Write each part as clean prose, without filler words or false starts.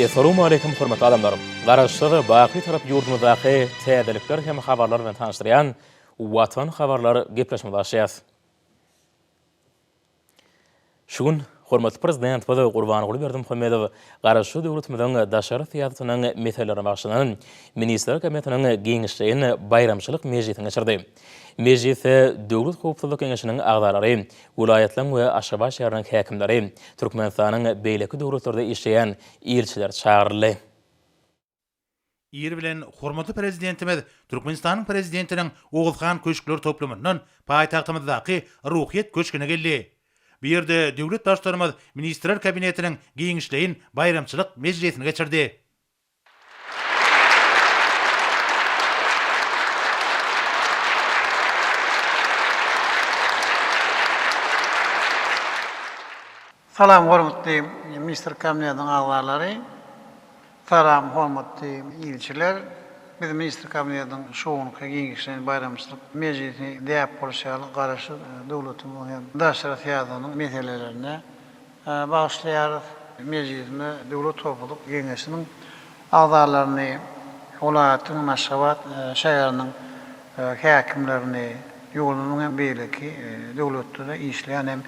Essalawmaleýkim hormatly adamlar! Garaşsyz, baky Tarap ýurdumyzdaky täzelikler hem habarlar bilen tanyşdyrýan Watan habarlar gepleşigimizi başlaýarys. Şu gün hormatly Prezidentimiz Gurbanguly Berdimuhamedow Garaşsyz döwletimiziň daşary syýasatynyň meselelerine bagyşlanan Ministrler Kabinetiniň giňişleýin baýramçylyk mejlisini geçirdi. Mejlisde Döwlet howpsuzlyk geňeşiniň agzalary, welaýatlaryň we Aşgabat şäheriniň häkimleri, Türkmenistanyň beýleki döwletlerde işleýän ilçileri çagyryldy. Ir bilen hormatly Prezidentimiz Türkmenistanyň Prezidentiniň Oguzhan köşkler toplumyndan paýtagtymyzdaky Ruhyýet köşgüne geldi. Bu ýerde döwlet Baştutanymyz Ministrler Kabinetiniň giňişleýin baýramçylyk mejlisini geçirdi. Salam hormatly Ministrler Kabinetiniň agzalary. Salam hormatly ilçiler! Biz Ministrler Kabinetiniň şu günki giňişleýin baýramçylyk mejlisini däp bolşy ýaly Garaşsyz döwletimiziň hem daşary syýasatynyň meselelerine bagyşlaýarys. Mejlisine Döwlet howpsuzlyk geňeşiniň agzalaryny, welaýatyň hem Aşgabat şäheriniň häkimlerini, ýurdumyzyň hem beýleki döwletlerde işleýän hem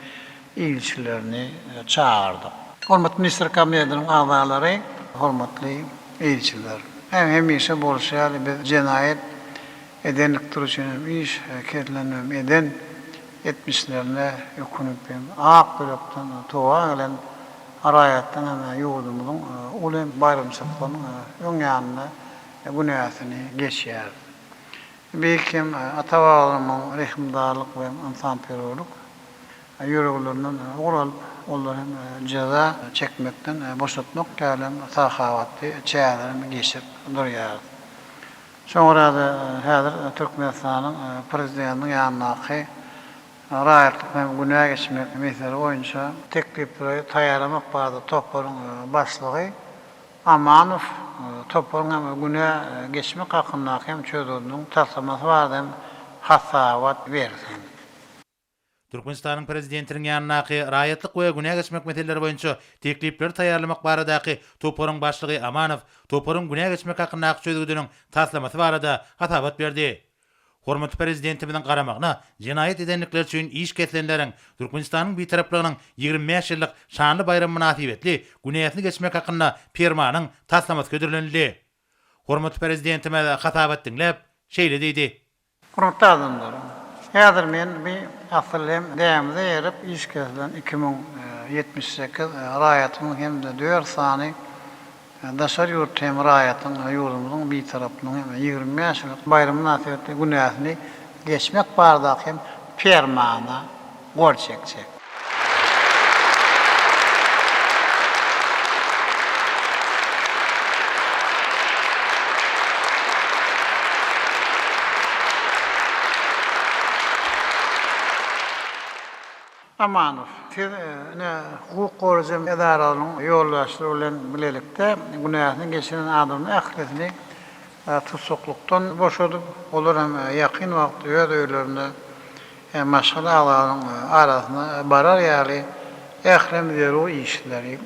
ilçilerini çagyrdyk. Hormatly Ministrler Kabinetiniň agzalary, hormatly ilçiler! Hem hemişe bolşy ýaly biz jenaýat edenlikleri üçin hem iş kesilen hem eden etmişlerine ökünip hem ak ýürekden toba gelen raýatlaryň hem ýurdumyzyň uly baýramçylyklarynyň öň ýanynda günäsini geçýäris. Beýik hem ata-babalarymyzyň rehimdarlyk we ynsanperwerlik ýörelgelerinden ugur alyp, olary hem jeza çekmekden boşatmak ýaly hem sahawatly çäreleri hem geçirip durýarys. Şoňa görä-de, häzir Türkmenistanyň Prezidentiniň ýanyndaky Raýatlyk hem günä geçmek mesele boýunça teklipleri taýýarlamak barada toparyň başlygy Amanow toparyň hem günä geçmek hakyndaky hem çözgüdiniň taslamasy barada hem hasabat bersin. Türkmenistanyň Prezidentiniň ýanyndaky Raýatlyk we günä geçmek meseleleri boýunça teklipleri taýýarlamak baradaky toparyň başlygy Amanow toparyň günä geçmek hakyndaky çözgüdiniň taslamasy barada hasabat berdi. Hormatly Prezidentimiziň garamagyna jenaýat edenlikleri üçin iş kesilenleriň Türkmenistanyň Bitaraplygynyň 25 ýyllyk şanly baýramy mynasybetli günäsini geçmek hakynda Permanyň taslamasy hödürlenildi. Hormatly Prezidentimiz hasabat diňläp, şeýle diýdi. Hormatly adamlar! Häzir men bi asyl hem däbimize eýerip iş kesilen 2078 raýatymyň hem-de dört sany Daşary ýurt hem raýatyň ýurdumyzyň Bitaraplygynyň hem 25 ýyllyk baýramy mynasybetli günäsini geçmek baradaky hem Permana gol çekjek. Amanow, siz ine hukuk goraýjy edaralaryň ýolbaşçylary bilen bilelikde günäsini geçiren adamlaryň ählisini tussaklykdan boşadyp, olar hem ýakyn wagt öz öýlerine maşgala agzalarynyň arasyna barar ýaly ähli zerur işleri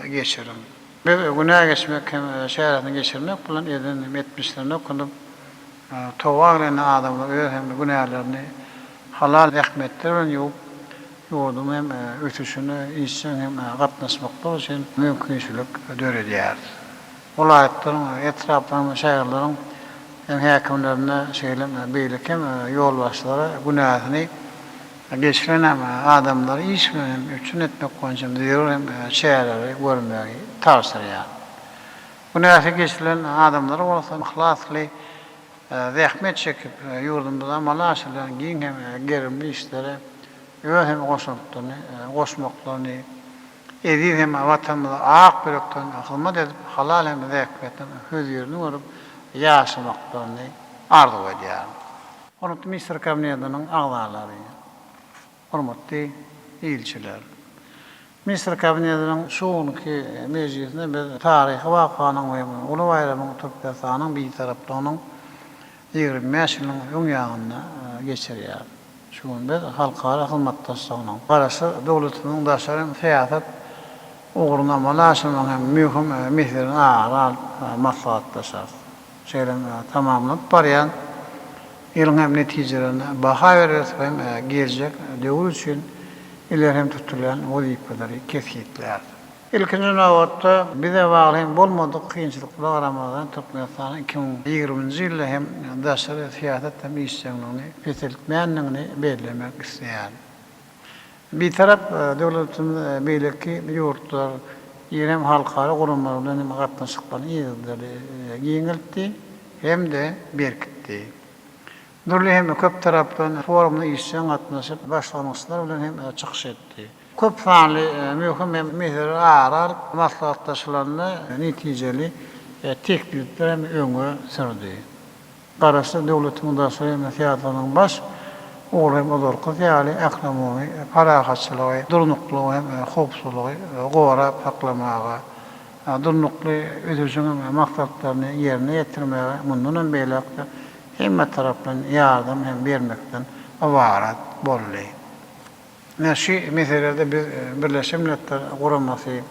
geçiriň. Biz günä geçmek hem çäresini geçirmek bilen eden hem etmişlerine ökünip, toba gelen adamlar öz hem günälerini halal zähmetleri bilen ýuwup, ýurduň hem ösüşine işjeň hem gatnaşmaklyk üçin mümkinçilik döredýäris. Welaýatlaryň, etraplaryň, şäherleriň hem häkimlerine, şeýle hem beýleki hem ýolbaşçylara günäsini geçiren hem adamlary iş bilen hem üpjün etmek boýunça hem zerur hem çäreleri görmegi tabşyrýar. Günäsi geçilen adamlar bolsa yhlasly zähmet çekip, ýurdumyzda amala aşyrylýan giň hem gerimli işlere öz hem goşantlaryny goşmaklaryny, eziz hem Watanymyza ak ýürekden hyzmat edip, halal hem zähmetiň hözirini görüp ýaşamaklaryny arzuw edýärin. Hormatly Ministrler Kabinetiniň agzalary, hormatly ilçiler! Ministrler Kabinetiniň şu günki mejlisinde biz taryhy wakanyň we uly baýramyň Türkmenistanyň Bitaraplygynyň 25 ýylynyň öň ýanynda geçirýäris. Şu gün biz halkara hyzmatdaşlygynyň, Garaşsyz döwletimiziň daşary syýasat. ugruny amala aşyrmagyň hem möhüm meselelerini ara alyp maslahatlaşarys. Şeýle hem tamamlanyp barýan ýylyň hem netijelerine baha bereris hem geljek döwür üçin ileri hem tutulýan wezipeleri kesgitläris. Ilkinji nobatda, bize bagly hem bolmadyk kynçylyklara garamazdan, Türkmenistanyň 2020-nji ýylda hem daşary syýasat hem işjeňligini peseltmändigini bellemek isleýärin. Bitarap döwletimiz beýleki ýurtlar, iri hem halkara guramalar bilen hem gatnaşyklaryny yzygiderli giňeltdi hem-de berkitdi. Dürli hem köptaraplaýyn forumda işjeň gatnaşyp, başlangyçlar bilen hem çykyş etdi. Köp sanly möhüm hem meseleler ara alyp maslahatlaşylanda netijeli teklipler hem öňe sürdi. Garaşsyz döwletimiň daşary syýasatynyň baş ugry hem ozalkysy ýaly ählumumy parahatçylygy, durnuklylygy hem howpsuzlygy gorap saklamaga, durnukly ösüşiň maksatlaryny ýerine ýetirmäge mundan hem beýläk-de hemmetaraplaýyn ýardam hem bermekden ybarat boldy. Ine, şu meselelerde biz Birleşen Milletler Guramasy,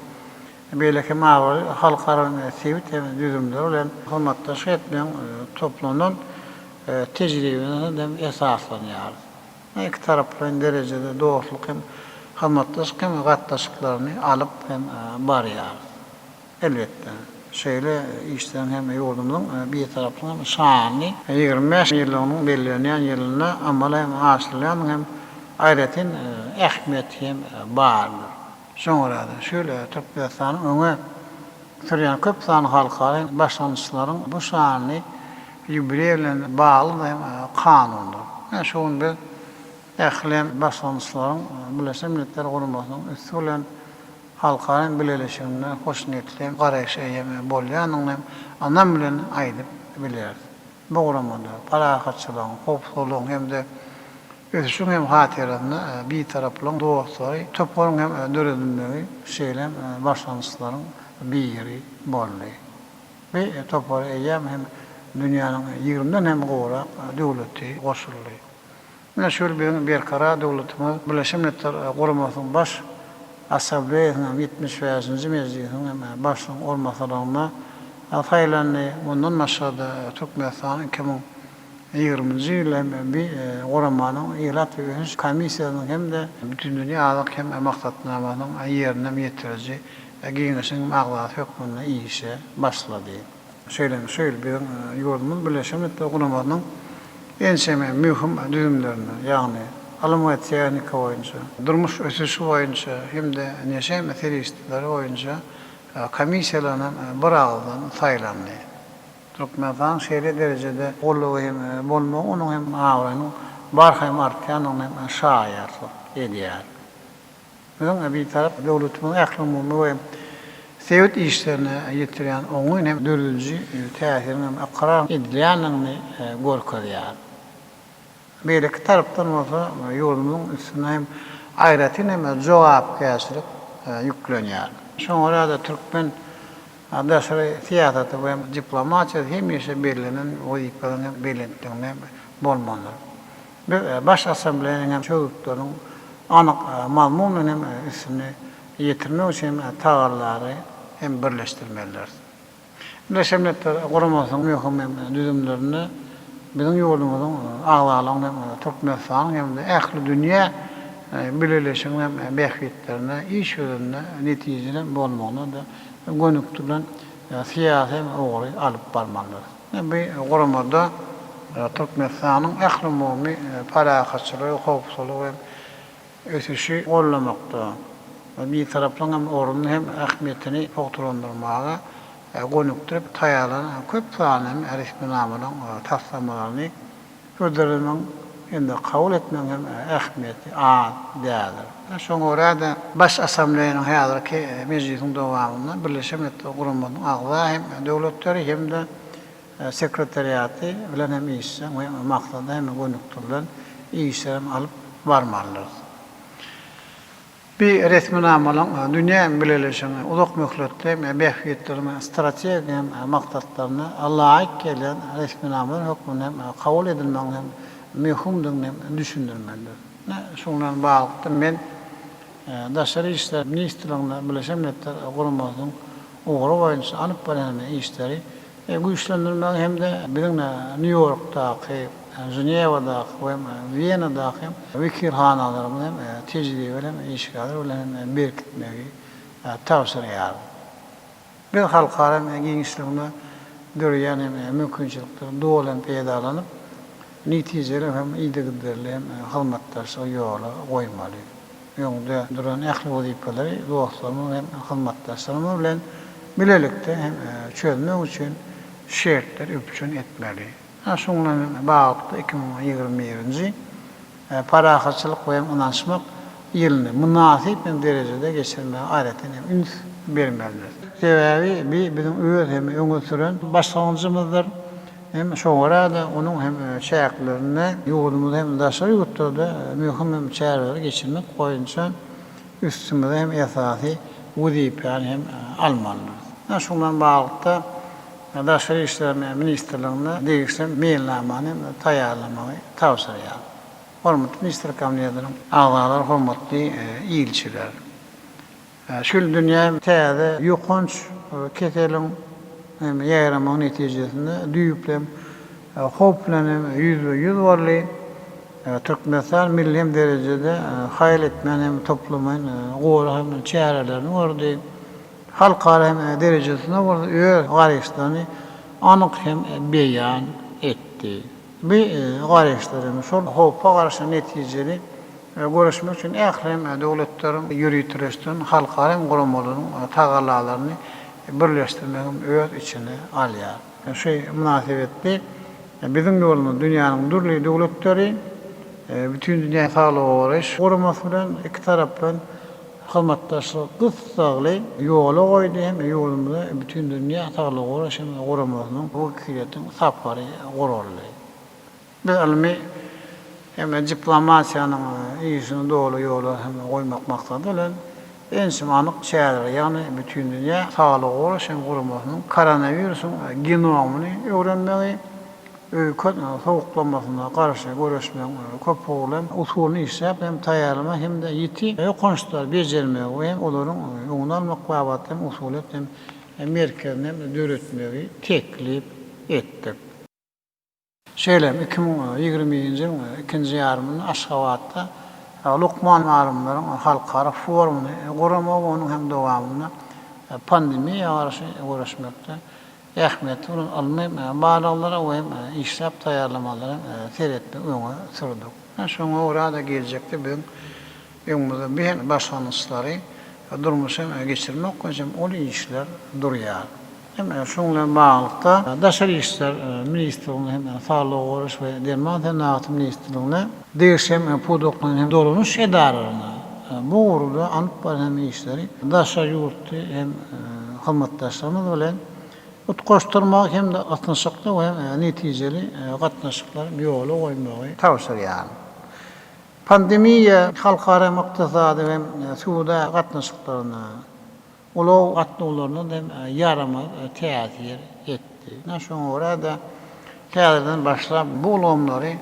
beýleki hem abraýly halkara sebit hem düzümleri bilen hyzmatdaşlyk etmegiň toplanan tejribesine hem esaslanýarys. Ikitaraplaýyn derejede dostluk hem hyzmatdaşlyk hem gatnaşyklaryny alyp hem barýarys. Elbetde, şeýle işleriň hem ýurdumyzyň Bitaraplygynyň şanly 25 ýyllygynyň bellenýän ýylynda amala hem aşyrylýandygynyň hem aýratyn ähmiýeti hem bardyr. Şoňa görä-de, şu ýyl Türkmenistanyň öňe sürýän köp sanly halkara başlangyçlaryň bu şanly ýubileý bilen bagly hem kanundyr. Ine, şu gün biz ähli başlangyçlaryň Birleşen Milletler Guramasynyň üsti bilen halkara bileleşiginde hoşniýetli garaýşa eýe bolýandygyny hem ynam bilen aýdyp bileris. Bu guramada parahatçylygyň, howpsuzlygyň hem-de ösüşiň hem hatyrasyna Bitaraplygyň dostlary toparyň hem döredilmegi şeýle hem başlangyçlaryň biri boldy. Bu topara eýýäm hem dünýäniň ýigrimiden hem gowrak döwleti goşuldy. Ine, şu ýyl biziň Berkarar döwletimiz Birleşen Milletler Guramasynyň Baş Assambleýasynyň 75-nji mejlisiniň hem başlygyň orunbasarlygyna saýlandy. Mundan başga-da, Türkmenistan 2020-nji ýylda hem bi guramanyň Ilat we ösüş komissiýasynyň hem-de Bütindünýä azyk hem maksatnamasynyň ýerine ýetiriji geňeşiniň agzasy hökmünde işe başlady. Şeýle hem şu ýyl biziň ýurdumyz Birleşen Milletler Guramasynyň ençeme möhüm düzümlerine, ýagny ylym we tehnika boýunça, durmuş ösüşi boýunça hem-de neşe serişdeleri boýunça komissiýalaryna biragyzdan saýlandy. Türkmenistanyň şeýle derejede goldawy hem bolmagy onuň hem abraýynyň barha hem artýandygyna hem şaýatlyk edýär. Biziň Bitarap döwletimiziň ählumumy we sebit işlerine ýetirýän oňyn hem dörediji täsiriniň hem ykrar edilýändigini görkezýär. Beýleki tarapdan bolsa, ýurdumyzyň üstüne hem aýratyn hem jogapkärçilik ýüklenýär. Şoňa görä-de, türkmen daşary syýasaty we diplomatiýasy hemişe bellenen wezipeleriň hem belentliginde bolmalydyr. Biz Baş Assambleýanyň hem çözgütleriniň anyk mazmun bilen hem üstüni ýetirmek üçin tagallalary hem birleşdirmelidiris. Birleşen Milletler Guramasynyň möhüm hem düzümlerinde biziň ýurdumyzyň agzalygynyň hem Türkmenistanyň hem-de ähli dünýä bileleşiginiň hem bähbitlerine iş ýüzünde netijeli bolmagyna-da gönükdirilen syýasy hem ugry alyp barmalydyrys. Bu guramada Türkmenistanyň ählumumy parahatçylygy, howpsuzlygy we ösüşi goldamakda, Bitaraplygyň hem ornuny hem ähmiýetini pugtalandyrmaga gönükdirip taýýarlanan köp sanly hem resminamalaryň taslamalaryny hödürlemegiň hem-de kabul etmegiň hem ähmiýeti az däldir. Şoňa görä-de, Baş Assambleýanyň häzirki mejlisiniň dowamynda Birleşen Milletler Guramasynyň agza hem döwletleri hem-de Sekretariaty bilen hem işjeň we maksada hem gönükdirilen işler hem alyp barmalydyrys. Bu resminamalaryň dünýä bileleşiginiň uzak möhletli bähbitlerine, strategik hem maksatlaryna laýyk gelýän resminamalar hökmünde hem kabul edilmeginiň hem möhümdigini hem düşündirmelidir. Ine, şunuň bilen baglylykda men. Daşary işler ministrligine Birleşen Milletler Guramasynyň ugry boýunça alyp barýan işleri güýçlendirmegi hem-de biziň Nýu-Ýorkdaky, Ženewadaky we Wenadaky wekilhanalarymyzy hem tejribeli hem işgärler bilen hem berkitmegi tabşyrýaryn. Biz halkara giňişliginde döreýän hem mümkinçiliklerden doly hem peýdalanyp, netijeli hem yzygiderli hem hyzmatdaşlygy ýola goýmaly. Öňde duran ähli wezipeleri dostlarymyz hem hyzmatdaşlarymyz bilen bilelikde hem çözmek üçin şertler üpjün etmeli. Şunuň bilen baglylykda 2021-nji Parahatçylyk we ynanyşmak ýylyny mynasyp hem derejede geçirmäge aýratyn hem üns bermelidir. Sebäbi bi biziň öz hem öňe süren başlangyjymyzdyr. Hem şoňa görä-de onuň hem çäklerinde ýurdumyzda hem daşary ýurtlarda möhüm hem çäreleri geçirmek boýunça üstümize hem esasy wezipäni hem almalydyrys. Şunuň bilen baglylykda Daşary işler ministrligine degişli meýilnamany hem taýýarlamagy tabşyrýar. Hormatly Ministrler Kabinetiniň agzalary, hormatly ilçiler! Şu ýyl dünýä täze ýokanç keseliň hem ýaýramagy netijesinde düýpli hem howp bilen hem ýüzbe-ýüz boldy. Türkmenistan milli hem derejede haýal etmän hem toplumlaýyn gorag hem çärelerini gördi. Halkara hem derejesinde bolsa öz garaýyşlaryny anyk hem beýan etdi. Bu garaýyşlar hem şol howpa garşy netijeli göreşmek üçin ähli hem döwletleriň, ýöriteleşdirilen halkara hem guramalaryň tagallalaryny birleşdirmegi hem öz içine alýar. Şu mynasybetli biziň ýolumyz dünýäniň dürli döwletleri, Bütindünýä saglygy goraýyş guramasy bilen ikitaraplaýyn hyzmatdaşlygy gyssagly ýola goýdy hem ýurdumyza Bütindünýä saglygy goraýyş guramasynyň wekiliýetiniň sapary guraldy. Biz ylmy hem diplomatiýanyň işini doly ýola hem goýmak maksady bilen ençeme anyk çäreleri, ýagny Bütindünýä saglygy goraýyş guramasynyň koronawirusyň genomyny öwrenmegi, öýken sowuklamasyna garşy göreşmegiň köpugurly usulyny işläp hem taýýarlamak hem-de ýiti ýokançlary bejermegi we hem olaryň öňüni almak babatda hem usulyýet hem merkezini hem döretmegi teklip etdik. Şeýle hem 2021-nji ýylyň ikinji ýarymynda Aşgabatda lukman alymlaryň halkara forumyny guramagy we onuň hem dowamynda pandemiýa garşy göreşmekde ähmiýetli bolan ylmy barlaglara we işläp taýýarlamalara seretmegi öňe sürdük. Şoňa görä-de geljekde biziň öňümizde bu hem başlangyçlary durmuşa geçirmek boýunça hem uly işler durýar. Hem şunuň bilen baglylykda, Daşary işler ministrligine hem Saglygy goraýyş we derman senagaty ministrligine, degişli hem pudaklaýyn hem dolanyş edaralaryna bu ugurda alyp barýan hem işleri daşary ýurtly hem hyzmatdaşlarymyz bilen utgaşdyrmagy hem-de ysnyşykly we netijeli gatnaşyklary ýola goýmagy tabşyrýaryn. Pandemiýa halkara hem ykdysady hem söwda gatnaşyklaryna, ulag gatnawlaryna hem ýaramaz täsir etdi. Şoňa görä-de, häzirden başlap bu ulgamlary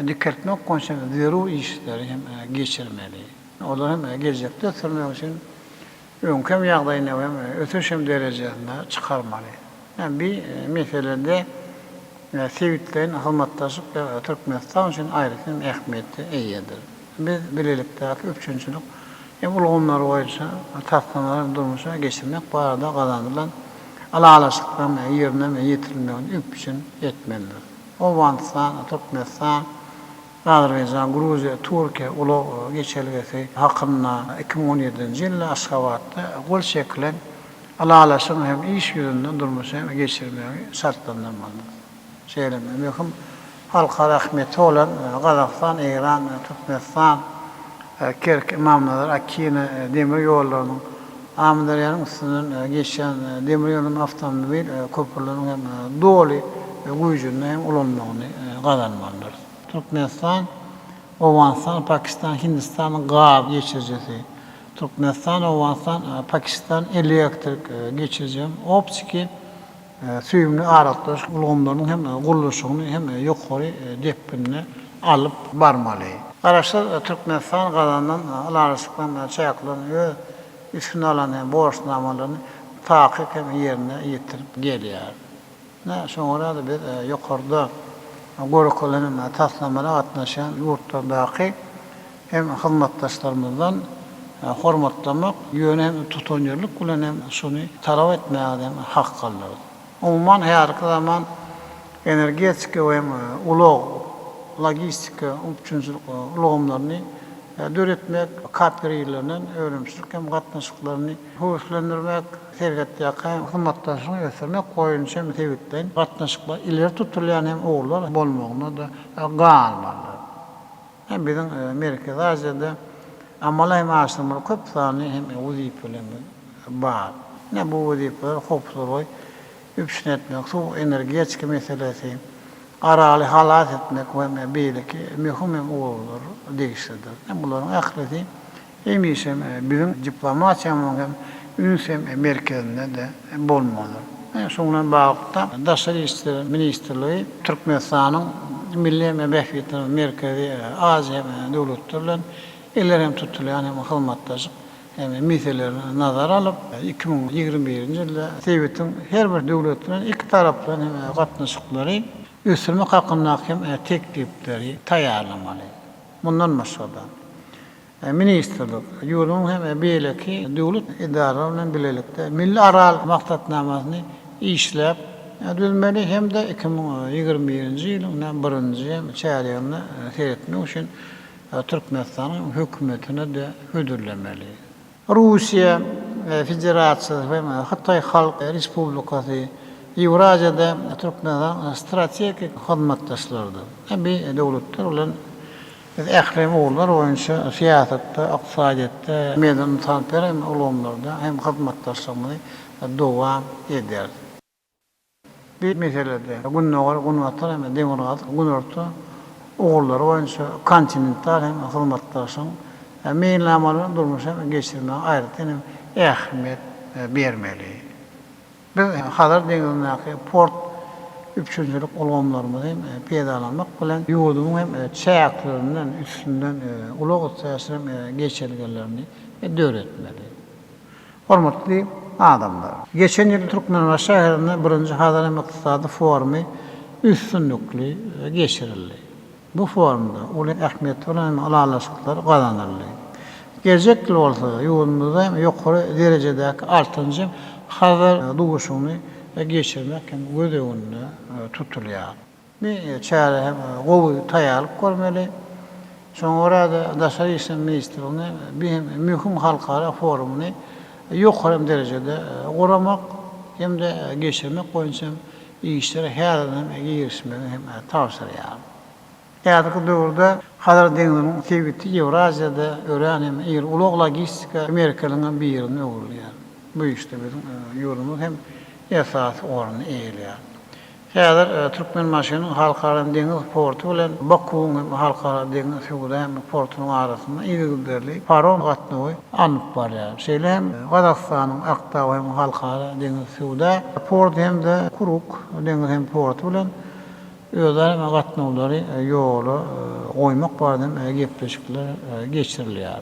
dikeltmek boýunça zerur işleri hem geçirmeli. Olary hem geljekde ösdürmek üçin öňki hem ýagdaýyna hem ösüş hem derejesine çykarmaly. Bi meselede sebitleýin hyzmatdaşlyk Türkmenistan üçin aýratyn ähmiýete eýedir. Biz bilelikdäki üpjünçilik hem ulgamlary boýunça taslamalary durmuşa geçirmek barada gazanylan ylalaşyklaryň ýerine ýetirilmegini üpjün etmelidir. Owganystan, Türkmenistan, Azerbaýjan, Gruziýa, Türkiýe ulag geçelgesi hakynda 2017-nji ýylda Aşgabatda gol çekilen ylalaşygyň hem iş ýüzünde durmuşa geçirmegi şartlandyrmalydyr. Şeýle hem möhüm halkara ähmiýeti bolan Gazagystan, Eýran, Türkmenistan, Kerki, Ymamnazar, Akina demir ýollarynyň, Amyderýanyň üstünden geçýän demir ýol hem awtomobil köprüleriniň hem doly güýjünde hem ulanmagyny gazanmalydyrys. Türkmenistan, Owganystan, Pakistan, Hindistan gaz geçirijisi, Türkmenistan, Owganystan, Pakistan elektrik geçiriji hem optiki süýümli aragatnaşyk ulgamlarynyň hem gurluşygyny hem ýokary depginde. alyp barmaly. Garaşsyz Türkmenistan gazanylan ylalaşyklaryň çäklerini öz üstüne alan hem borçnamalaryny takyk hem ýerine ýetirip gelýär. Ine, şoňa görä-de biz ýokarda görkezilen hem taslamalara gatnaşýan ýurtlardaky hem hyzmatdaşlarymyzdan hormatlamak, ýöne hem tutanýerlik bilen hem şuny talap etmäge hem hakgalydyrys. Umuman, häzirki zaman energetika we hem ulag, logistika, üpjünçilik ulgamlaryny döretmek, kooperirlenen önümçilik hem gatnaşyklaryny höweslendirmek, serhetýaka hyzmatdaşlygy ösdürmek boýunça hem sebitleýin gatnaşyklar ileri tutulýan hem ugurlar bolmagyna-da galmalydyr. Hem biziň Merkezi Aziýada amala hem aşyrmaly köp sanly hem wezipelerimiz bar. Ine bu wezipeler howpsuzlygy üpjün etmek, suw energetika meselesi, Araly halas etmek we beýleki möhüm hem ugurlar degişlidir. Bularyň ählisi hemişe biziň diplomatiýamyzyň hem üns hem merkezinde-de bolmalydyr. Şunuň bilen baglylykda, Daşary işler ministrligi Türkmenistanyň milli hem bähbitleri Merkezi Aziýa döwletleri bilen ileri hem tutulýan hem hyzmatdaşlyk hem meselelerini nazara alyp, 2021-nji ýylda sebitiň her bir döwleti bilen ikitaraplaýyn hem gatnaşyklary ösdürmek hakyndaky hem teklipleri taýýarlamaly. Mundan başga-da, ministrlik ýurduň hem beýleki döwlet edaralary bilen bilelikde Milli Aral maksatnamasyny işläp düzmeli hem-de 2021-nji ýylyň birinji çärýeginde seretmek üçin Türkmenistanyň hökümetine-de hödürlemeli. Russiýa Federasiýasy we Hytaý Halk Respublikasy Ýewraziýada Türkmenistanyň strategik hyzmatdaşlarydyr. Bu döwletler bilen biz ähli ugurlar boýunça syýasatda, ykdysadyýetde, medeni-ynsanperwer ulgamlarda hem hyzmatdaşlygymyzy dowam ederis. Bu meselede Gündogar, Günbatar hem Demirgazyk, Günorta ugurlary boýunça kontinental hem hyzmatdaşlygyň meýilnamalaryny durmuşa geçirmäge aýratyn hem ähmiýet bermeli. Biz Hazar deňzindäki port üpjünçilik ulgamlarymyzy hem peýdalanmak bilen, ýurdumyň hem çäklerinden üstünden ulag-üstaşyr hem geçelgelerini döretmeli. Hormatly adamlar! Geçen ýyl Türkmenbaşy şäherinde birinji Hazar hem ykdysady forumy üstünlikli geçirildi. Bu forumda uly ähmiýeti bolan hem ylalaşyklar gazanyldy. Geljek ýyl bolsa ýurdumyzda hem ýokary derejedäki altynjy Hazar duşuşygyny geçirmek hem göz öňünde tutulýar. Bu çärä hem gowy taýýarlyk görmeli. Şoňa görä-de, Daşary işler ministrligine bu hem möhüm halkara forumyny ýokary hem derejede guramak hem-de geçirmek boýunça hem işlere häzirden hem girişmegi hem tabşyrýar. Häzirki döwürde Hazar deňziniň sebiti Ýewraziýada örän hem iri ulag-logistika merkeziniň birine öwrülýär. Bu işde biziň ýurdumyz hem esasy orny eýeleýär. Häzir Türkmenbaşynyň Halkara deňiz porty bilen Bakuwyň hem Halkara deňiz söwda hem portunyň arasynda yzygiderli parom gatnawy alnyp barýar. Şeýle hem Gazagystanyň Aktau hem Halkara deňiz söwda porty hem-de Kuruk deňiz hem porty bilen özara hem gatnawlary ýola goýmak barada hem gepleşikler geçirilýär.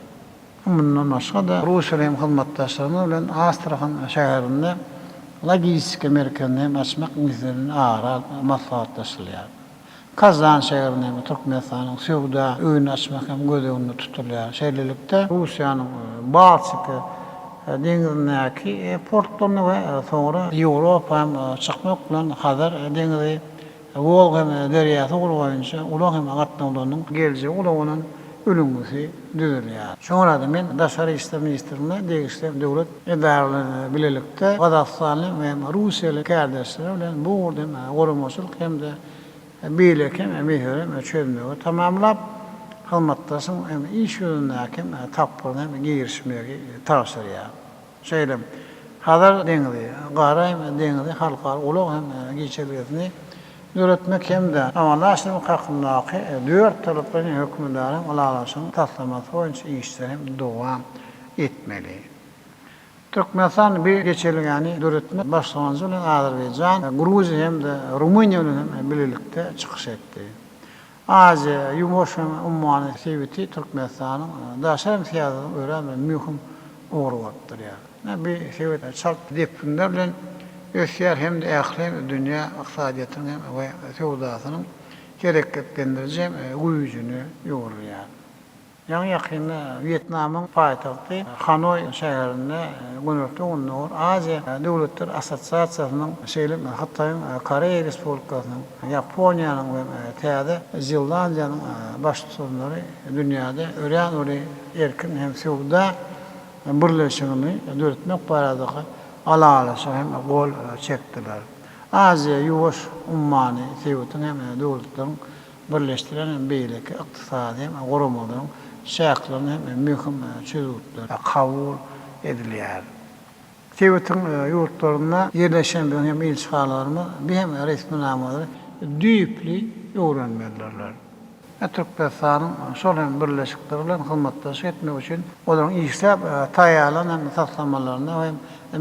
Mundan başga-da, Russiýaly hem hyzmatdaşlarymyz bilen Astrahan şäherinde logistika merkezini hem açmak meselesini ara alyp maslahatlaşylýar. Kazan şäherinde hem Türkmenistanyň söwda öýüni açmak hem göz öňünde tutulýar. Şeýlelikde, Russiýanyň Baltika deňzindäki portlaryna we soňra Ýewropa hem çykmak bilen Hazar deňizi Wolga derýasy ugry boýunça ulag hem gatnawlarynyň geljegi uly bolan ülňüsi düzülýär. Şoňa görä-de, men Daşary işler ministrligine degişli döwlet edaralary bilen bilelikde gazagystanly we russiýaly kärdeşler bilen bu ugurda hem guramaçylyk hem-de beýleki hem meseleleri çözmegi tamamlap, hyzmatdaşlygyň hem iş ýüzündäki hem tapgyryna hem girişmegi tabşyrýar. Şeýle, Hazar deňzi, Gara deňzi halkara ulag hem geçelgesini döretmek hem-de amala aşyrmak hakyndaky dörttaraplaýyn hökümetara ylalaşygyň taslamasy boýunça işler hem dowam etmeli. Türkmenistan bu geçelgäni döretmek başlangyjy bilen Azerbaýjan, Gruziýa hem-de Rumyniýa bilen hem bilelikde çykyş etdi. Aziýa, Ýuwaş ummany sebiti Türkmenistanyň daşary syýasatynyň örän bir möhüm ugry bolup durýar. Bu sebit çalt depginler bilen ösýär hem-de ähli dünýä ykdysadyýetiniň we söwdasynyň hereketlendiriji güýjüne öwrülýär. Ýaňy-ýakynda Wýetnamyň paýtagty Hanoý şäherinde Günorta-Gündogar Aziýa döwletler assosiasiýasynyň, şeýle hem Hytaýyň, Koreýa Respublikasynyň, Ýaponiýanyň we Täze Zelandiýanyň baştutanlary dünýäde örän uly erkin hem söwda birleşigini döretmek baradaky ylalaşyga hem gol çekdiler. Aziýa-Ýuwaş ummany sebitiň hem döwletleriň birleşdiren hem beýleki ykdysady hem guramalaryň çäklerinde hem möhüm çözgütler kabul edilýär. Sebitiň ýurtlarynda ýerleşen biziň hem ilçihanalarymyz bu hem resminamalary düýpli öwrenmelidirler. Türkmenistanyň şol hem birleşikler bilen hyzmatdaşlyk etmek üçin olaryň işläp taýýarlan hem taslamalaryna hem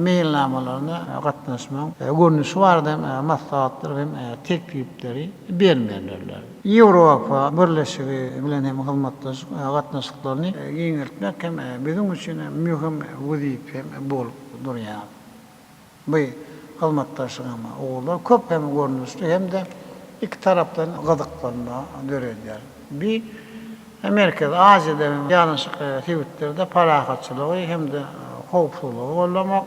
meýilnamalaryna gatnaşmagyň görnüşi barada hem maslahatlar hem teklipleri bermelidirler. Ýewropa Birleşigi bilen hem hyzmatdaşlyk gatnaşyklaryny giňeltmek hem biziň üçin möhüm wezipe bolup durýar. Bu hyzmatdaşlygyň ugurlary köp hem görnüşli hem-de ikitaraplaýyn gyzyklanma döredýär. Bu Merkezi Aziýada hem ýanaşyk sebitlerde parahatçylygy hem-de howpsuzlygy goldamak,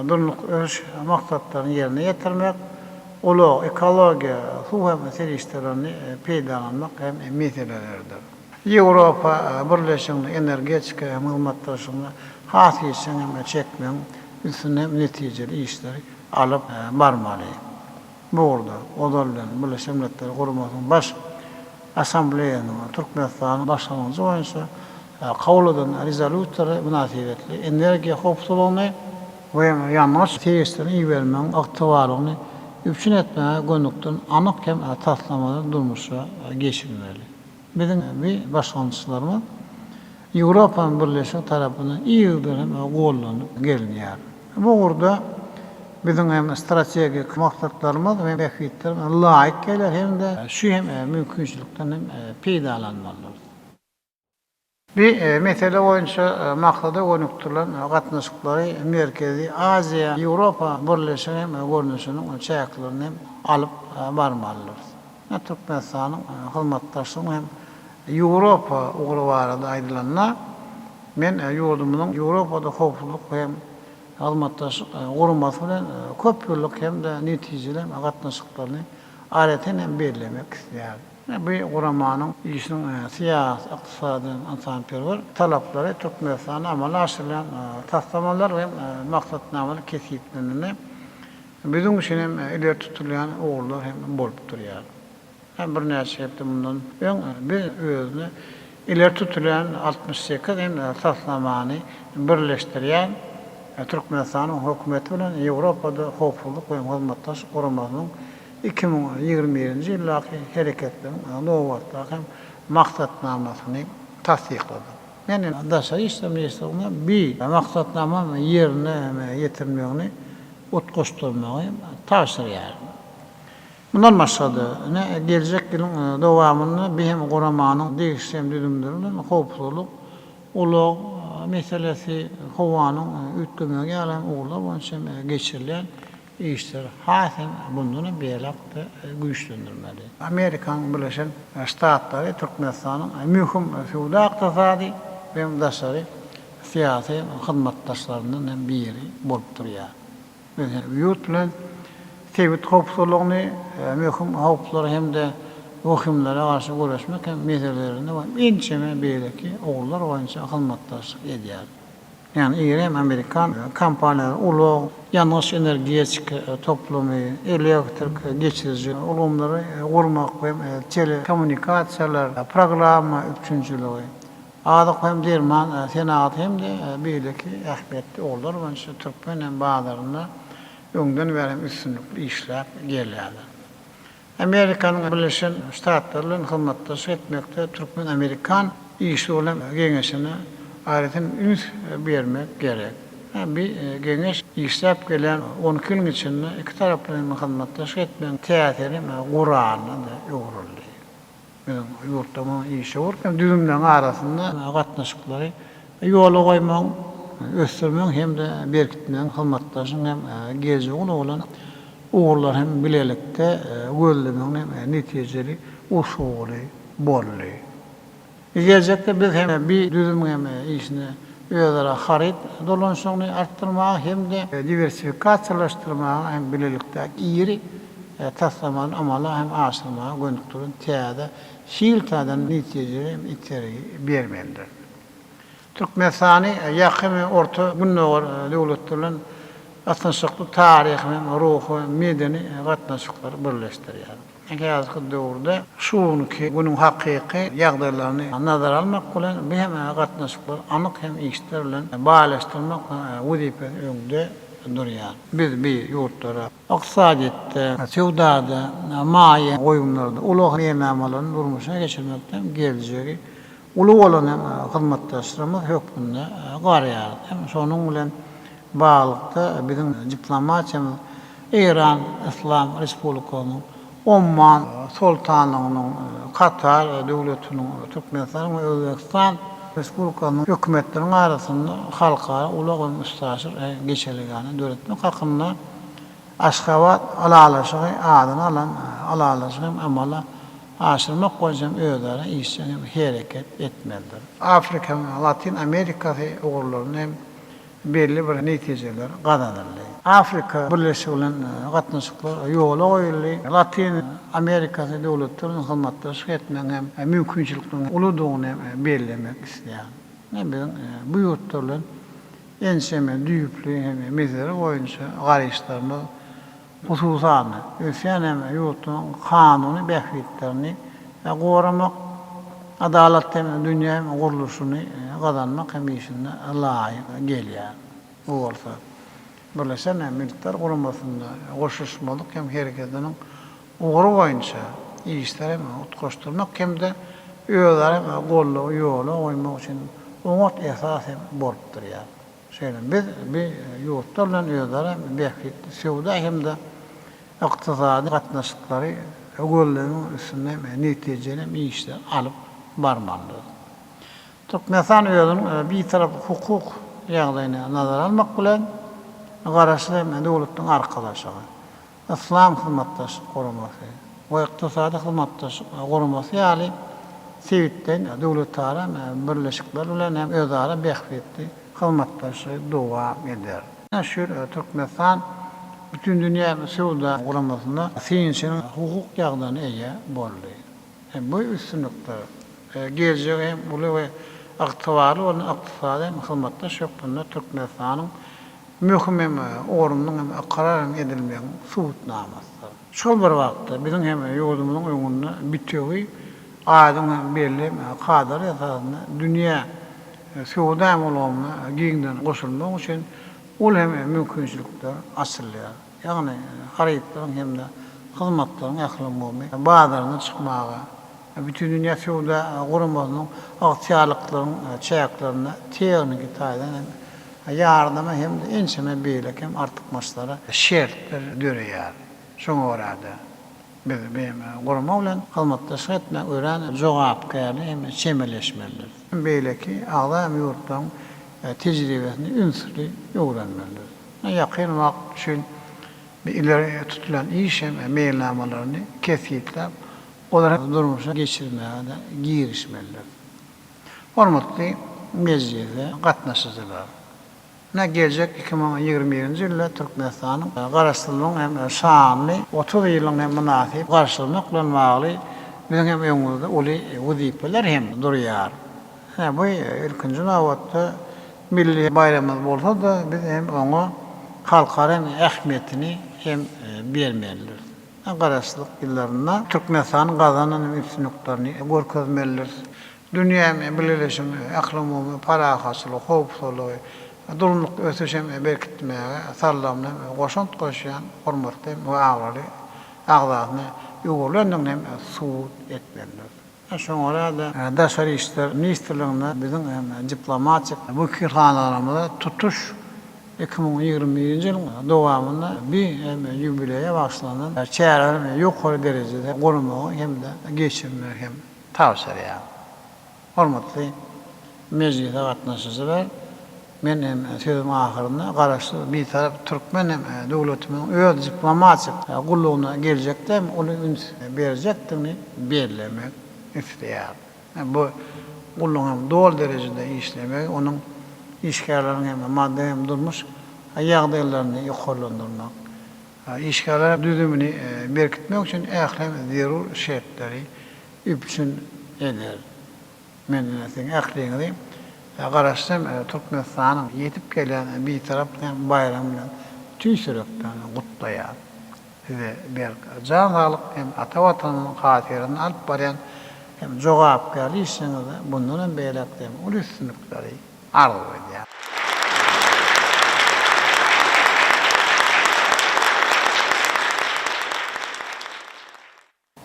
Durnukly ösüş maksatlaryny ýerine ýetirmek, ulag, ekologiýa, suw hem serişdelerini peýdalanmak hem meseleleridir. Ýewropa Birleşigini energetika hem hyzmatdaşlygyna has işjeň hem çekmegiň üstünde hem netijeli işleri alyp barmaly. Bu ugurda, ozal bilen, Birleşen Milletler Guramasynyň Baş Assambleýasynyň Türkmenistanyň başlangyjy boýunça kabul eden Rezolýusiýalary mynasybetli energiýa howpsuzlygyny we ýangyç serişdelerini ibermegiň ygtybarlygyny üpjün etmäge gönükdirilen anyk hem taslamalary durmuşa geçirmeli. Biziň bu başlangyçlarymyz Ýewropanyň Birleşigi tarapyndan yzygiderli hem gollanyp gelinýär. Bu ugurda biziň hem strategik maksatlarymyz we bähbitlerimiz laýyk gelýär hem-de şu hem mümkinçilikden hem peýdalanmalydyrys. Bu mesele boýunça maksada gönükdirilen gatnaşyklary Merkezi Aziýa, Ýewropa Birleşigi hem görnüşiniň çäklerinde hem alyp barmalydyrys. Türkmenistanyň hyzmatdaşlygyň hem Ýewropa ugry barada aýdylanda, men ýurdumyzyň Ýewropada howpsuzlyk hem hyzmatdaşlyk guramasy bilen köp ýyllyk hem-de netijeli gatnaşyklaryny aýratyn hem bellemek isleýärin. Bu guramanyň işiniň syýasy, ykdysady hem ynsanperwer talaplary Türkmenistanda amala aşyrylýan taslamalar hem maksatnamalar kesgitlenende Biziň üçin hem ileri tutulýan ugurlar hem bolup durýar. Birnäçe hepde mundan öň biz özüne ileri tutulýan 68 hem taslamany birleşdirýän Türkmenistanyň Hökümeti bilen Ýewropada Howpsuzlyk we Hyzmatdaşlyk Guramasynyň 2021-nji ýyldaky hereketleriň nobatdaky hem maksatnamasyny tassykladyk. Men Daşary işler ministrligine bi maksatnamanyň ýerine ýetirilmegini utgaşdyrmagy tabşyrýaryn. Mundan başga-da, ine, geljek ýylyň dowamynda bi hem guramanyň degişli hem düzümleri bilen howpsuzlyk, ulag meselesi, howanyň üýtgemegi ýaly hem ugurlar boýunça hem geçirilýän işleri has hem mundan hem beýläk-de güýçlendirmeli. Amerikanyň Birleşen Ştatlary Türkmenistanyň möhüm söwda-ykdysady hem daşary syýasy hyzmatdaşlaryndan hem biri bolup durýar. Biz ýurt bilen sebit howpsuzlygyny, möhüm howplara hem-de wehimlere garşy göreşmek hem meselelerinde we ençeme beýleki ugurlar boýunça hyzmatdaşlyk edýäris. Ýagny iri hem amerikan kompaniýalary ulag, ýangyç-energetika toplumy, elektrik geçiriji ulgamlary gurmak we telekommunikasiýalar, programma üpjünçiligi, Azyk hem derman senagaty hem-de beýleki ähmiýetli ugurlar boýunça türkmen hem bazarynda öňden bäri hem üstünlikli işläp gelýärler. Amerikanyň Birleşen Ştatlary bilen hyzmatdaşlyk etmekde türkmen-amerikan işewürler geňeşine aýratyn üns bermek gerek. Bu geňeş işläp gelýän 12 ýylyň içinde ikitaraplaýyn hyzmatdaşlyk etmegiň täsirli guralyna-da öwrüldi. Biziň ýurtlarymyzyň işewür hem düzümleriniň arasynda gatnaşyklary ýola goýmagyň, ösdürmegiň hem-de berkitmegiň hyzmatdaşlygyň hem geljegi uly bolan ugurlary hem bilelikde gözlemegiň hem netijeli usuly boldy. Geljekde biz hem bi düzümiň hem işini özara haryt dolanyşygyny artdyrmaga hem-de diwersifikasiýalaşdyrmaga hem bilelikdäki iri taslamany amala hem aşyrmaga gönükdirilen täze hil taýdan netijeli hem itergi bermelidir. Türkmenistany Ýakyn we Orta Gündogar döwletleri bilen ysnyşykly taryhy hem ruhy, medeni gatnaşyklar birleşdirýär. Häzirki döwürde şu günki günüň hakyky ýagdaýlaryny nazara almak bilen, bu hem gatnaşyklary anyk hem işler bilen baýlaşdyrmak wezipesi öňde durýar. Biz bi ýurtlara ykdysadyýetde, söwdada, maýa goýumlarda, ulag meýilnamalaryny durmuşa geçirmekde hem geljegi uly bolan hem hyzmatdaşlarymyz hökmünde garaýarys. Hem şonuň bilen baglylykda biziň diplomatiýamyz Eýran Yslam Respublikasynyň, Omman Soltanlygynyň, Katar Döwletiniň, Türkmenistanyň we Özbegistan Respublikasynyň Hökümetleriniň arasynda halkara ulag hem üstaşyr geçelgäni döretmek hakynda Aşgabat ylalaşygy adyny alan ylalaşygy hem amala aşyrmak boýunça hem özara işjeň hem hereket etmelidir. Afrika we Latyn Amerikasy ugurlarynda hem belli bir netijeler gazanyldy. Afrika Birleşigi bilen gatnaşyklar ýola goýuldy. Latyn Amerikasy döwletleri bilen hyzmatdaşlyk etmegiň hem mümkinçilikleriniň uludygyny hem bellemek isleýärin. Biziň bu ýurtlar bilen ençeme düýpli hem mesele boýunça garaýyşlarymyz Hususan-da, ösýän hem ýurtlaryň kanuny bähbitlerini goramak, adalatly hem dünýä gurluşyny gazanmak hem işinde laýyk gelýär. Bu bolsa Birleşen Milletler Guramasynda goşulyşmazlyk hem hereketiniň ugry boýunça işleri hem utgaşdyrmak hem-de özara goldawy ýola goýmak üçin oňat esas hem bolup durýar. Şeýle biz bi ýurtlar bilen özara bähbitli söwda hem-de ykdysady gatnaşyklary gözlemegiň üstünde netijeli hem işler alyp barmalydyrys. Türkmenistan özüniň Bitaraplyk hukuk ýagdaýyny nazara almak bilen, Garaşsyz hem Döwletleriň Arkalaşygy, Yslam Hyzmatdaşlyk Guramasy we Ykdysady Hyzmatdaşlyk Guramasy ýaly sebitleýin döwletara birleşikler bilen hem özara bähbitli hyzmatdaşlygy dowam eder. Şu ýyl Türkmenistan Bütindünýä Söwda Guramasynda synçynyň hukuk ýagdaýyna eýe boldy. Bu üstünlikler geljegi hem uly we ygtybarly bolan ykdysady hem hyzmatdaş hökmünde Türkmenistanyň möhüm hem ornunyň hem ykrar hem edilmegiň subutnamasydyr. Şol bir wagtda, biziň hem ýurdumyzyň öňünde bitewi, aýdyň hem belli kadalar esasynda dünýä söwda hem ulgamyna giňden goşulmak üçin uly hem mümkinçilikler açylýar. Ýagny harytlaryň hem-de hyzmatlaryň ählumumy bazaryna çykmaga, Bütindünýä söwda guramasynyň ygtyýarlyklarynyň çäklerinde tehniki taýdan hem ýardama hem-de ençeme beýleki hem artykmaçlara şertler döreýär. Şoňa görä-de, biz BMG gurama bilen hyzmatdaşlyk etmäge örän jogapkärli hem çemeleşmelidiris. Beýleki agza hem ýurtlaryň tejribesini ünsli öwrenmelidiris. Ýakyn wagt üçin ileri tutulan iş hem meýilnamalaryny kesgitläp, olary durmuşa geçirmäge-de girişmelidir. Hormatly mejlise gatnaşyjylar! Ine, geljek 2021-nji ýylda Türkmenistanyň Garaşsyzlygyň hem şanly 30 ýylyny hem mynasyp garşylamak bilen bagly biziň hem öňümizde uly wezipeler hem durýar. Ine, bu ilkinji nobatda milli baýramymyz bolsa-da, biz hem oňa halkara hem ähmiýetini hem bermelidiris. Garaşsyzlyk ýyllarynda Türkmenistanyň gazanan üstünliklerini görkezmelidiris. Dünýä bileleşigini ählumumy parahatçylygy, howpsuzlygy, durnukly ösüşi hem berkitmäge saldamly goşant goşýan hormatly we abraýly agzasyna öwrülendigini hem subut etmelidiris. Şoňa görä-de, Daşary işler ministrliginde biziň hem diplomatik wekilhanalarymyza tutuş 2021-nji ýylyň dowamynda bi hem ýubileýe bagyşlanan çäreleri ýokary derejede guramagy hem-de geçirmegi hem. tabşyrýar. Hormatly mejlise gatnaşyjylar, men hem sözümiň ahyrynda Garaşsyz, Bitarap türkmen hem döwletimiziň öz diplomatik gullugyna geljekde hem uly üns berjekdigini bellemek isleýärin. Bu gullugyň hem doly derejede işlemegi, onuň işgärleriniň hem maddy hem durmuş ýagdaýlaryny ýokarlandyrmak, işgärler düzümini berkitmek üçin ähli zerur şertleri üpjün eder. Men siziň ähliňizi Garaşsyz Türkmenistanyň ýetip gelýän Bitarap baýramy bilen tüýs ýürekden gutlaýaryn. Size berk jan saglyk hem ata Watanymyzyň hatyrasyna alyp barýan hem jogapkärli işleriňizde mundan hem beýläk-de uly üstünlikleri arzuw edýärin.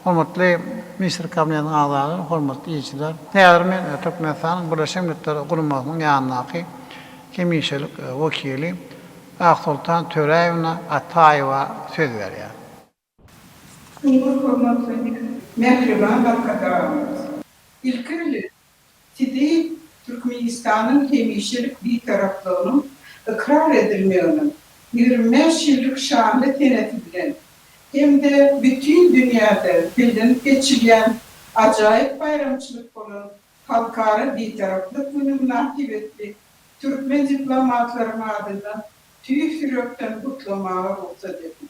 Hormatly Ministrler Kabinetiniň agzalary, hormatly ilçiler! Häzir men Türkmenistanyň Birleşen Milletler Guramasynyň ýanyndaky hemişelik wekili Aksoltan Töräýewna Ataýewa söz berýär. Çuňňur hormatly mähriban Arkadagymyz! Ilki bilen, Sizi Türkmenistanyň hemişelik Bitaraplygynyň ykrar edilmeginiň 25 ýyllyk şanly senesi bilen hem-de bütin dünýäde bellenip geçilýän ajaýyp baýramçylyk bolan Halkara Bitaraplyk güni mynasybetli türkmen diplomatlaryň adyndan tüýs ýürekden gutlamaga rugsat ediň.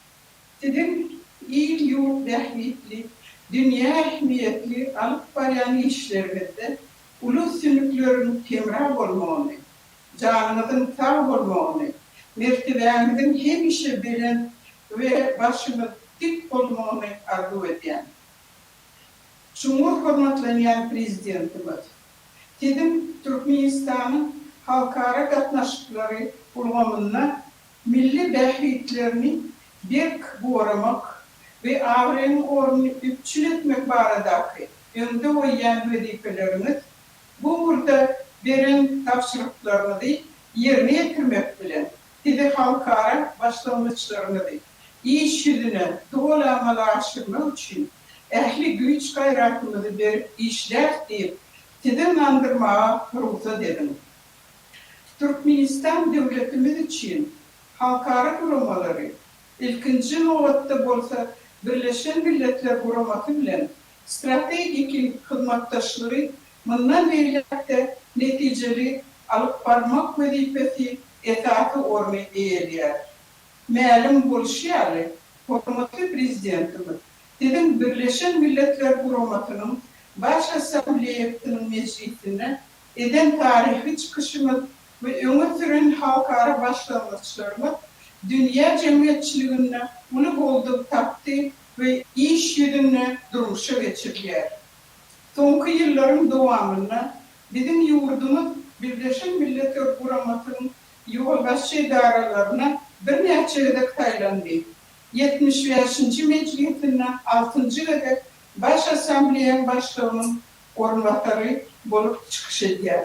Siziň il-ýurt bähbitli, dünýä ähmiýetli alyp barýan işleriňizde uly üstünlikleriň hemra bolmagyny, janyňyzyň sag bolmagyny, mertebäňiziň hemişe belent we başyňyz dik bolmagyny arzuw edýän. Çuňňur hormatlanýan Prezidentimiz, Siziň Türkmenistanyň halkara gatnaşyklary ulgamynda milli bähbitlerini berk goramak we abraýyň ornuny üpjün etmek baradaky öňde goýýan wezipeleriňiz bu ugurda beren tabşyryklaryňyzy ýerine ýetirmek bilen, sizi halkara başlangyçlaryňyzy iş ýüzüne doly amala aşyrmak üçin ähli güýç-gaýratymyzy berip işläris diýip, sizi ynandyrmaga rugsat ediň. Türkmenistan döwletimiz üçin halkara guramalary, ilkinji nobatda bolsa Birleşen Milletler Guramasy bilen strategiki hyzmatdaşlygy mundan beýläk-de netijeli alyp barmak wezipesi esasy orny eýeleýär. Mälim bolşy ýaly, hormatly Prezidentimiz Siziň Birleşen Milletler Guramasynyň Baş Assambleýasynyň mejlisinde eden taryhy çykyşyňyz we öňe süren halkara başlangyçlaryňyz dünýä jemgyýetçiliginde uly goldaw tapdy we iş ýüzünde durmuşa geçirilýär. Soňky ýyllaryň dowamynda biziň ýurdumyz Birleşen Milletler Guramasynyň ýolbaşçy edaralaryna birnäçe gezek saýlandy. 75-nji mejlisinde altynjy gezek Baş Assambleýaň başlygynyň orunbasary bolup çykyş edýär.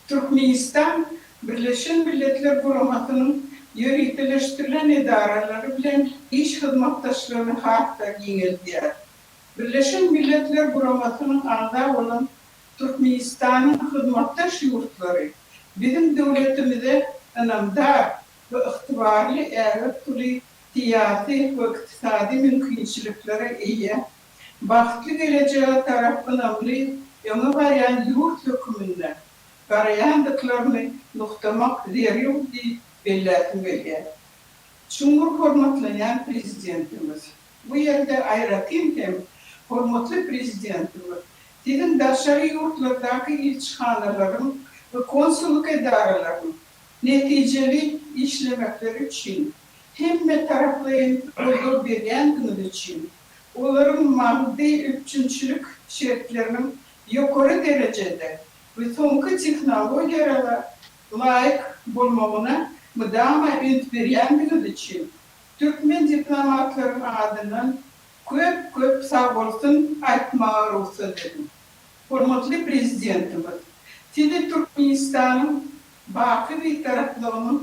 Türkmenistan Birleşen Milletler Guramasynyň ýöriteleşdirilen edaralary bilen iş hyzmatdaşlygyny has-da giňeldýär. Birleşen Milletler Guramasynyň agza bolan Türkmenistanyň hyzmatdaş ýurtlary biziň döwletimize ynamdar we ygtybarly ägirt uly syýasy we ykdysady mümkinçiliklere eýe, bagtly gelejege tarap ynamly öňe barýan ýurt höküminde garaýandyklaryny nygtamak zerur diýip belläsim gelýär. Çuňňur hormatlanýan Prezidentimiz, bu ýerde aýratyn hem hormatly Prezidentimiz, Siziň daşary ýurtlardaky ilçihanalaryň we konsullyk edaralaryň netijeli işlemekleri üçin hemmetaraplaýyn goldaw berýändigiňiz üçin, olaryň maddy üpjünçilik şertleriniň ýokary derejede we soňky tehnologiýalara laýyk bolmagyna mydama üns berýändigiňiz üçin türkmen diplomatlaryň adyndan köp-köp sagbolsun aýtmaga rugsat ediň. Hormatly Prezidentimiz, Sizi Türkmenistanyň baky Bitaraplygynyň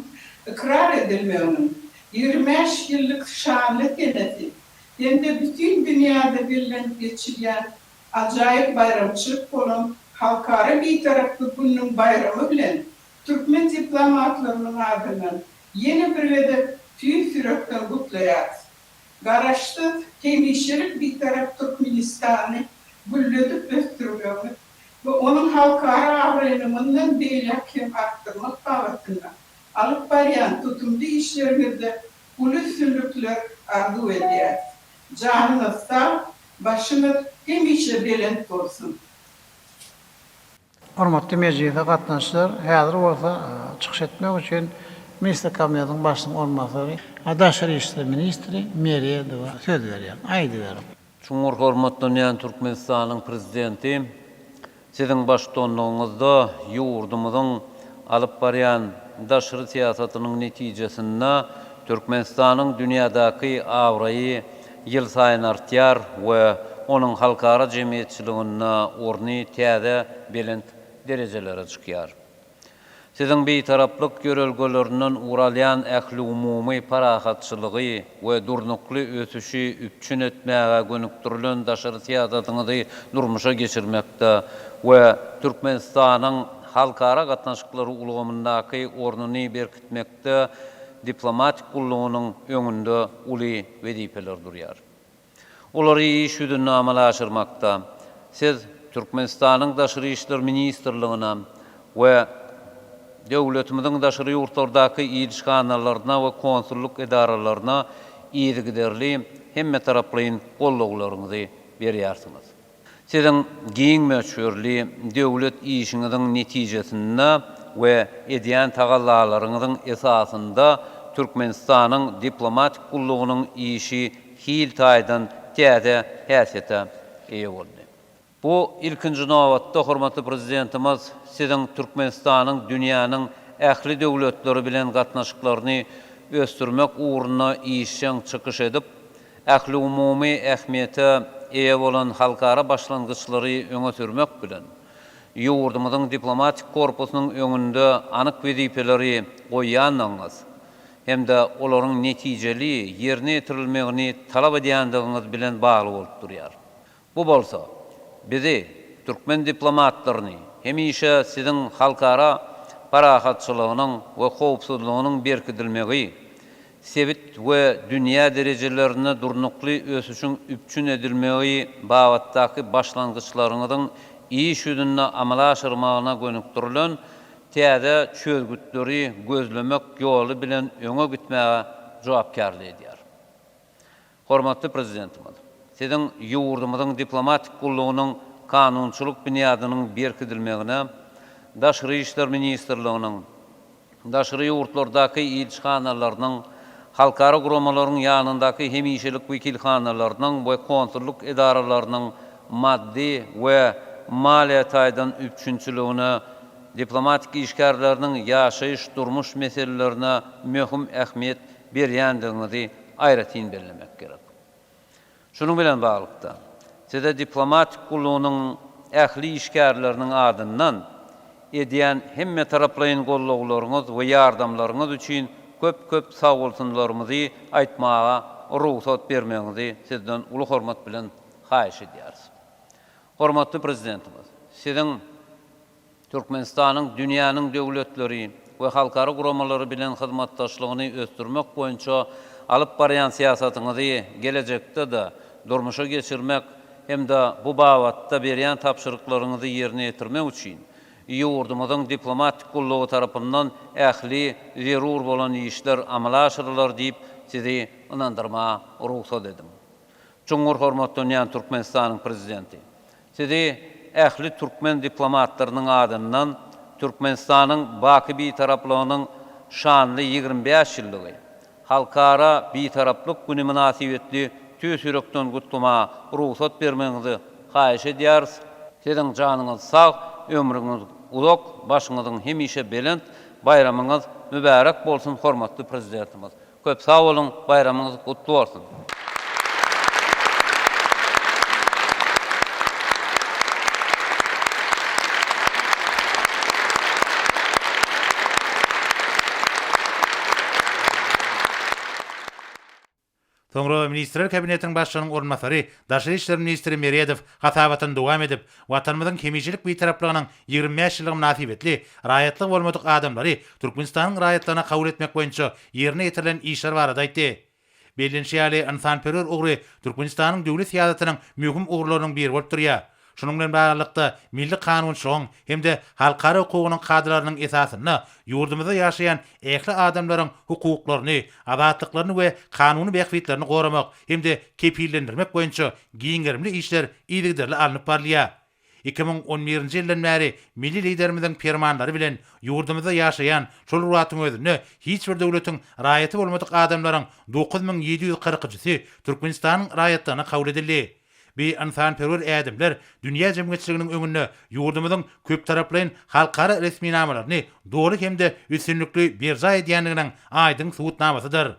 ykrar edilmeginiň 25 ýyllyk şanly senesi hem-de bütin dünýäde bellenip geçilýän. ajaýyp baýramçylyk bolan Halkara Bitaraplyk gününiň baýramy bilen türkmen diplomatlarynyň adyndan ýene bir gezek tüýs ýürekden gutlaýarys. Garaşsyz, hemişelik Bitarap Türkmenistany gülledip ösdürmegiňiz we onuň halkara abraýyny mundan beýläk hem artdyrmak babatynda alyp barýan tutumly işleriňizde uly üstünlikler arzuw edýäris. Janyňyz sag, başyňyz hemişe belent bolsun! Hormatly mejlise gatnaşyjylar, häzir bolsa çykyş etmek üçin Ministrler Kabinetiniň Başlygynyň orunbasary, daşary işler ministri Meredowa söz berýän. Aýdyberiň. Çuňňur hormatlanýan Türkmenistanyň Prezidenti, Siziň baştutanlygyňyzda ýurdumyzyň alyp barýan daşary syýasatynyň netijesinde Türkmenistanyň dünýädäki abraýy ýylsaýyn artýar we onuň halkara jemgyýetçiliginde orny täze belent derejelere çykýar. Siziň Bitaraplyk ýörelgelerinden ugur alýan ähliumumy parahatçylygy we durnukly ösüşi üpjün etmäge gönükdirilen daşary syýasatyňyzy durmuşa geçirmekde we Türkmenistanyň halkara gatnaşyklary ulgamyndaky ornuny berkitmekde diplomatik gullugynyň öňünde uly wezipeler durýar. Olary iş ýüzünde amala aşyrmakda Siz Türkmenistanyň Daşary işler ministrligine we döwletimiziň daşary ýurtlardaky ilçihanalaryna we konsullyk edaralaryna yzygiderli hemmetaraplaýyn goldawlaryňyzy berýärsiňiz. Siziň giň möçberli döwlet işiňiziň netijesinde we edýän tagallalaryňyzyň esasynda Türkmenistanyň diplomatik gullugynyň işi hil taýdan täze häsiýete eýe boldy. Bu, ilkinji nobatda, hormatly Prezidentimiz Siziň Türkmenistanyň dünýäniň ähli döwletleri bilen gatnaşyklaryny ösdürmek ugrunda işjeň çykyş edip, ähliumumy ähmiýete eýe bolan halkara başlangyçlary öňe sürmek bilen, ýurdumyzyň diplomatik korpusynyň öňünde anyk wezipeleri goýýandygyňyz hem-de olaryň netijeli ýerine ýetirilmegini talap edýändigiňiz bilen bagly bolup durýar. Bu bolsa, bizi, türkmen diplomatlaryny hemişe siziň halkara parahatçylygynyň we howpsuzlygynyň berkidilmegi, sebit we dünýä derejelerinde durnukly ösüşiň üpjün edilmegi babatdaky başlangyçlaryňyzyň iş ýüzünde amala aşyrmagyna gönükdirilen täze çözgütleri gözlemek ýoly bilen öňe gitmäge jogapkärli edýär. Hormatly Prezidentimiz, Siziň ýurdumyzyň diplomatik gullugynyň kanunçylyk binýadynyň berkidilmegine, Daşary işler ministrliginiň, daşary ýurtlardaky ilçihanalarynyň, halkara guramalaryň ýanyndaky hemişelik wekilhanalarynyň we konsullyk edaralarynyň maddy we maliýe taýdan üpjünçiligine, diplomatik işgärleriniň ýaşaýyş-durmuş meselelerine möhüm ähmiýet berýändigiňizi aýratyn bellemek gerek. Şunuň bilen baglylykda, Size diplomatik gullugynyň ähli işgärleriniň adyndan edýän hemmetaraplaýyn gollawlaryňyz we ýardamlaryňyz üçin köp-köp sagbolsunlarymyzy aýtmaga rugsat bermegiňizi Sizden uly hormat bilen haýyş edýäris. Hormatly Prezidentimiz, Siziň Türkmenistanyň dünýäniň döwletleri we halkara guramalary bilen hyzmatdaşlygyny ösdürmek boýunça alyp barýan syýasatyňyzy gelejekde-de durmuşa geçirmek hem-de bu babatda berýän tabşyryklaryňyzy ýerine ýetirmek üçin ýurdumyzyň diplomatik gullugy tarapyndan ähli zerur bolan işler amala aşyrylar diýip, Sizi ynandyrmaga rugsat ediň. Çuňňur hormatlanýan Türkmenistanyň Prezidenti! Sizi ähli türkmen diplomatlarynyň adyndan Türkmenistanyň baky Bitaraplygynyň şanly 25 ýyllygy, Halkara Bitaraplyk güni mynasybetli tüýs ýürekden gutlamaga rugsat bermegiňizi haýyş edýäris. Siziň janyňyz sag, ömrüňiz uzak, başyňyzyň hemişe belent, baýramyňyz mübärek bolsun, hormatly Prezidentimiz! Köp sag boluň, baýramyňyz gutly bolsun! Soňra Ministrler Kabinetiniň Başlygynyň orunbasary, daşary işler ministri Meredow hasabatyny dowam edip, Watanymyzyň hemişelik Bitaraplygynyň 25 ýyllygy mynasybetli raýatlygy bolmadyk adamlary Türkmenistanyň raýatlygyna kabul etmek boýunça ýerine ýetirilen işler barada aýtdy. Bellenişi ýaly, ynsanperwer ugry Türkmenistanyň döwlet syýasatynyň möhüm ugurlarynyň biri bolup durýar. Şunuň bilen baglylykda, milli kanunçylygyň hem-de halkara hukugynyň kadalarynyň esasynda ýurdumyzda ýaşaýan ähli adamlaryň hukuklaryny, azatlyklaryny we kanuny bähbitlerini goramak hem-de kepillendirmek boýunça giň gerimli işler yzygiderli alnyp barylýar. 2011-nji ýyldan bäri milli Liderimiziň permanlary bilen ýurdumyzda ýaşaýan, şol bir wagtyň özünde hiç bir döwletiň raýaty bolmadyk adamlaryň 9743-si Türkmenistanyň raýatlygyna kabul edildi. Bu ynsanperwer ädimler dünýä jemgyýetçiliginiň öňünde ýurdumyzyň köptaraplaýyn halkara resminamalaryny doly hem-de üstünlikli berjaý edýändiginiň aýdyň subutnamasydyr.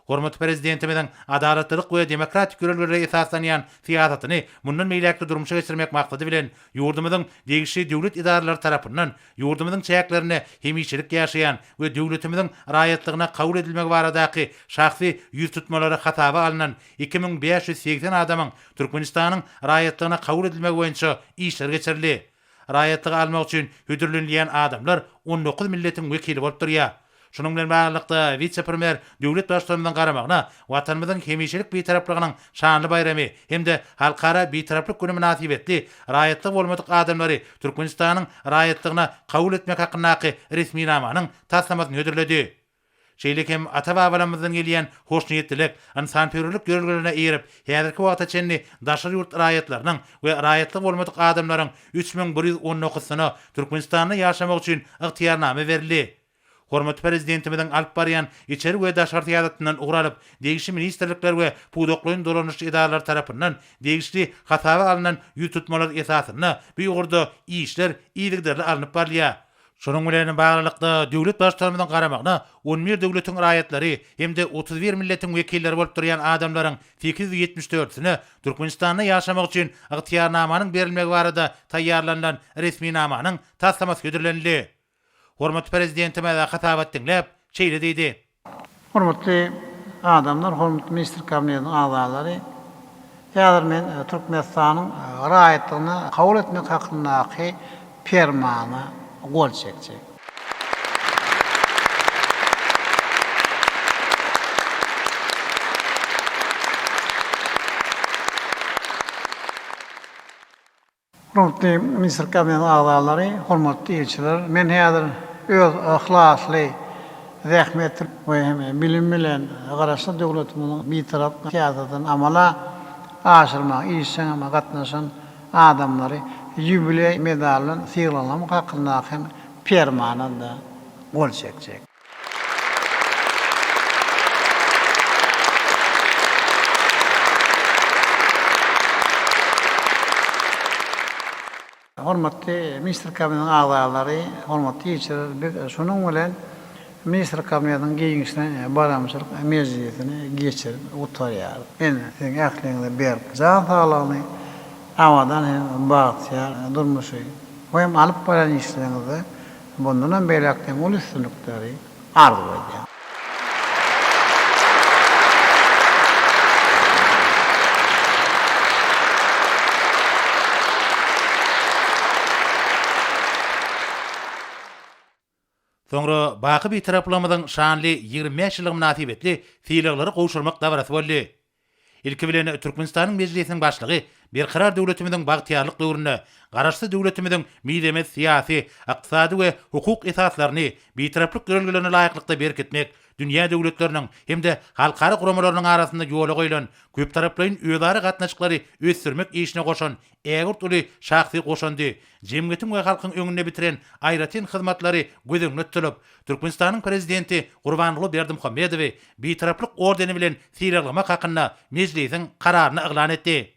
Hormatly Prezidentimiziň adalatlylyk we demokratik ýörelgelere esaslanýan syýasatyny mundan beýläk-de durmuşa geçirmek maksady bilen, ýurdumyzyň degişli döwlet edaralary tarapyndan ýurdumyzyň çäklerinde hemişelik ýaşaýan we döwletimiziň raýatlygyna kabul edilmegi baradaky şahsy ýüztutmalary hasaba alnan 2580 adamyň Türkmenistanyň raýatlygyna kabul edilmegi boýunça işler geçirildi. Raýatlygy almak üçin hödürlenilýän adamlar on dokuz milletiň wekili bolup durýar. Şunuň bilen baglylykda, wise-premýer döwlet Baştutanymyzyň garamagyna Watanymyzyň hemişelik Bitaraplygynyň şanly baýramy hem-de Halkara Bitaraplyk güni mynasybetli raýatlygy bolmadyk adamlary Türkmenistanyň raýatlygyna kabul etmek hakyndaky resminamanyň taslamasyny hödürledi. Şeýle hem ata-babalarymyzdan gelýän hoşniýetlilik, ynsanperwerlik ýörelgelerine eýerip, häzirki wagta çenli daşary ýurt raýatlarynyň we raýatlygy bolmadyk adamlaryň 3119-syna Türkmenistanda ýaşamak üçin ygtyýarnama berildi. Hormatly Prezidentimiziň alyp barýan içeri we daşary syýasatyndan ugur alyp, degişli ministrlikler we pudaklaýyn dolanyş edaralary tarapyndan degişli hasaba alnan ýüztutmalar esasynda bu ugurda işler yzygiderli alnyp barylýar. Şunuň bilen baglylykda, döwlet Baştutanymyzyň garamagyna on bir döwletiň raýatlary hem-de 31 milletiň wekilleri bolup durýan adamlaryň 874-sine Türkmenistanda ýaşamak üçin ygtyýarnamanyň berilmegi barada taýýarlanylan resminamanyň taslamasy hödürlenildi. Hormatly Prezidentimiz hasabat diňläp, şeýle diýdi. Hormatly adamlar, hormatly Ministrler Kabinetiniň agzalary! Häzir men Türkmenistanyň raýatlygyna kabul etmek hakyndaky Permana gol çekjek. Hormatly Ministrler Kabinetiniň agzalary, hormatly ilçiler! Men häzir öz yhlasly zähmeti we hem bilim bilen Garaşsyz döwletimiziň Bitarap syýasatyny amala aşyrmaga işjeň gatnaşan adamlary ýubileý medaly bilen sylaglamak hakyndaky hem Permana-da gol çekjek. Hormatly Ministrler Kabinetiniň agzalary, hormatly ilçiler, biz şunuň bilen Ministrler Kabinetiniň giňişleýin baýramçylyk mejlisini geçirip gutarýarys. Men siziň ähliňize berk jan saglygyny, abadan hem bagtyýar durmuşy we hem alyp barýan işleriňizde Mundanam beýläk hem uly üstünlikleri arzuw edýän. Soňra baky Bitaraplygymyzyň şanly 25 ýyllygy mynasybetli sylaglary gowşurmak dabarasy boldy. Ilki bilen, Türkmenistanyň Mejlisiniň Başlygy Berkarar döwletimiziň bagtyýarlyk döwründe Garaşsyz döwletimiziň mizemez syýasy, ykdysady we hukuk esaslaryny Bitaraplyk ýörelgelerine laýyklykda berkitmek, dünýä döwletleriniň hem-de halkara guramalarynyň arasynda ýola goýlan köptaraplaýyn özara gatnaşyklary ösdürmek işine goşan ägirt uly şahsy goşandy, jemgyýetiň we halkyň öňünde bitiren aýratyn hyzmatlary göz öňünde tutulyp, Türkmenistanyň Prezidenti Gurbanguly Berdimuhamedowy Bitaraplyk ordeni bilen sylaglamak hakynda Mejlisiň Kararyny yglan etdi.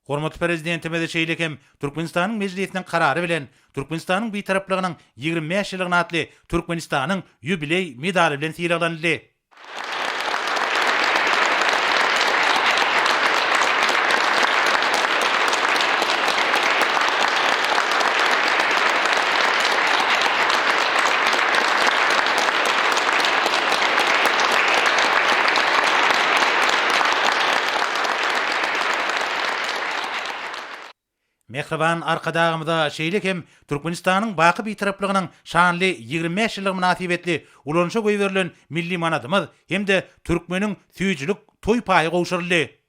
Hormatly Prezidentimiz şeýle hem Türkmenistanyň Mejlisiniň Karary bilen Türkmenistanyň Bitaraplygynyň 25 ýyllygyna atly Türkmenistanyň ýubileý medaly bilen sylaglanyldy. Mähriban Arkadagymyza şeýle hem Türkmenistanyň baky Bitaraplygynyň şanly 25 ýyllygy mynasybetli ulanyşa goýberilen milli manadymyz hem-de Türkmeniň süýjülik toý paýy gowşuryldy.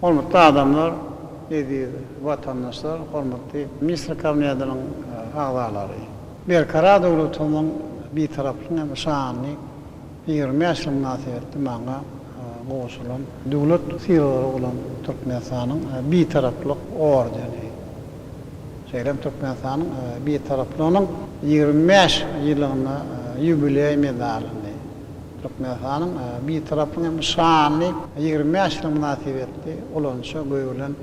Hormatly adamlar, eziz watandaşlar, hormatly Ministrler Kabinetiniň agzalary! Berkarar döwletimiziň Bitaraplygyň hem şanly 25 ýyly mynasybetli maňa gowşurylan döwlet sylaglary bolan Türkmenistanyň Bitaraplyk ordeni, şeýle hem Türkmenistanyň Bitaraplygynyň 25 ýyllygyna ýubileý medalyny, Türkmenistanyň Bitaraplygyň hem şanly 25 ýyly mynasybetli ulanyşa goýberilen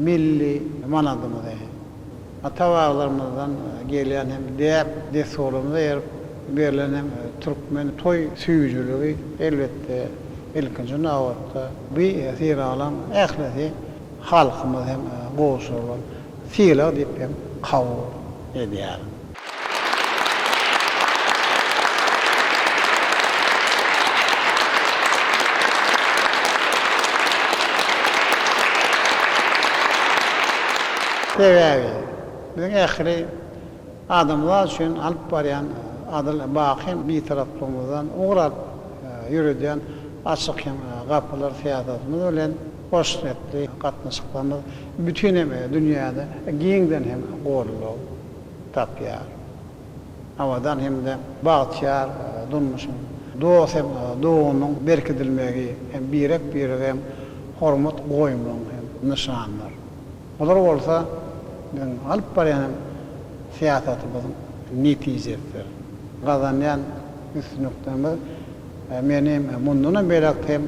milli manadymyzy, ata-babalarymyzdan gelýän hem däp-dessurlarymyza eýerip berlen hem türkmen toý süýjüligi, elbetde, ilkinji nobatda, bu sylaglaryň ählisi halkymyz hem gowşurylan sylag diýip hem kabul edýärin. Sebäbi, biziň ähli adamzat üçin alyp barýan adyl baky Bitaraplygymyzdan ugur alyp ýöredýän açyk hem gapylar syýasatymyz bilen hoşniýetli gatnaşyklarymyz bütin hem dünýäde giňden hem goldaw tapýar. Abadan hem-de bagtyýar durmuşyň, dost hem doganyň berkidilmegi hem birek-birege hem hormat goýmagyň hem nyşanydyr. Bular bolsa biziň alyp barýan hem syýasatymyzyň netijesidir. Gazanýan üstünliklerimiz meni mundanam beýläk hem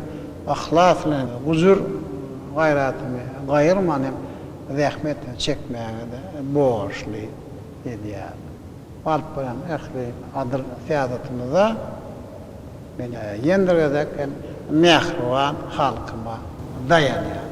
yhlas bilen gujur-gaýratymy gaýyrman hem zähmet çekmäge-de borçly edýär. Alyp barýan ähli adyl syýasatymyzda men ýene bir gezek hem mähriban halkyma daýanýan.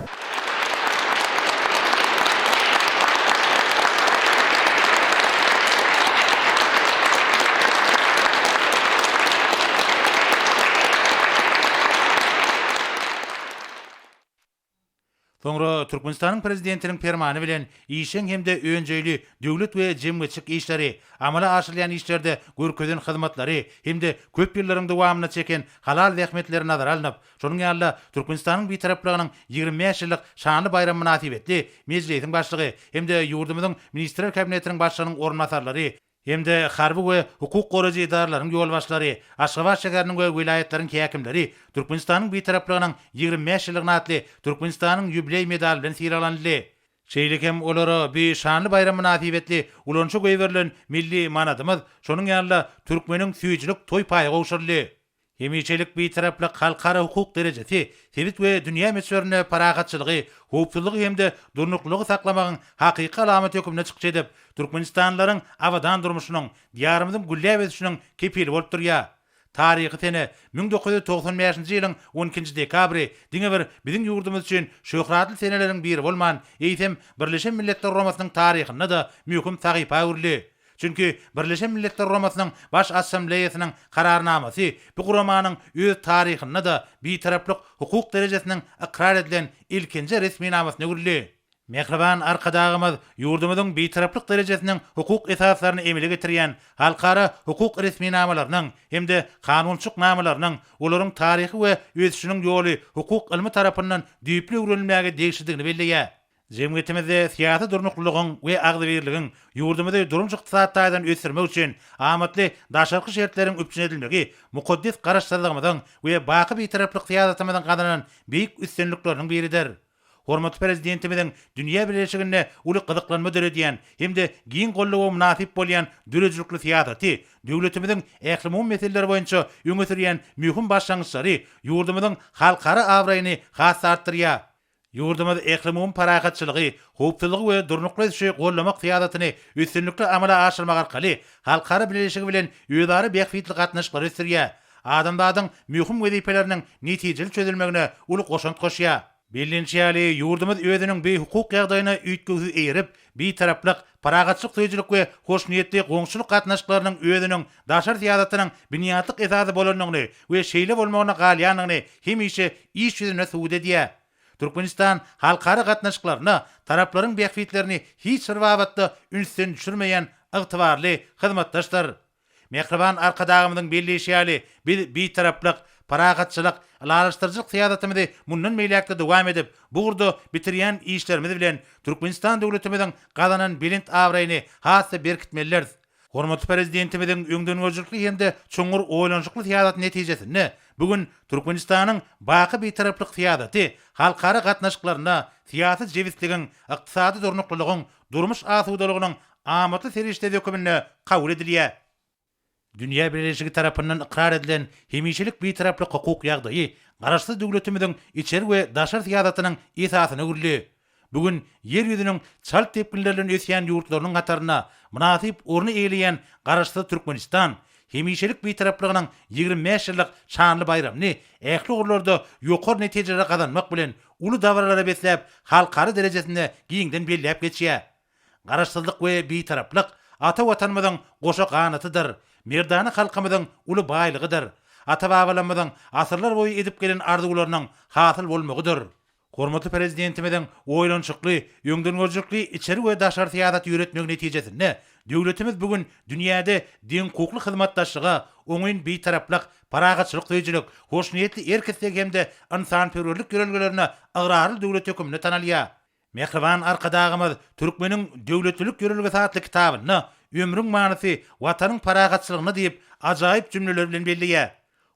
Soňra Türkmenistanyň Prezidentiniň Permany bilen işjeň hem-de önjeýli döwlet we jemgyýetçilik işleri, amala aşyrylýan işlerde görkezen hyzmatlary hem-de köp ýyllaryň dowamynda çeken halal zähmetleri nazara alnyp, şonuň ýaly-da Türkmenistanyň Bitaraplygynyň 25 ýyllyk şanly baýramy mynasybetli Mejlisiň Başlygy hem-de ýurdumyzyň Ministrler Kabinetiniň Başlygynyň orunbasarlary, hem-de harby we hukuk goraýjy edaralaryň ýolbaşçylary, Aşgabat şäheriniň we welaýatlaryň häkimleri Türkmenistanyň Bitaraplygynyň 25 ýyllygyna atly Türkmenistanyň ýubileý medaly bilen sylaglanyldy. Şeýle hem olara bu şanly baýram mynasybetli ulanyşa goýberilen milli manadymyz, şonuň ýaly-da türkmeniň süýjülik toý paýy gowşuryldy. Hemişelik Bitaraplyk halkara hukuk derejesi sebit we dünýä möçberinde parahatçylygy, howpsuzlygy hem-de durnuklylygy saklamagyň hakyky alamaty hökmünde çykyş edip, türkmenistanlylaryň abadan durmuşynyň, Diýarymyzyň gülläp ösüşiniň kepili bolup durýar. Taryhy sene, 1995-nji ýylyň on ikinji dekabry diňe bir biziň ýurdumyz üçin şöhratly seneleriň biri bolman, eýsem, Birleşen Milletler Guramasynyň taryhynda-da möhüm sahypa öwrüldi. Çünki Birleşen Milletler Guramasynyň Baş Assambleýasynyň Kararnamasy bu guramanyň öz taryhynda-da bitaraplyk hukuk derejesiniň ykrar edilen ilkinji resminamasyna öwrüldi. Mähriban Arkadagymyz ýurdumyzyň bitaraplyk derejesiniň hukuk esaslaryny emele getirýän halkara hukuk resminamalarynyň hem-de kanunçylyk namalarynyň, olaryň taryhy we ösüşiniň ýoly hukuk ylmy tarapyndan düýpli öwrenilmäge degişlidigini belleýär. Jemgyýetimizde syýasy durnuklylygyň we agzybirligiň, ýurdumyzy durmuş-ykdysady taýdan ösdürmek üçin amatly daşarky şertleriň üpjün edilmegi mukaddes Garaşsyzlygymyzyň we baky Bitaraplyk syýasatymyzyň gazanan beýik üstünlikleriniň biridir. Hormatly Prezidentimiziň dünýä bileleşiginde uly gyzyklanma döredýän hem-de giň goldawa mynasyp bolýan döredijilikli syýasaty, döwletimiziň ählumumy meseleler boýunça öňe sürýän möhüm başlangyçlary ýurdumyzyň halkara abraýyny has-da artdyrýar. Ýurdumyz ählumumy parahatçylygy, howpsuzlygy we durnukly ösüşi goldamak syýasatyny üstünlikli amala aşyrmak arkaly halkara bileleşigi bilen özara bähbitli gatnaşyklary ösdürýär, adamzadyň möhüm wezipeleriniň netijeli çözülmegine uly goşant goşýar. Bellenişi ýaly, ýurdumyz özüniň bu hukuk ýagdaýyna üýtgewsiz eýerip, Bitaraplyk, parahatçylyk söýüjilik we hoşniýetli goňşulyk gatnaşyklarynyň özüniň daşary syýasatynyň binýatlyk esasy bolandygyny we şeýle bolmagyna galýandygyny hemişe iş ýüzünde subut edýär. Türkmenistan halkara gatnaşyklarynda taraplaryň bähbitlerini hiç bir babatda ünsden düşürmeýän ygtybarly hyzmatdaşdyr. Mähriban Arkadagymyzyň belleýşi ýaly, biz Bitaraplyk, parahatçylyk, ylalaşdyryjylyk syýasatymyzy mundan beýläk-de dowam edip, bu ugurda bitirýän işlerimiz bilen Türkmenistan döwletimiziň gazanan belent abraýyny has-da berkitmelidiris. Hormatly Prezidentimiziň öňdengörüjilikli hem-de çuňňur oýlanyşykly syýasaty netijesinde bu gün Türkmenistanyň baky Bitaraplyk syýasaty halkara gatnaşyklarynda syýasy jebisligiň, ykdysady durnuklylygyň, durmuş asudalygynyň amatly serişdesi höküminde kabul edilýär. Dünýä bileleşigi tarapyndan ykrar edilen hemişelik Bitaraplyk hukuk ýagdaýy Garaşsyz döwletimiziň içeri we daşary syýasatynyň esasyna öwrüldi. Bu gün Ýer ýüzüniň çalt depginler bilen ösýän ýurtlarynyň hatarynda mynasyp orny eýeleýän Garaşsyz Türkmenistan hemişelik Bitaraplygynyň 25 ýyllyk şanly baýramyny ähli ugurlarda ýokary netijeleri gazanmak bilen, uly dabaralara besläp, halkara derejesinde giňden belläp geçýär. Garaşsyzlyk we Bitaraplyk ata Watanymyzyň goşa ganatydyr, merdana halkymyzyň uly baýlygydyr, ata-babalarymyzyň asyrlar boýy edip gelen arzuwlarynyň hasyl bolmagydyr. Hormatly Prezidentimiziň oýlanyşykly, öňdengörüjilikli içeri we daşary syýasaty ýöretmegi netijesinde döwletimiz bu gün dünýäde deňhukukly hyzmatdaşlyga, oňyn Bitaraplyk, parahatçylyk söýüjilik, hoşniýetli erk-isleg hem-de ynsanperwerlik ýörelgelerine ygrarly döwlet hökmünde tanalýar. Mähriban Arkadagymyz Türkmeniň döwletlilik ýörelgesi atly kitabynda Ömrüň manysy Watanyň parahatçylygynda diýip, ajaýyp jümleler bilen belleýär.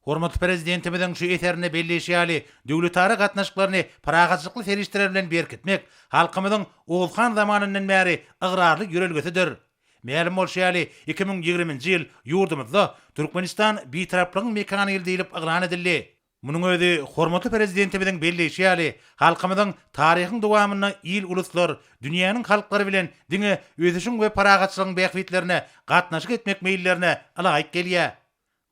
Hormatly Prezidentimiziň şu eserinde belleýşi ýaly, döwletara gatnaşyklaryny parahatçylykly serişdeler bilen berkitmek halkymyzyň Oguz han zamanyndan bäri ygrarly ýörelgesidir. Mälim bolşy ýaly, 2020-nji ýyl ýurdumyzda Türkmenistan Bitaraplygyň mekany ýyly diýlip yglan edildi. Munuň özi hormatly Prezidentimiziň belleýşi ýaly, halkymyzyň taryhyň dowamynda il-uluslar, dünýäniň halklary bilen diňe ösüşiň we parahatçylygyň bähbitlerine gatnaşyk etmek meýillerine ylaýyk gelýär.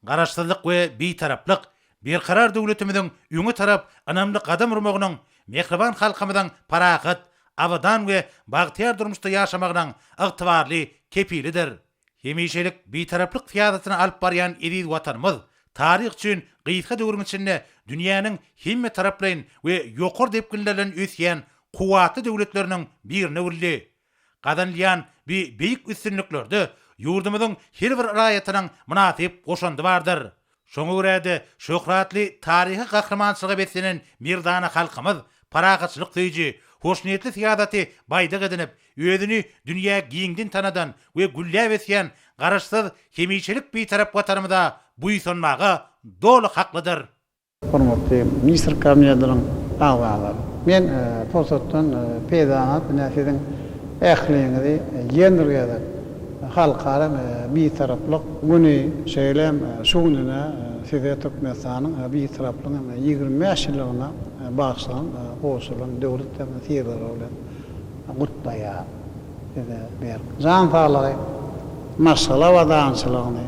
Garaşsyzlyk we Bitaraplyk Berkarar döwletimiziň öňe tarap ynamly gadam urmagynyň, mähriban halkymyzyň parahat, abadan we bagtyýar durmuşda ýaşamagynyň ygtybarly kepilidir. Hemişelik Bitaraplyk syýasatyny alyp barýan eziz Watanymyz taryh üçin gysga döwrüň içinde dünýäniň hemmetaraplaýyn we ýokary depginler bilen ösýän kuwwatly döwletleriniň birine öwrüldi. Gazanylýan bi beýik üstünliklerde ýurdumyzyň her bir raýatynyň mynasyp goşandy bardyr. Şoňa görä-de, şöhratly taryhy gahrymançylyga beslenen merdana halkymyz parahatçylyk söýüji, hoşniýetli syýasaty baýdak edinip, özüni dünýä giňden tanadan we gülläp ösýän Garaşsyz, hemişelik Bitarap Watanymyza buýsanmaga doly haklydyr. Hormatly Ministr Kabinetiniň agzalary! Men pursatdan peýdalanyp, ine, siziň ähliňizi ýene bir gezek Halkara Bitaraplyk güni, şeýle hem şu gün ine, size Türkmenistanyň Bitaraplygynyň 25 ýyllygyna bagyşlanan gowşurylan döwlet sylaglary bilen gutlaýaryn. Size berk jan saglygy, maşgala abadançylygyny,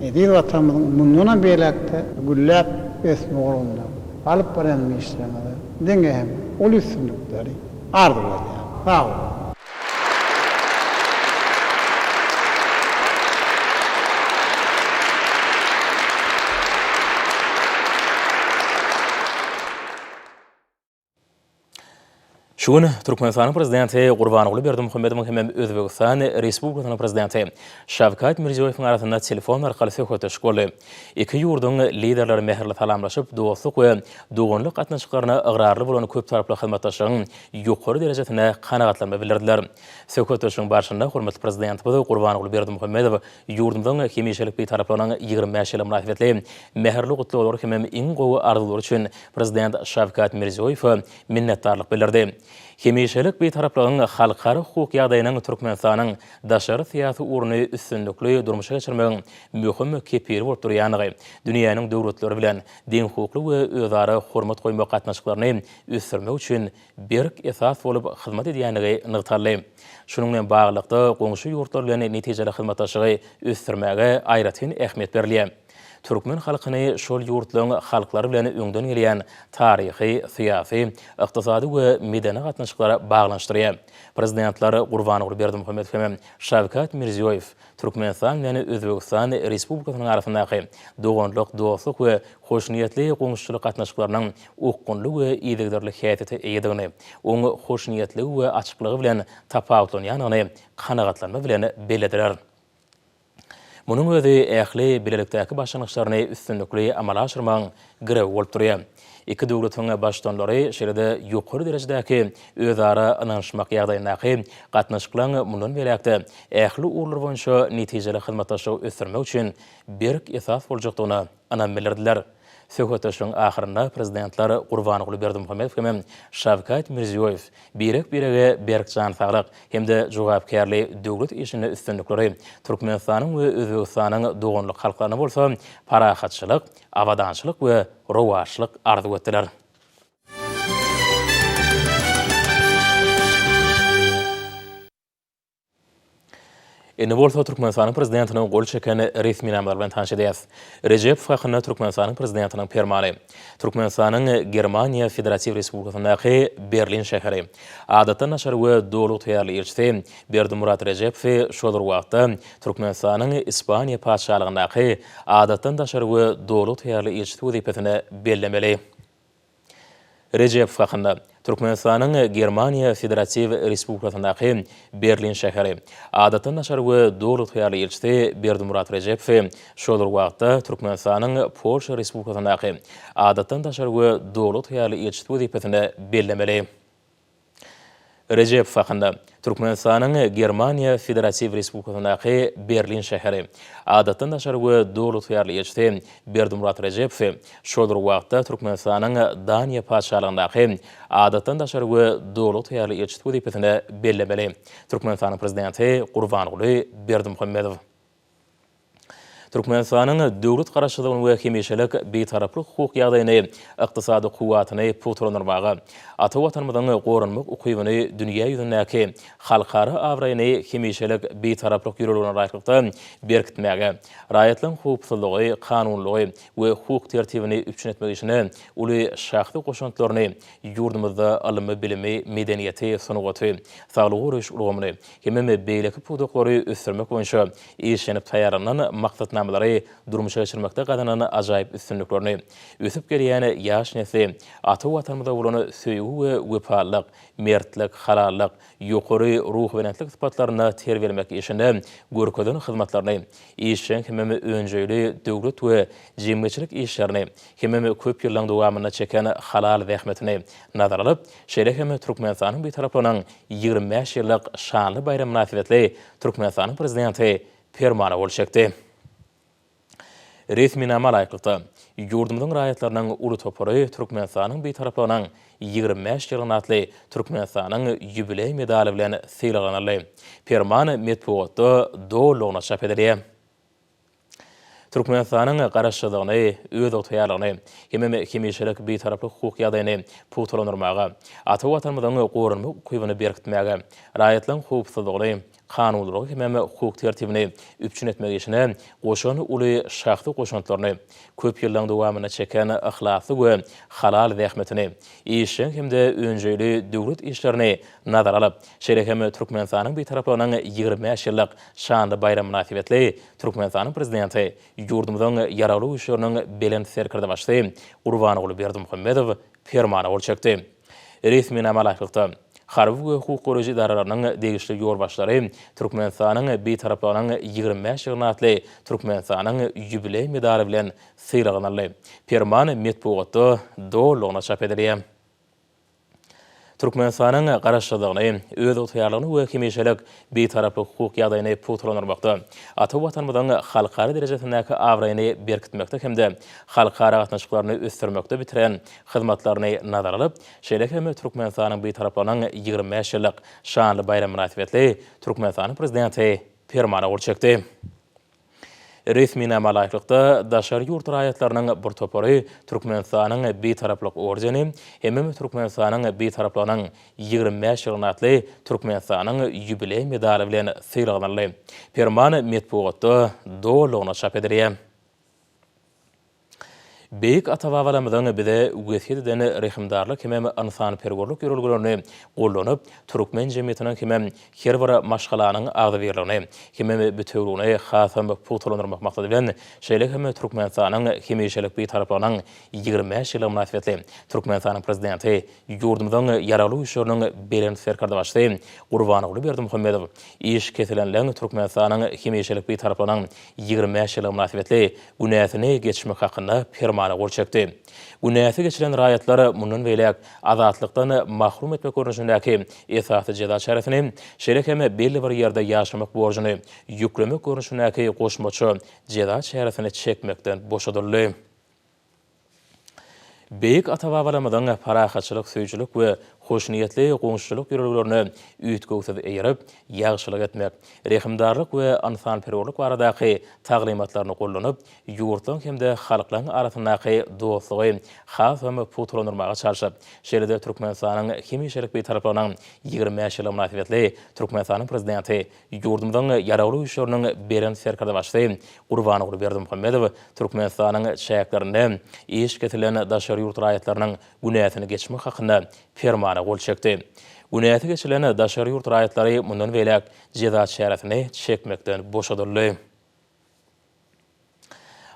Eziz Watanymyzyň mundanam beýläk-de gülläp ösmegi ugrunda alyp barýan işleriňizde diňe hem uly üstünlikleri arzuw edýärin. Sag boluň! Şu gün Türkmenistanyň Prezidenti Gurbanguly Berdimuhamedowyň hemem Özbegistan Respublikasynyň Prezidenti Şawkat Mirziýoýewiň arasynda telefon arkaly söhbetdeşlik boldy. Iki ýurduň Liderleri mähirli salamlaşyp, dostluk we doganlyk gatnaşyklaryna ygrarly bolan köptaraply hyzmatdaşlygyň ýokary derejesine kanagatlanma bildirdiler. Söhbetdeşligiň barşynda hormatly Prezidentimiz Gurbanguly Berdimuhamedow ýurdumyzyň hemişelik Bitaraplygynyň 25 ýyllygy mynasybetli mähirli gutlaglary hemem iň gowy arzuwlary üçin Prezident Şawkat Mirziýoýewe minnetdarlyk bildirdi. Hemişelik Bitaraplygyň halkara hukuk ýagdaýynyň Türkmenistanyň daşary syýasy ugruny üstünlikli durmuşa geçirmegiň möhüm kepili bolup durýandygy, dünýäniň döwletleri bilen deňhukukly we özara hormat goýmak gatnaşyklaryny ösdürmek üçin berk esas bolup hyzmat edýändigi nygtaldy. Şunuň bilen baglylykda, goňşy ýurtlar bilen netijeli hyzmatdaşlygy ösdürmäge aýratyn ähmiýet berilýär. Türkmen halkyny şol ýurtlaryň halklary bilen öňden gelýän taryhy, syýasy, ykdysady we medeni gatnaşyklar baglanyşdyrýar. Prezidentler Gurbanguly Berdimuhamedow hem Şawkat Mirziýoýew Türkmenistan bilen Özbegistan Respublikasynyň arasyndaky doganlyk, dostluk we hoşniýetli goňşuçylyk gatnaşyklarynyň okgunly we yzygiderli häsiýete eýedigini, oň hoşniýetligi we açyklygy bilen tapawutlanýandygyny kanagatlanma bilen bellediler. Munuň özi ähli bilelikdäki başlangyçlaryny üstünlikli amala aşyrmagyň girewi bolup durýar. Iki döwletiň Baştutanlary şeýle-de ýokary derejedäki özara ynanyşmak ýagdaýyndaky gatnaşyklaryň mundan beýläk-de ähli ugurlar boýunça netijeli hyzmatdaşlygy ösdürmek üçin berk esas boljakdygyna ynam bildirdiler. Söhbetdeşligiň ahyrynda Prezidentler Gurbanguly Berdimuhamedow hem Şawkat Mirziýoýew birek-birege berk jan saglyk hem-de jogapkärli döwlet işinde üstünlikleri, Türkmenistanyň we Özbegistanyň doganlyk halklaryna bolsa parahatçylyk, abadançylyk we rowaçlyk arzuw etdiler. Indi bolsa Türkmenistanyň Prezidentiniň gol çeken resminamalary bilen tanyş edýäris. Rejepow hakynda Türkmenistanyň Prezidentiniň Permany. Türkmenistanyň Germaniýa Federatiw Respublikasyndaky Berlin şäheri. Adatdan daşary we Doly ygtyýarly ilçisi Berdimyrat Rejepowy şol bir wagtda Türkmenistanyň Ispaniýa Patyşalygyndaky Adatdan daşary we Doly ygtyýarly ilçisi wezipesine bellemeli. Rejepow hakynda, Türkmenistanyň Germaniýa Federatiw Respublikasyndaky Berlin şäheri. Adatdan daşary we Doly ygtyýarly ilçisi Berdimyrat Rejepowy şol bir wagtda Türkmenistanyň Polşa Respublikasyndaky Adatdan daşary we Doly ygtyýarly ilçisi wezipesine bellemeli. Rejepow hakynda, Türkmenistanyň Germaniýa Federatiw Respublikasyndaky Berlin şäheri. Adatdan daşary we Doly ygtyýarly ilçisi Berdimyrat Rejepowy şol bir wagtda Türkmenistanyň Daniýa Patyşalygyndaky Adatdan daşary we Doly ygtyýarly ilçisi wezipesine bellemeli. Türkmenistanyň Prezidenti Gurbanguly Berdimuhamedow. Türkmenistanyň döwlet Garaşsyzlygyny we hemişelik Bitaraplyk hukuk ýagdaýyny, ykdysady kuwwatyny pugtalandyrmaga, ata Watanymyzyň goranmak ukybyny dünýä ýüzündäki halkara abraýyny hemişelik Bitaraplyk ýörelgelerine laýyklykda berkitmäge, raýatlaryň howpsuzlygy, kanunylygy we hukuk tertibini üpjün etmek işine uly şahsy goşantlaryny, ýurdumyzda ylymy-bilimi, medeniýeti, sungaty, saglygy goraýyş ulgamyny hemem beýleki pudaklary ösdürmek boýunça işlenip taýýarlanan maksatnamalary durmuşa geçirmekde gazanan ajaýyp üstünliklerini, ösüp gelýän ýaş nesli ata Watanymyza bolan söýgi we wepalylyk, mertlik, halallyk, ýokary ruhubelentlik sypatlarynda terbiýelemek işinde görkezen hyzmatlaryny, işjeň hemem önjeýli döwlet we jemgyýetçilik işlerini hemem köp ýyllaryň dowamynda çeken halal zähmetini nazara alyp, şeýle hem Türkmenistanyň Bitaraplygynyň 25 ýyllyk şanly baýramy mynasybetli Türkmenistanyň Prezidenti Permana gol çekdi. Resminama laýyklykda, ýurdumyzyň raýatlarynyň uly topary Türkmenistanyň Bitaraplygynyň 25 ýyllygyna atly Türkmenistanyň ýubileý medaly bilen sylaglanyldy. Perman metbugatda dolulygyna çap edilýär. Türkmenistanyň Garaşsyzlygyny, özygtyýarlygyny hemem hemişelik Bitaraplyk hukuk ýagdaýyny pugtalandyrmaga, ata Watanymyzyň goranmak ukybyny berkitmäge, raýatlaryň howpsuzlygyny, kanunylygy hemem hukuk tertibini üpjün etmek işine goşan uly şahsy goşantlaryny, köp ýyllaryň dowamynda çeken yhlasly we halal zähmetini, işjeň hem-de önjeýli döwlet işlerini nazara alyp, şeýle hem Türkmenistanyň Bitaraplygynyň 25 ýyllyk şanly baýramy mynasybetli Türkmenistanyň Prezidenti, ýurdumyzyň Ýaragly Güýçleriniň Belent Serkerdebaşysy Gurbanguly Berdimuhamedow Permana gol çekdi. Resminama laýyklykda. Harby we hukuk goraýjy edaralarynyň degişli ýolbaşçylary Türkmenistanyň Bitaraplygynyň 25 ýyllygyna atly Türkmenistanyň ýubileý medaly bilen sylaglanyldy. Perman metbugatda dolulygyna çap edilýär. Türkmenistanyň Garaşsyzlygyny, özygtyýarlygyny we hemişelik Bitaraplyk hukuk ýagdaýyny pugtalandyrmakda, ata Watanymyzyň halkara derejesindäki abraýyny berkitmekde hem-de halkara gatnaşyklaryny ösdürmekde bitiren hyzmatlaryny nazara alyp, şeýle hem Türkmenistanyň Bitaraplygynyň 25 ýyllyk şanly baýramy mynasybetli Türkmenistanyň Prezidenti Permana gol çekdi. Resminama laýyklykda, daşary ýurt raýatlarynyň bir topary Türkmenistanyň Bitaraplyk ordeni hemem Türkmenistanyň Bitaraplygynyň 25 ýyllygyna atly Türkmenistanyň ýubileý medaly bilen sylaglanyldy. Perman metbugatda dolulygyna çap edilýär. Beýik ata-babalarymyzyň bize wesýet eden rehimdarlyk hemem ynsanperwerlik ýörelgelerini gollanyp, türkmen jemgyýetiniň hemem her bir maşgalanyň agzybirligini hemem bitewüligini hasam pugtalandyrmak maksady bilen, şeýle hem Türkmenistanyň hemişelik Bitaraplygynyň 25 ýyllygy mynasybetli Türkmenistanyň Prezidenti, ýurdumyzyň Ýaragly Güýçleriniň Belent Serkerdebaşysy Gurbanguly Berdimuhamedow iş kesilenleň Türkmenistanyň hemişelik Bitaraplygynyň 25 ýyllygy mynasybetli günäsini geçmek hakynda Permana gol çekdi. Günäsi geçilen raýatlar mundan beýläk azatlykdan mahrum etmek görnüşindäki esasy jeza çäresini, şeýle hem belli bir ýerde ýaşamak borjuny ýüklemek görnüşindäki goşmaça jeza çäresini çekmekden boşadyldy. Beýik ata-babalarymyzyň parahatçylyk söýüjilik we hoşniýetli goňşuçylyk ýörelgelerine üýtgewsiz eýerip, ýagşylyk etmek, rehimdarlyk we ynsanperwerlik baradaky taglymatlaryny gollanyp, ýurtlaryň hem-de halklaryň arasyndaky dostlugy hasam pugtalandyrmaga çalşyp, şeýle-de Türkmenistanyň hemişelik Bitaraplygynyň 25 ýyllygy mynasybetli Türkmenistanyň Prezidenti Ýurdumyzyň Ýaragly Güýçleriniň Belent Serkerdebaşysy Gurbanguly Berdimuhamedow Türkmenistanyň çäklerinde iş kesilen daşary ýurt raýatlarynyň günäsini geçmek hakynda Permana gol çekdi. Günäsi geçilen daşary ýurt raýatlary mundan beýläk jeza çäresini çekmekden boşadyldy.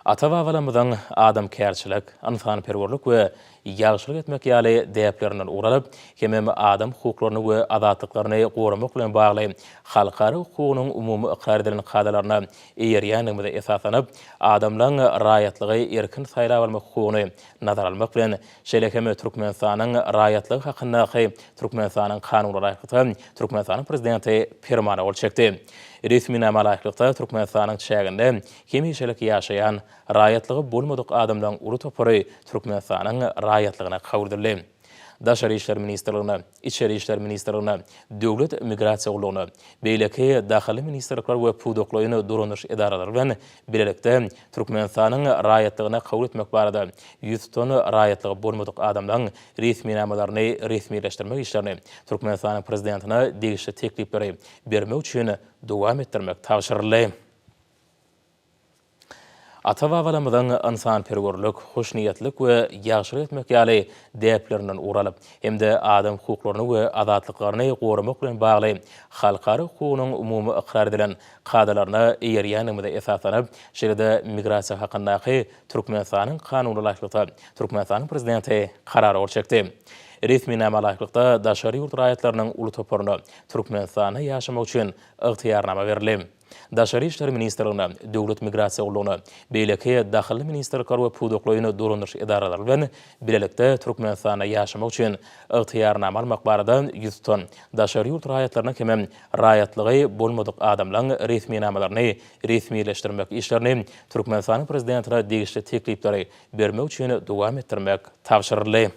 Ata-babalarymyzyň adamkärçilik, ynsanperwerlik we ýagşylyk etmek ýaly däplerinden ugur alyp, hemem adam hukuklaryny we azatlyklaryny goramak bilen bagly halkara hukugynyň umumy ykrar edilen kadalaryna eýerýändigimize esaslanyp, adamlaryň raýatlygy erkin saýlap almak hukugyny nazara almak bilen, şeýle hem Türkmenistanyň raýatlygy hakyndaky Türkmenistanyň Kanunyna laýyklykda Türkmenistanyň Prezidenti Permana gol çekdi. Resminama laýyklykda, Türkmenistanyň çäginde hemişelik ýaşaýan, raýatlygy bolmadyk adamlaryň uly topary Türkmenistanyň raýatlygyna kabul edildi. Daşary işler ministrligine, Içeri işler ministrligine, Döwlet migrasiýa gullugyna, beýleki dahylly ministrlikler we pudaklaýyn dolandyryş edaralary bilen bilelikde Türkmenistanyň raýatlygyna kabul etmek barada 100 tutan raýatlygy bolmadyk adamlaryň resminamalaryny resmileşdirmek işlerini Türkmenistanyň Prezidentine degişli teklipleri bermek üçin dowam etdirmek tabşyryldy. Ata-babalarymyzyň ynsanperwerlik, hoşniýetlilik we ýagşylyk etmek ýaly däplerinden ugur alyp hem-de adam hukuklaryny we azatlyklaryny goramak bilen bagly halkara hukugynyň umumy ykrar edilen kadalaryna eýerýändigimize esaslanyp, şeýle-de Migrasiýa hakyndaky Türkmenistanyň Kanunyna laýyklykda, Türkmenistanyň Prezidenti Karara gol çekdi. Resminama laýyklykda, daşary ýurt raýatlarynyň uly toparyna Türkmenistanda ýaşamak üçin ygtyýarnama berildi. Daşary işler ministrligine, Döwlet migrasiýa gullugyna, beýleki dahylly ministrlikler we pudaklaýyn dolandyryş edaralary bilen bilelikde Türkmenistanda ýaşamak üçin ygtyýarnama almak barada 100 tutan daşary ýurt raýatlarynyň hemem raýatlygy bolmadyk adamlaryň resminamalaryny resmileşdirmek işlerini Türkmenistanyň Prezidentine degişli teklipleri bermek üçin dowam etdirmek tabşyryldy.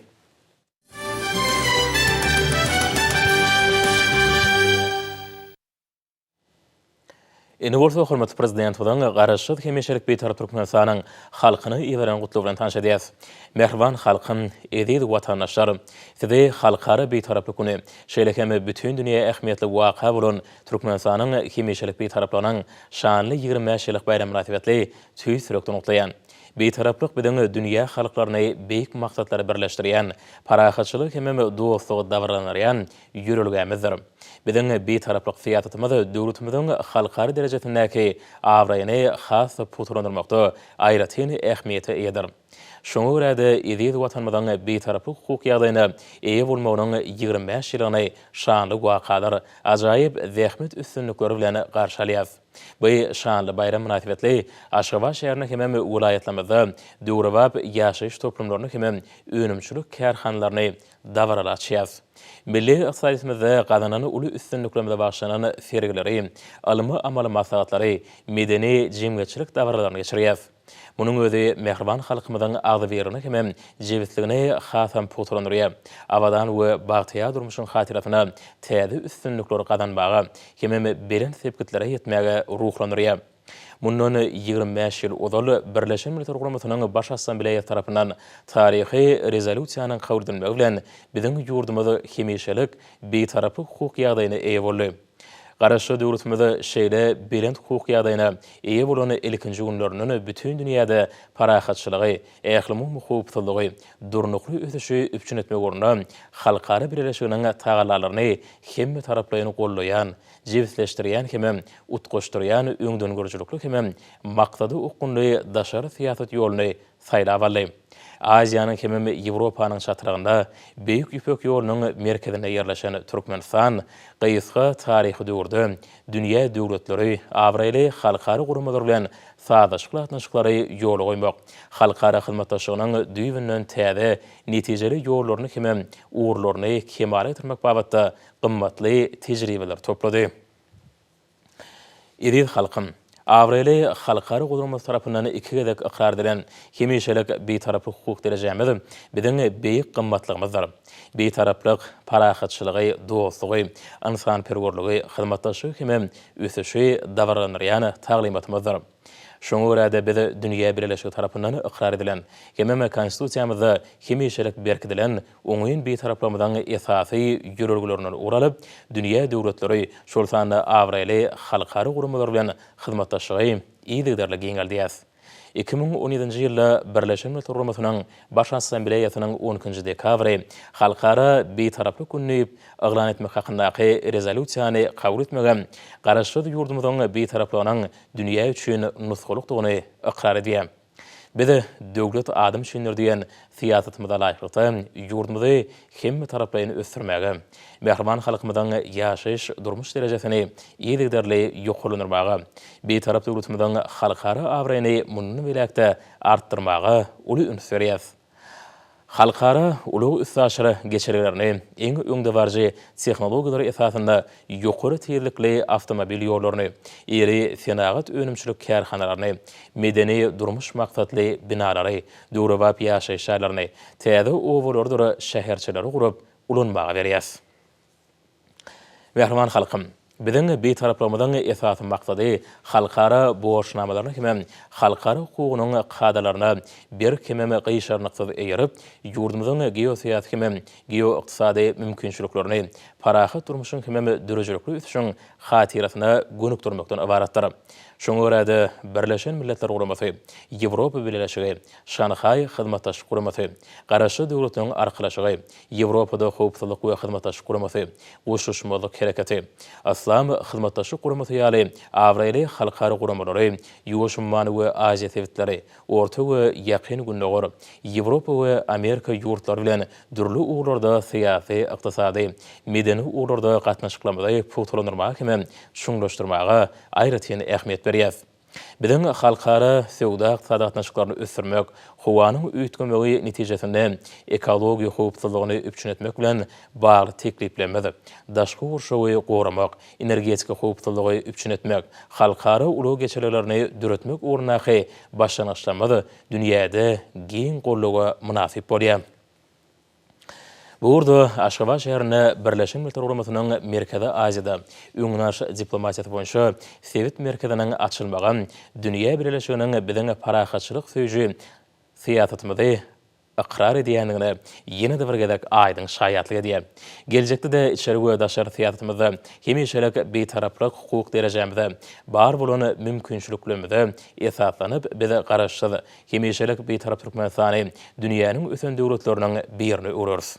Indi bolsa hormatly Prezidentimiziň Garaşsyz, hemişelik Bitarap Türkmenistanyň halkyna iberen gutlagy bilen tanyş edýäris. Mähriban halkym, eziz watandaşlar! Sizi Halkara Bitaraplyk güni, şeýle hem bütindünýä ähmiýetli waka bolan Türkmenistanyň hemişelik Bitaraplygynyň şanly 25 ýyllyk baýramy mynasybetli tüýs ýürekden gutlaýan. Bitaraplyk biziň dünýä halklaryny beýik maksatlara birleşdirýän, parahatçylygy hemem dostlugy dabaralandyrýan ýörelgämizdir. Biziň Bitaraplyk syýasatymyz döwletimiziň halkara derejesindäki abraýyny has-da pugtalandyrmakda aýratyn ähmiýete eýedir. Şoňa görä-de, eziz Watanymyzyň Bitaraplyk hukuk ýagdaýyna eýe bolmagynyň 25 ýyllygyny şanly wakalar, ajaýyp zähmet üstünlikleri bilen garşy alýarys. Bu şanly baýram mynasybetli Aşgabat şäherinde hemem welaýatlarymyzda döwrebap ýaşaýyş toplumlaryny hemem önümçilik kärhanalaryny dabaraly açýarys. Milli ykdysadyýetimizde gazanan uly üstünliklerimize bagyşlanan sergileri, ylmy-amaly maslahatlary, medeni-jemgyýetçilik dabaralaryny geçirýäris. Munuň özi mähriban halkymyzyň agzybirligini hemem jebisligini hasam pugtalandyrýar. Abadan we bagtyýar durmuşyň hatyrasyna täze üstünlikleri gazanmaga hemem belent sepgitlere ýetmäge ruhlandyrýar. Mundan 25 ýyl ozal Birleşen Milletler Guramasynyň Baş Assambleýasy tarapyndan taryhy Rezolýusiýanyň kabul edilmegi bilen biziň ýurdumyz hemişelik Bitaraplyk hukuk ýagdaýyna eýe boldy. Garaşsyz döwletimiz şeýle belent hukuk ýagdaýyna eýe bolan ilkinji günlerinden bütin dünýäde parahatçylygy, ählumumy howpsuzlygy, durnukly ösüşi üpjün etmek ugrunda halkara bileleşiginiň tagallalaryny hemmetaraplaýyn goldaýan, jebisleşdirýän hemem utgaşdyrýan öňdengörüjilikli hemem maksada okgunly daşary syýasat ýoluny saýlap aldy. Aziýanyň hemem Ýewropanyň çatrygynda, Beýik Ýüpek ýolunyň merkezinde ýerleşen Türkmenistan gysga taryhy döwürde dünýä döwletleri, abraýly halkara guramalar bilen sazlaşykly gatnaşyklary ýola goýmak, halkara hyzmatdaşlygynyň düýbünden täze, netijeli ýollaryny hemem ugurlaryny kemala getirmek babatda gymmatly tejribeleri toplady. Eziz halkym! Abraýly halkara guramasy tarapyndan iki gezek ykrar edilen hemişelik Bitaraplyk hukuk derejämiz biziň beýik gymmatlygymyzdyr. Bitaraplyk parahatçylygy, dostlugy, ynsanperwerligi, hyzmatdaşlygy hemem ösüşi dabaralandyrýan taglymatymyzdyr. Şoňa görä-de, biz dünýä bileleşigi tarapyndan ykrar edilen hemem Konstitusiýamyzda hemişelik berkidilen Oňyn Bitaraplygymyzyň esasy ýörelgelerinden ugur alyp, dünýä döwletleri, şol sanda abraýly halkara guramalar bilen hyzmatdaşlygy yzygiderli giňeldýäris. 2017-nji ýylda Birleşen Milletler Guramasynyň Baş Assambleýasynyň on ikinji dekabry Halkara Bitaraplyk güni diýip yglan etmek hakyndaky Rezolýusiýany kabul etmegem Garaşsyz ýurdumyzyň Bitaraplygynyň dünýä üçin nusgalykdygyny ykrar edýär. Biz Döwlet adam üçindir diýen syýasatymyza laýyklykda, ýurdumyzy hemmetaraplaýyn ösdürmäge, mähriban halkymyzyň ýaşaýyş-durmuş derejesini yzygiderli ýokarlandyrmaga, Bitarap döwletimiziň halkara abraýyny mundan beýläk-de artdyrmaga uly üns berýäris. Halkara ulag-üstaşyr geçelgelerini, iň öňdebaryjy tehnologiýalar esasynda ýokary tizlikli awtomobil ýollaryny, iri senagat-önümçilik kärhanalaryny, medeni-durmuş maksatly binalary, döwrebap ýaşaýyş jaýlaryny, täze obalarydyr şäherçeleri gurup ulanmaga berýäris. Mähriban halkym! Biziň Bitaraplygymyzyň esasy maksady halkara borçnamalaryna hemem halkara hukugynyň kadalaryna berk hemem gyşarnyksyz eýerip, ýurdumyzyň geosyýasy hemem geoykdysady mümkinçiliklerini parahat durmuşyň hemem döredijilikli ösüşiň hatyrasyna gönükdirmekden ybaratdyr. Şoňa görä-de, Birleşen Milletler Guramasy, Ýewropa Bileleşigi, Şanhaý Hyzmatdaşlyk Guramasy, Garaşsyz Döwletleriň Arkalaşygy, Ýewropada Howpsuzlyk we Hyzmatdaşlyk Guramasy, Goşulyşmazlyk Hereketi, Yslam Hyzmatdaşlyk Guramasy ýaly abraýly halkara guramalary Ýuwaş ummany we Aziýa sebitleri, Orta we Ýakyn Gündogar, Ýewropa we Amerika ýurtlary bilen dürli ugurlarda syýasy, ykdysady, medeni ugurlarda gatnaşyklarymyzy pugtalandyrmaga hem çuňlaşdyrmaga aýratyn ähmiýet berýäris. Biziň halkara söwda-ykdysady gatnaşyklaryny ösdürmek, howanyň üýtgemegi netijesinde ekologiýa howpsuzlygyny üpjün etmek bilen bagly tekliplerimiz, daşky gurşawy goramak, energetika howpsuzlygy üpjün etmek, halkara ulag geçelgelerini döretmek ugrundaky başlangyçlarymyz dünýäde giň goldawa mynasyp bolýar. Bu ugurda Aşgabat şäherinde Birleşen Milletler Guramasynyň Merkezi Aziýada öňüni alyş diplomatiýasy boýunça sebit merkeziniň açylmagy dünýä bileleşiginiň biziň parahatçylyk söýüji syýasatymyzy. ykrar edýändigine ýene-de bir gezek aýdyň şaýatlyk edýär. Geljekde-de içeri we daşary syýasatymyzda hemişelik Bitaraplyk hukuk derejämize, bar bolan mümkinçiliklerimize esaslanyp, biz Garaşsyz, hemişelik Bitarap Türkmenistany dünýäniň ösen döwletleriniň birine öwreris.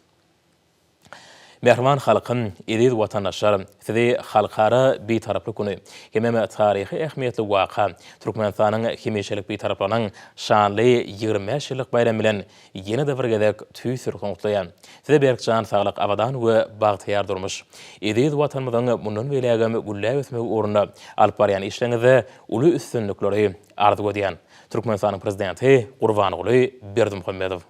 Mähriban halkym, eziz watandaşlar! Sizi Halkara Bitaraplyk güni hemem taryhy ähmiýetli waka, Türkmenistanyň hemişelik Bitaraplygynyň şanly 25 ýyllyk baýramy bilen ýene-de bir gezek tüýs ýürekden gutlaýan. Size berk jan saglyk, abadan we bagtyýar durmuş, eziz Watanymyzyň mundan beýlägem gülläp ösmegi ugrunda alyp barýan işleriňizde uly üstünlikleri arzuw edýän. Türkmenistanyň Prezidenti Gurbanguly Berdimuhamedow.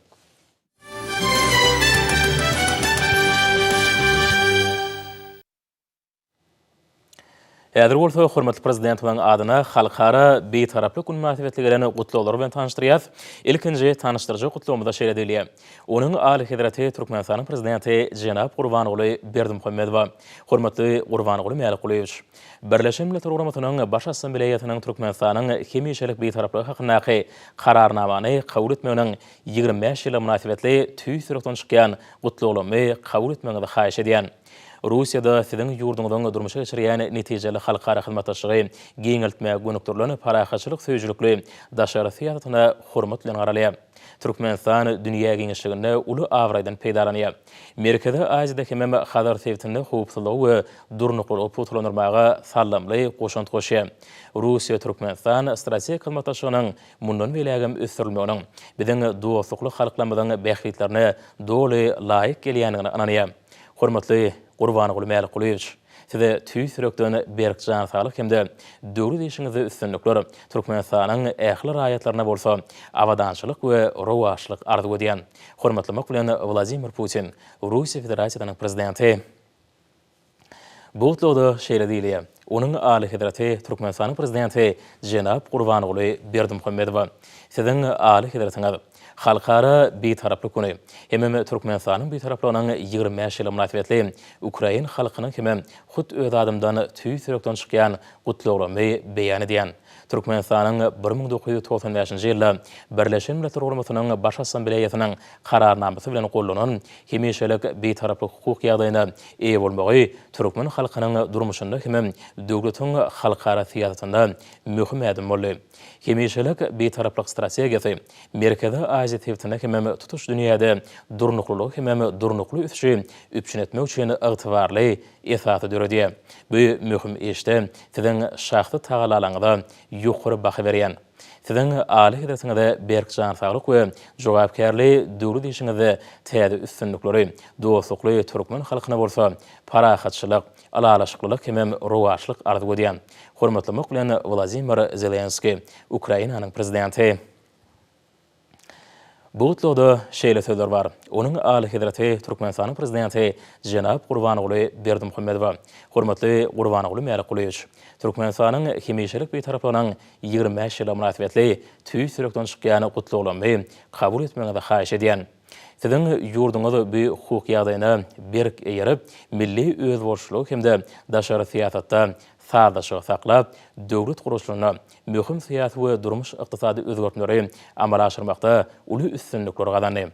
Häzir bolsa hormatly Prezidentimiziň adyna Halkara Bitaraplyk güni mynasybetli gelen gutlaglary bilen tanyşdyrýas. Ilkinji tanyşdyryjy gutlagymyzda şeýle diýilýär, Onuň Alyhezreti Türkmenistanyň Prezidenti jenap Gurbanguly Berdimuhamedowa, Hormatly Gurbanguly Mälikgulyýewiç! Birleşen Milletler Guramasynyň Baş Assambleýasynyň Türkmenistanyň hemişelik Bitaraplygy hakyndaky Kararnamany kabul etmeginiň 25 ýyllygy mynasybetli tüýs ýürekden çykýan gutlaglarymy kabul etmegiňizi haýyş edýän. Russiýada siziň ýurduňyzyň durmuşa geçirýän netijeli halkara hyzmatdaşlygy giňeltmäge gönükdirilen parahatçylyk söýüjilikli daşary syýasatyna hormat bilen garalýar. Türkmenistan dünýä giňişliginde uly abraýdan peýdalanýar. Merkezi Aziýada hemem Hazar sebitinde howpsuzlygy we durnuklylygy pugtalandyrmaga saldamly goşant goşýar. Russiýa-Türkmenistan strategik hyzmatdaşlygynyň mundan beýlägem ösdürilmeginiň biziň dostlukly halklarymyzyň bähbitlerine doly laýyk gelýändigine ynanýar. Hormatly Gurbanguly Mälikgulyýewiç, Size tüýs ýürekden berk jan saglyk hem-de döwlet işiňizde üstünlikler, Türkmenistanyň ähli raýatlaryna bolsa abadançylyk we rowaçlyk arzuw edýän. Hormatlamak bilen, Wladimir Putin, Russiýa Federasiýasynyň Prezidenti. Bu gutlagda şeýle diýilýär, Onuň Alyhezreti Türkmenistanyň Prezidenti jenap Gurbanguly Berdimuhamedowa, Siziň Alyhezretiňiz, Halkara Bitaraplyk güni hemem Türkmenistanyň Bitaraplygynyň 25 ýyllygy mynasybetli ukrain halkynyň hemem hut öz adymdan tüýs ýürekden çykýan gutlaglarymy beýan edýän. Türkmenistanyň 1995-nji ýylda Birleşen Milletler Guramasynyň Baş Assambleýasynyň Kararnamasy bilen gollanan hemişelik Bitaraplyk hukuk ýagdaýyna eýe bolmagy türkmen halkynyň durmuşynda hemem döwletiň halkara syýasatynda möhüm ädim boldy. Hemişelik Bitaraplyk strategiýasy Merkezi Aziýa sebitinde hemem tutuş dünýäde durnuklylygy hemem durnukly ösüşi üpjün etmek üçin ygtybarly esasy döredýär. Bu möhüm işde Siziň şahsy tagallalaryňyza ýokary baha berýän. Siziň Alyhezretiňize berk jan saglyk we jogapkärli döwlet işiňizde täze üstünlikleri, dostlukly türkmen halkyna bolsa parahatçylyk, ylalaşyklylyk hemem rowaçlyk arzuw edýän. Hormatlamak bilen Wladimir Zelenskiý, Ukrainanyň Prezidenti. Bu gutlagda şeýle sözler bar, Onuň Alyhezreti Türkmenistanyň Prezidenti jenap Gurbanguly Berdimuhamedowa, Hormatly Gurbanguly Mälikgulyýewiç! Türkmenistanyň hemişelik Bitaraplygynyň 25 ýyllygy mynasybetli tüýs ýürekden çykýan gutlaglarymy kabul etmegiňizi haýyş edýän. Siziň ýurduňyz bu hukuk ýagdaýyna berk eýerip, milli özboluşlylygy hem-de daşary syýasatda sazlaşygy saklap, döwlet gurluşynda möhüm syýasy we durmuş-ykdysady özgertmeleri amala aşyrmakda uly üstünlikleri gazandy.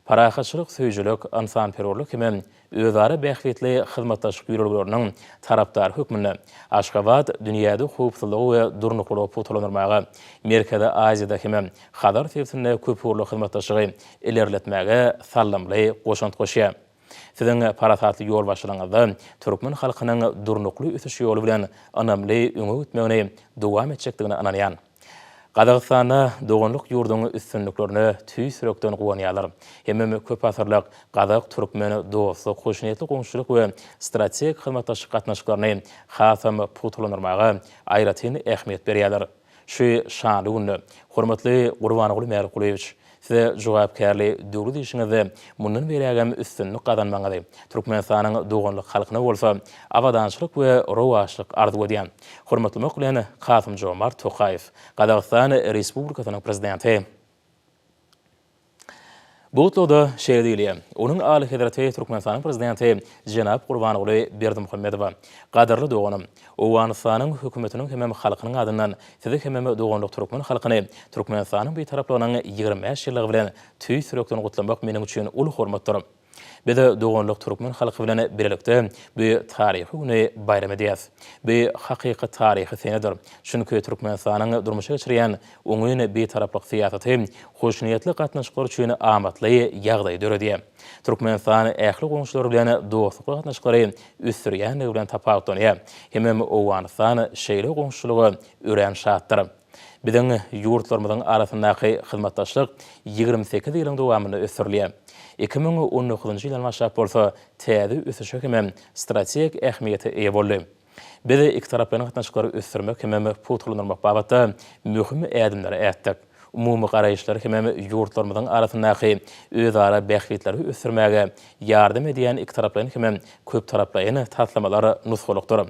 Parahatçylyk söýüjilik, ynsanperwerlik hem özara bähbitli hyzmatdaşlyk ýörelgeleriniň tarapdary hökmünde Aşgabat dünýäde howpsuzlygy we durnuklylygy pugtalandyrmaga, Merkezi Aziýada hem Hazar sebitinde köpugurly hyzmatdaşlygy ilerletmäge saldamly goşant goşýar. Siziň parasatly ýolbaşçylygyňyzda türkmen halkynyň durnukly ösüş ýoly bilen ynamly öňe gitmegini dowam etjekdigine ynanýan. Gazagystanda doganlyk ýurduň üstünliklerine tüýs ýürekden guwanýarlar. Hemem köpasyrlyk gazak-türkmen dostluk, hoşniýetli goňşuçylyk we strategik hyzmatdaşlyk gatnaşyklaryny hasam pugtalandyrmaga aýratyn ähmiýet berýärler. Şu şanly günde, hormatly Gurbanguly Mälikgulyýewiç, Size jogapkärli döwlet işiňizde mundan beýlägem üstünlik gazanmagyňyzy, Türkmenistanyň doganlyk halkyna bolsa abadançylyk we rowaçlyk arzuw edýän. Hormatlamak bilen, Kasym-Jomart Tokaýew, Gazagystan Respublikasynyň Prezidenti. Bu gutlagda şeýle diýilýär, Onuň Alyhezreti Türkmenistanyň Prezidenti jenap Gurbanguly Berdimuhamedowa, Gadyrly doganym, Owganystanyň Hökümetiniň hemem halkynyň adyndan Sizi hemem doganlyk türkmen halkyny Türkmenistanyň Bitaraplygynyň 25 ýyllygy bilen tüýs ýürekden gutlamak meniň üçin uly hormatdyr. Biz doganlyk türkmen halky bilen birlikde bu taryhy güni baýram edýäris. Bu hakyky taryhy senedir. Çünki Türkmenistanyň durmuşa geçirýän oňyn Bitaraplyk syýasaty hoşniýetli gatnaşyklar üçin amatly ýagdaýy döredýär. Türkmenistan ähli goňşulary bilen dostlukly gatnaşyklary ösdürýändigi bilen tapawutlanýar. Hemem Owganystan şeýle goňşuçylyga örän şatdyr. Biziň ýurtlarymyzyň arasyndaky hyzmatdaşlyk 28 ýylyň dowamynda ösdürilýär. 2019-njy ýyldan başlap bolsa täze ösüşe hemem strategik ähmiýete eýe boldy. Biz ikitaraplaýyn gatnaşyklary ösdürmek hemem pugtalandyrmak babatda möhüm ädimleri ätdik. Umumy garaýyşlar hemem ýurtlarymyzyň arasyndaky özara bähbitleri ösdürmäge ýardam edýän ikitaraplaýyn hemem köptaraplaýyn taslamalar nusgalykdyr.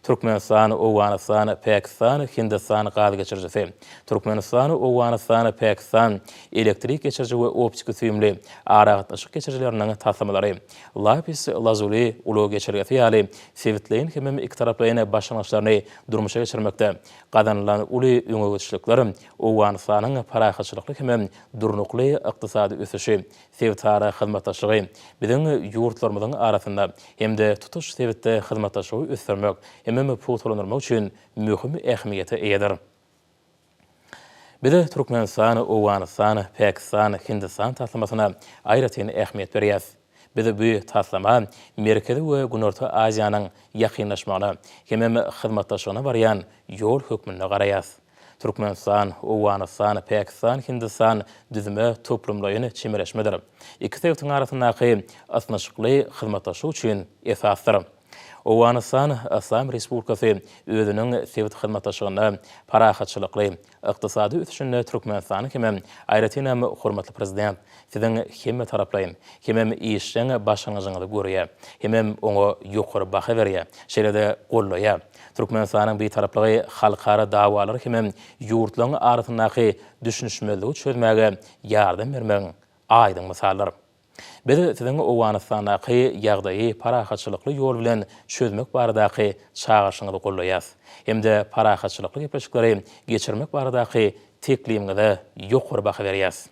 Türkmenistan, Owganystan, Pakistan, Hindistan gaz geçirijisi, Türkmenistan, Owganystan, Pakistan elektrik geçiriji we optiki süýümli aragatnaşyk geçirijileriniň taslamalary, Lapis Lazuli ulag geçelgesi ýaly sebitleýin hemem ikitaraplaýyn başlangyçlaryny durmuşa geçirmekde gazanylan uly öňegidişlikler Owganystanyň parahatçylykly hemem durnukly ykdysady ösüşi, Sebitara hyzmatdaşlygy biziň ýurtlarymyzyň arasynda hem-de tutuş sebitde hyzmatdaşlygy ösdürmek hemem pugtalandyrmak üçin möhüm ähmiýete eýedir. Biz Türkmenistan, Owganystan, Pakistan, Hindistan taslamasyna aýratyn ähmiýet berýäris. Biz bu taslama Merkezi we Günorta Aziýanyň ýakynlaşmagyna hemem hyzmatdaşlygyna barýan ýol hökmünde garaýarys. Türkmenistan, Owganystan, Pakistan, Hindistan düzüme toplumlaýyn çemeleşmedir. Iki sebitiň arasyndaky ysnyşykly hyzmatdaşlyk üçin esasdyr. Owganystan Yslam Respublikasy özüniň sebit hyzmatdaşlygynda parahatçylykly, ykdysady ösüşinde Türkmenistanyň hemem, aýratynam, hormatly Prezident Siziň hemmetaraplaýyn hemem işjeň başlangyjyňyzy görýär, hemem oňa ýokary baha berýär, şeýle-de goldaýar. Türkmenistanyň Bitaraplygy halkara dawalary hemem ýurtlaryň arasyndaky düşünişmezligi çözmäge ýardam bermegiň aýdyň mysalydyr. Biz Siziň Owganystandaky ýagdaýy parahatçylykly ýol bilen çözmek baradaky çagyryşyňyzy goldaýarys hem-de parahatçylykly gepleşikleri geçirmek baradaky teklibiňize ýokary baha berýäris.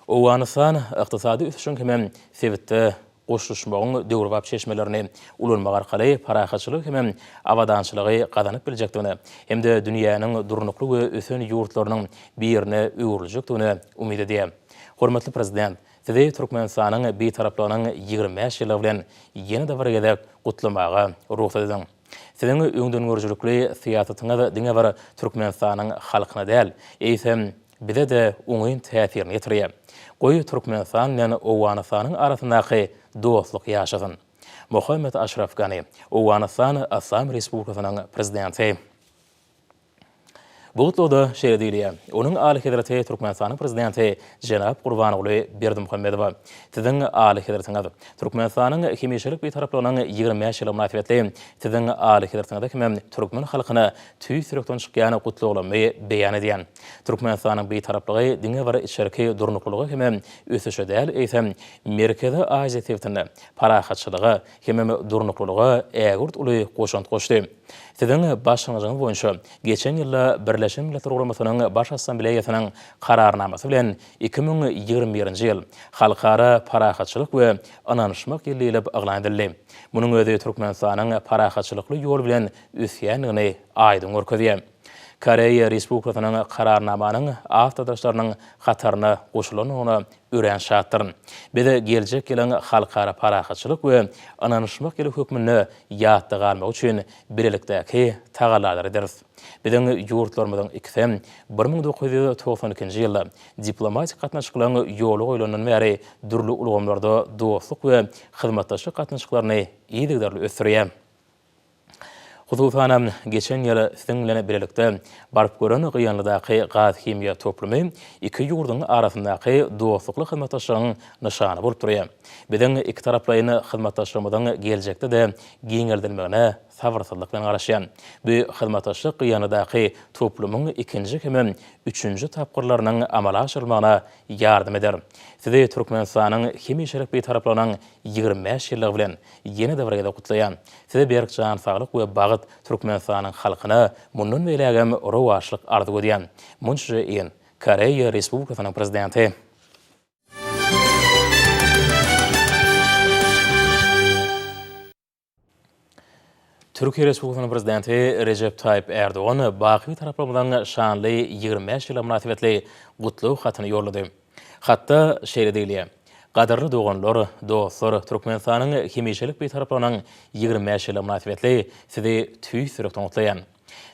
Owganystan ykdysady ösüşiň hemem sebitde goşulyşmagyň döwrebap çeşmelerini ulanmak arkaly parahatçylygy hemem abadançylygy gazanyp biljekdigine hem-de dünýäniň durnukly we ösen ýurtlarynyň birine öwrüljekdigine umyt edýär. Hormatly Prezident, Sizi Türkmenistanyň Bitaraplygynyň 25 ýyllygy bilen ýene-de bir gezek gutlamaga rugsat ediň! Siziň öňdengörüjilikli syýasatyňyz diňe bir Türkmenistanyň halkyna däl, eýsem, bize-de oňyn täsirini ýetirýär. Goý, Türkmenistan bilen Owganystanyň arasyndaky dostluk ýaşasyn! Mohammed Aşraf Gani, Owganystan Yslam Respublikasynyň Prezidenti. Bu gutlagda şeýle diýilýär, Onuň Alyhezreti Türkmenistanyň Prezidenti jenap Gurbanguly Berdimuhamedowa, Siziň Alyhezretiňiz, Türkmenistanyň hemişelik Bitaraplygynyň 25 ýyllygy mynasybetli Siziň Alyhezretiňize hemem türkmen halkyna tüýs ýürekden çykýan gutlaglarymy beýan edýän. Türkmenistanyň Bitaraplygy diňe bir içerki durnuklylyga hemem ösüşe däl, eýsem, Merkezi Aziýa sebitinde parahatçylyga hemem durnuklylyga ägirt uly goşant goşdy. Siziň başlangyjyňyz boýunça geçen ýylda Birleşen Milletler Guramasynyň Baş Assambleýasynyň Kararnamasy bilen 2021-nji ýyl Halkara parahatçylyk we ynanyşmak ýyly diýlip yglan edildi. Munuň özi Türkmenistanyň parahatçylykly ýol bilen ösýändigini aýdyň görkezýär. Koreýa Respublikasynyň Kararnamanyň awtordaşlarynyň hataryna goşulandygyna örän şatdyryn. Biz geljek ýylyň Halkara parahatçylyk we ynanyşmak ýyly hökmünde ýatda galmagy üçin bilelikdäki tagallalary ederis. Biziň ýurtlarymyzyň ikisem 1992-nji ýylda diplomatik gatnaşyklaryň ýola goýlandan bäri dürli ulgamlarda dostluk we hyzmatdaşlyk gatnaşyklaryny yzygiderli ösdürýär. Hususanam, geçen ýyl siziň bilen bilelikde baryp gören Gyýanlydaky gaz-himiýa toplumy iki ýurduň arasyndaky dostlukly hyzmatdaşlygyň nyşany bolup durýar. Biziň ikitaraplaýyn hyzmatdaşlygymyzyň geljekde-de giňeldilmegine sabyrsyzlyk bilen garaşýan. Bu hyzmatdaşlyk Gyýanlydaky toplumyň ikinji hemem üçünji tapgyrlarynyň amala aşyrylmagyna ýardam eder. Sizi Türkmenistanyň hemişelik Bitaraplygynyň 25 ýyllygy bilen ýene-de bir gezek gutlaýan. Size berk jan saglyk we bagt, Türkmenistanyň halkyna mundan beýlägem rowaçlyk arzuw edýän. Mun Çže In, Koreýa Respublikasynyň Prezidenti. Türkiýe Respublikasynyň Prezidenti Rejep Taýyp Ärdogan baky Bitaraplygymyzyň şanly 25 ýyllygy mynasybetli gutlag hatyny ýollady. Hatda şeýle diýilýär, Gadyrly doganlar, dostlar, Türkmenistanyň hemişelik Bitaraplygynyň 25 ýyllygy mynasybetli Sizi tüýs ýürekden gutlaýan.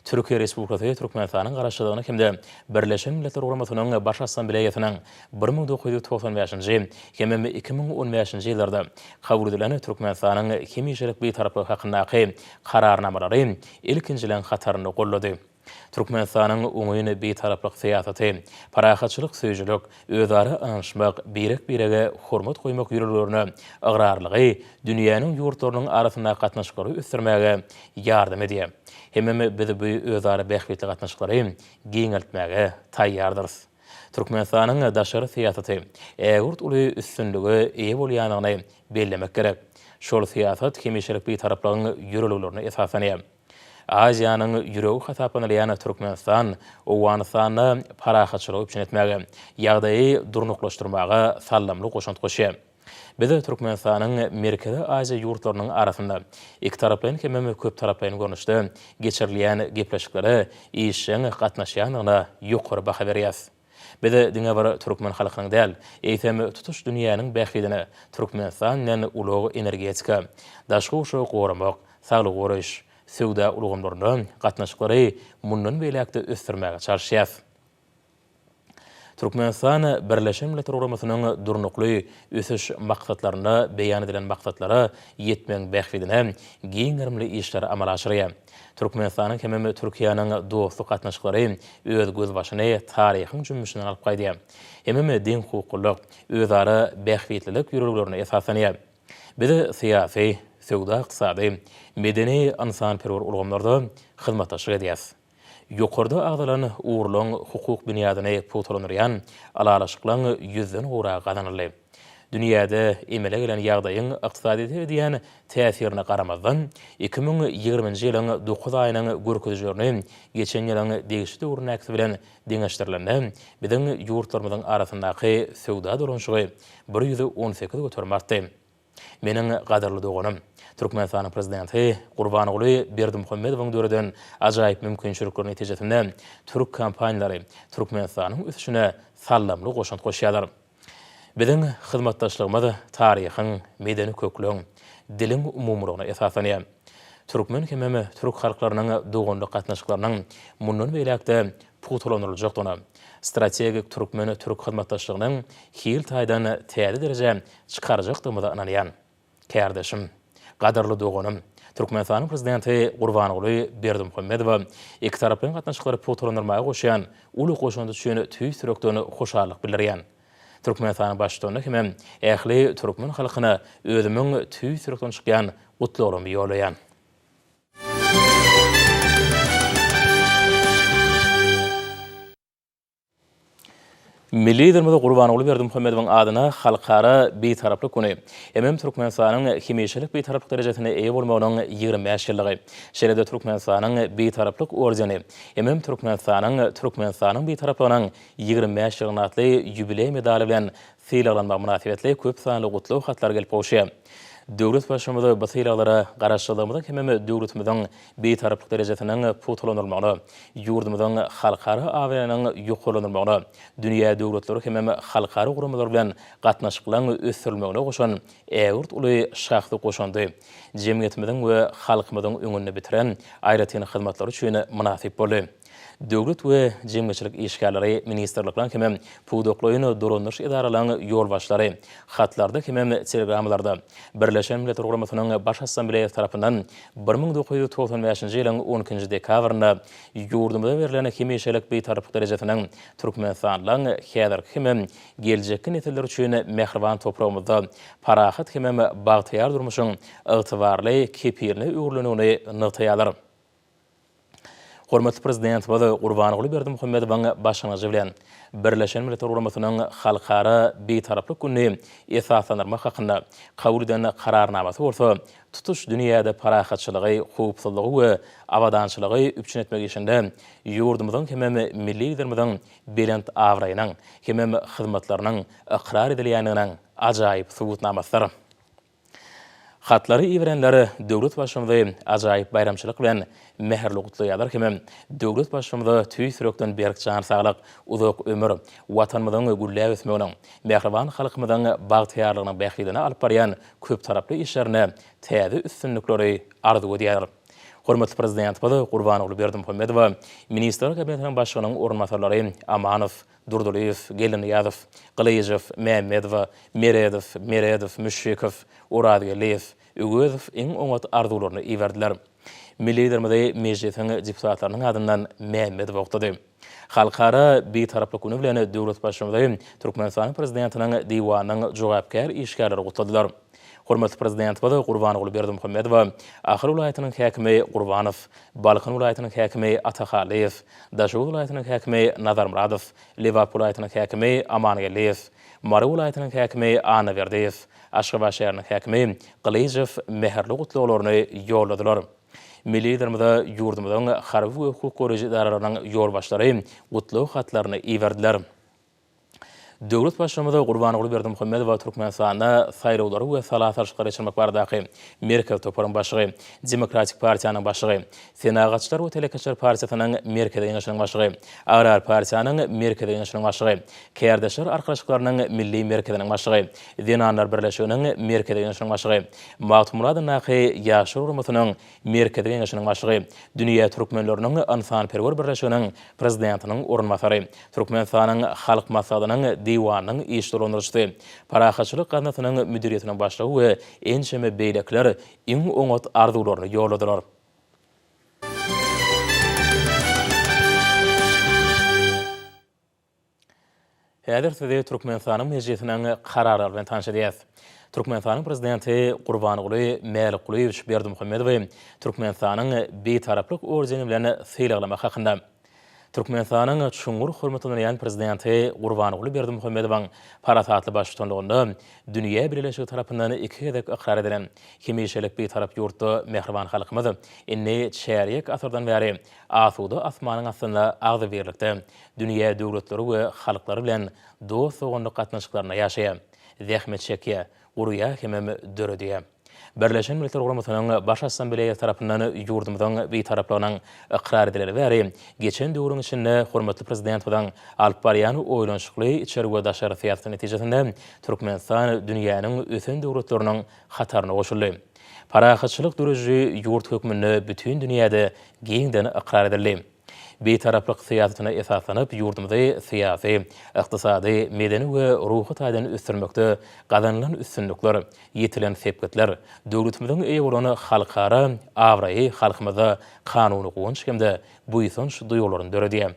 Türkiýe Respublikasy Türkmenistanyň Garaşsyzlygyny hem-de Birleşen Milletler Guramasynyň Baş Assambleýasynyň 1995-nji hemem 2015-nji ýyllarda kabul edilen Türkmenistanyň hemişelik Bitaraplygy hakyndaky Kararnamalary ilkinjileň hatarynda goldady. Türkmenistanyň oňyn Bitaraplyk syýasaty, parahatçylyk söýüjilik, özara ynanyşmak, birek-birege hormat goýmak ýörelgelerine ygrarlygy dünýäniň ýurtlarynyň arasyndaky gatnaşyklary ösdürmäge ýardam edýär. Hemem biz bu özara bähbitli gatnaşyklary giňeltmäge taýýardyrys. Türkmenistanyň daşary syýasaty ägirt uly üstünlige eýe bolýandygyny bellemek gerek. Şol syýasat hemişelik Bitaraplygyň ýörelgelerine esaslanýar. Aziýanyň ýüregi hasaplanylýan Türkmenistan Owganystanda parahatçylygy üpjün etmäge, ýagdaýy durnuklaşdyrmaga saldamly goşant goşýar. Biz Türkmenistanyň Merkezi Aziýa ýurtlarynyň arasynda ikitaraplaýyn hemem köptaraplaýyn görnüşde geçirilýän gepleşiklere işjeň gatnaşýandygyna ýokary baha berýäris. Biz diňe bir türkmen halkynyň däl, eýsem, tutuş dünýäniň bähbidine Türkmenistan bilen ulag-energetika, daşky gurşawy goramak, saglygy goraýyş, söwda ulgamlarynda gatnaşyklary mundan beýläk-de ösdürmäge çalyşýarys. Türkmenistan Birleşen Milletler Guramasynyň Durnukly ösüş maksatlarynda beýan edilen maksatlara ýetmegiň bähbidine giň gerimli işleri amala aşyrýar. Türkmenistanyň hemem Türkiýäniň dostluk gatnaşyklary öz gözbaşyny taryhyň jümmüşinden alyp gaýdýar. Hemem deňhukuklylyk, özara bähbitlilik ýörelgelerine esaslanýar. Biz syýasy, söwda-ykdysady, medeni-ynsanperwer ulgamlarda hyzmatdaşlyk edýäris. Ýokarda agzalan ugurlaryň hukuk binýadyny pugtalandyrýan ylalaşyklaryň ýüzden gowragy gazanyldy. Dünýäde emele gelen ýagdaýyň ykdysadyýete edýän täsirine garamazdan, 2020-nji ýylyň dokuz aýynyň görkezijilerini geçen ýylyň degişli döwründäkisi bilen deňeşdirilende, biziň ýurtlarymyzyň arasyndaky söwda dolanyşygy 118 göterim artdy. Meniň gadyrly doganym, Türkmenistanyň Prezidenti Gurbanguly Berdimuhamedowyň döreden ajaýyp mümkinçilikleri netijesinde türk kompaniýalary Türkmenistanyň ösüşine saldamly goşant goşýarlar. Biziň hyzmatdaşlygymyz taryhyň, medeni köklügiň, diliň umumylygyna esaslanýar. Türkmen hemem türk halklarynyň doganlyk gatnaşyklarynyň mundan beýläk-de pugtalandyryljakdygyna, strategik türkmen-türk hyzmatdaşlygynyň hil taýdan täze derejä çykarjakdygymyza ynanýan. Kärdeşim, gadyrly doganym, Türkmenistanyň Prezidenti Gurbanguly Berdimuhamedowa ikitaraplaýyn gatnaşyklary pugtalandyrmaga goşýan uly goşandy üçin tüýs ýürekden hoşallyk bildirýän. Türkmenistanyň Baştutanyna hemem ähli türkmen halkyna özümiň tüýs ýürekden çykýan gutlaglarymy ýollaýan. Milli Liderimiz Gurbanguly Berdimuhamedowyň adyna Halkara Bitaraplyk güni, hemem Türkmenistanyň hemişelik Bitaraplyk derejesine eýe bolmagynyň 25 ýyllygy, şeýle-de Türkmenistanyň Bitaraplyk ordeni, hemem Türkmenistanyň Türkmenistanyň Bitaraplygynyň 25 ýyllygyna atly ýubileý medaly bilen sylaglanmagy mynasybetli köp sanly gutlag hatlary gelip gowuşýar. Döwlet Baştutanymy bu sylaglara Garaşsyzlygymyzyň hemem döwletimiziň Bitaraplyk derejesiniň pugtalandyrylmagyna, ýurdumyzyň halkara abraýynyň ýokarlandyrylmagyna, dünýä döwletleri hemem halkara guramalar bilen gatnaşyklaryň ösdürilmegine goşan ägirt uly şahsy goşandy, jemgyýetimiziň we halkymyzyň öňünde bitiren aýratyn hyzmatlary üçin mynasyp boldy. Döwlet we jemgyýetçilik işgärleri, ministrlikleriň hemem pudaklaýyn dolandyryş edaralaryň ýolbaşçylary hatlarda hemem telegrammalarda Birleşen Milletler Guramasynyň Baş Assambleýasy tarapyndan 1995-nji ýylyň on ikinji dekabrynda ýurdumyza berlen hemişelik Bitaraplyk derejesiniň türkmenistanlylaryň häzirki hemem geljekki nesiller üçin mähriban topragymyzda parahat hemem bagtyýar durmuşyň ygtybarly kepiline öwrülendigini nygtaýarlar. Hormatly Prezidentimiz Gurbanguly Berdimuhamedowyň başlangyjy bilen Birleşen Milletler Guramasynyň Halkara Bitaraplyk gününi esaslandyrmak hakynda kabul eden Kararnamasy bolsa tutuş dünýäde parahatçylygy, howpsuzlygy we abadançylygy üpjün etmek işinde ýurdumyzyň hemem milli Liderimiziň belent abraýynyň hemem hyzmatlarynyň ykrar edilýändiginiň ajaýyp subutnamasydyr. Hatlary iberenler döwlet Baştutanymy ajaýyp baýramçylyk bilen mähirli gutlaýarlar hemem döwlet Baştutanymyza tüýs ýürekden berk jan saglyk, uzak ömür, Watanymyzyň gülläp ösmeginiň, mähriban halkymyzyň bagtyýarlygynyň bähbidine alyp barýan köptaraply işlerinde täze üstünlikleri arzuw edýärler. Hormatly Prezidentimiz Gurbanguly Berdimuhamedowa Ministrler Kabinetiniň Başlygynyň orunbasarlary Amanow, Durdylyýew, Geldinyýazow, Gylyjow, Mämmedowa, Meredow, Meredow, Müşşikow, Orazgeldiýew, Öwezow iň oňat arzuwlaryny iberdiler. Milli Liderimizi Mejlisiň deputatlarynyň adyndan Mämmedow gutlady. Halkara Bitaraplyk güni bilen döwlet Baştutanymy Türkmenistanyň Prezidentiniň Diwanynyň jogapkär işgärleri gutladylar. Hormatly Prezidentimiz Gurbanguly Berdimuhamedowa Ahal welaýatynyň häkimi Gurbanow, Balkan welaýatynyň häkimi Atahallyýew, Daşoguz welaýatynyň häkimi Nazarmyradow, Lebap welaýatynyň häkimi Amangeldiýew, Mary welaýatynyň häkimi Annaberdiýew, Aşgabat şäheriniň häkimi Gylyjow mähirli gutlaglaryny ýolladylar. Milli Liderimize ýurdumyzyň harby we hukuk goraýjy edaralarynyň ýolbaşçylary gutlag hatlaryny iberdiler. Döwlet Baştutanymyz Gurbanguly Berdimuhamedowa Türkmenistanda saýlawlary we sala salşyklary geçirmek baradaky Merkezi toparyň başlygy, Demokratik partiýanyň başlygy, Senagatçylar we telekeçiler partiýasynyň Merkezi Geňeşiniň başlygy, Agrar partiýanyň Merkezi Geňeşiniň başlygy, Kärdeşler arkalaşyklarynyň Milli merkeziniň başlygy, Zenanlar birleşiginiň Merkezi Geňeşiniň başlygy, Magtymguly adyndaky Ýaşlar guramasynyň Merkezi Geňeşiniň başlygy, Dünýä türkmenleriniň ynsanperwer birleşiginiň Prezidentiniň orunbasary, Türkmenistanyň Halk Maslahatynyň Diwanynyň iş dolandyryjysy, Parahatçylyk gaznasynyň müdiriýetiniň başlygy we ençeme beýlekiler iň oňat arzuwlaryny ýolladylar. Häzir sizi Türkmenistanyň Mejlisiniň Kararlary bilen tanyş edýäris. Türkmenistanyň Prezidenti Gurbanguly Mälikgulyýewiç Berdimuhamedowy Türkmenistanyň Bitaraplyk ordeni bilen sylaglamak hakynda. Türkmenistanyň çuňňur hormatlanylýan Prezidenti Gurbanguly Berdimuhamedowyň parasatly baştutanlygynda dünýä bileleşigi tarapyndan iki gezek ykrar edilen hemişelik Bitarap ýurtda mähriban halkymyz indi çärýek asyrdan bäri asuda asmanyň astynda agzybirlikde dünýä döwletleri we halklary bilen dost-doganlyk gatnaşyklarynda ýaşaýar, zähmet çekýär, gurýar hemem döredýär. Birleşen Milletler Guramasynyň Baş Assambleýasy tarapyndan ýurdumyzyň Bitaraplygynyň ykrar edileli bäri geçen döwrüň içinde hormatly Prezidentimiziň alyp barýan oýlanyşykly içeri we daşary syýasaty netijesinde Türkmenistan dünýäniň ösen döwletleriniň hataryna goşuldy. Parahatçylyk dörediji ýurt hökmünde bütin dünýäde giňden ykrar edildi. Bitaraplyk syýasatyna esaslanyp, ýurdumyzy syýasy, ykdysady, medeni we ruhy taýdan ösdürmekde gazanylan üstünlikler, ýetilen sepgitler, döwletimiziň eýe bolan halkara abraýy halkymyzda kanuny guwanç hem-de buýsanç duýgularyny döredýär.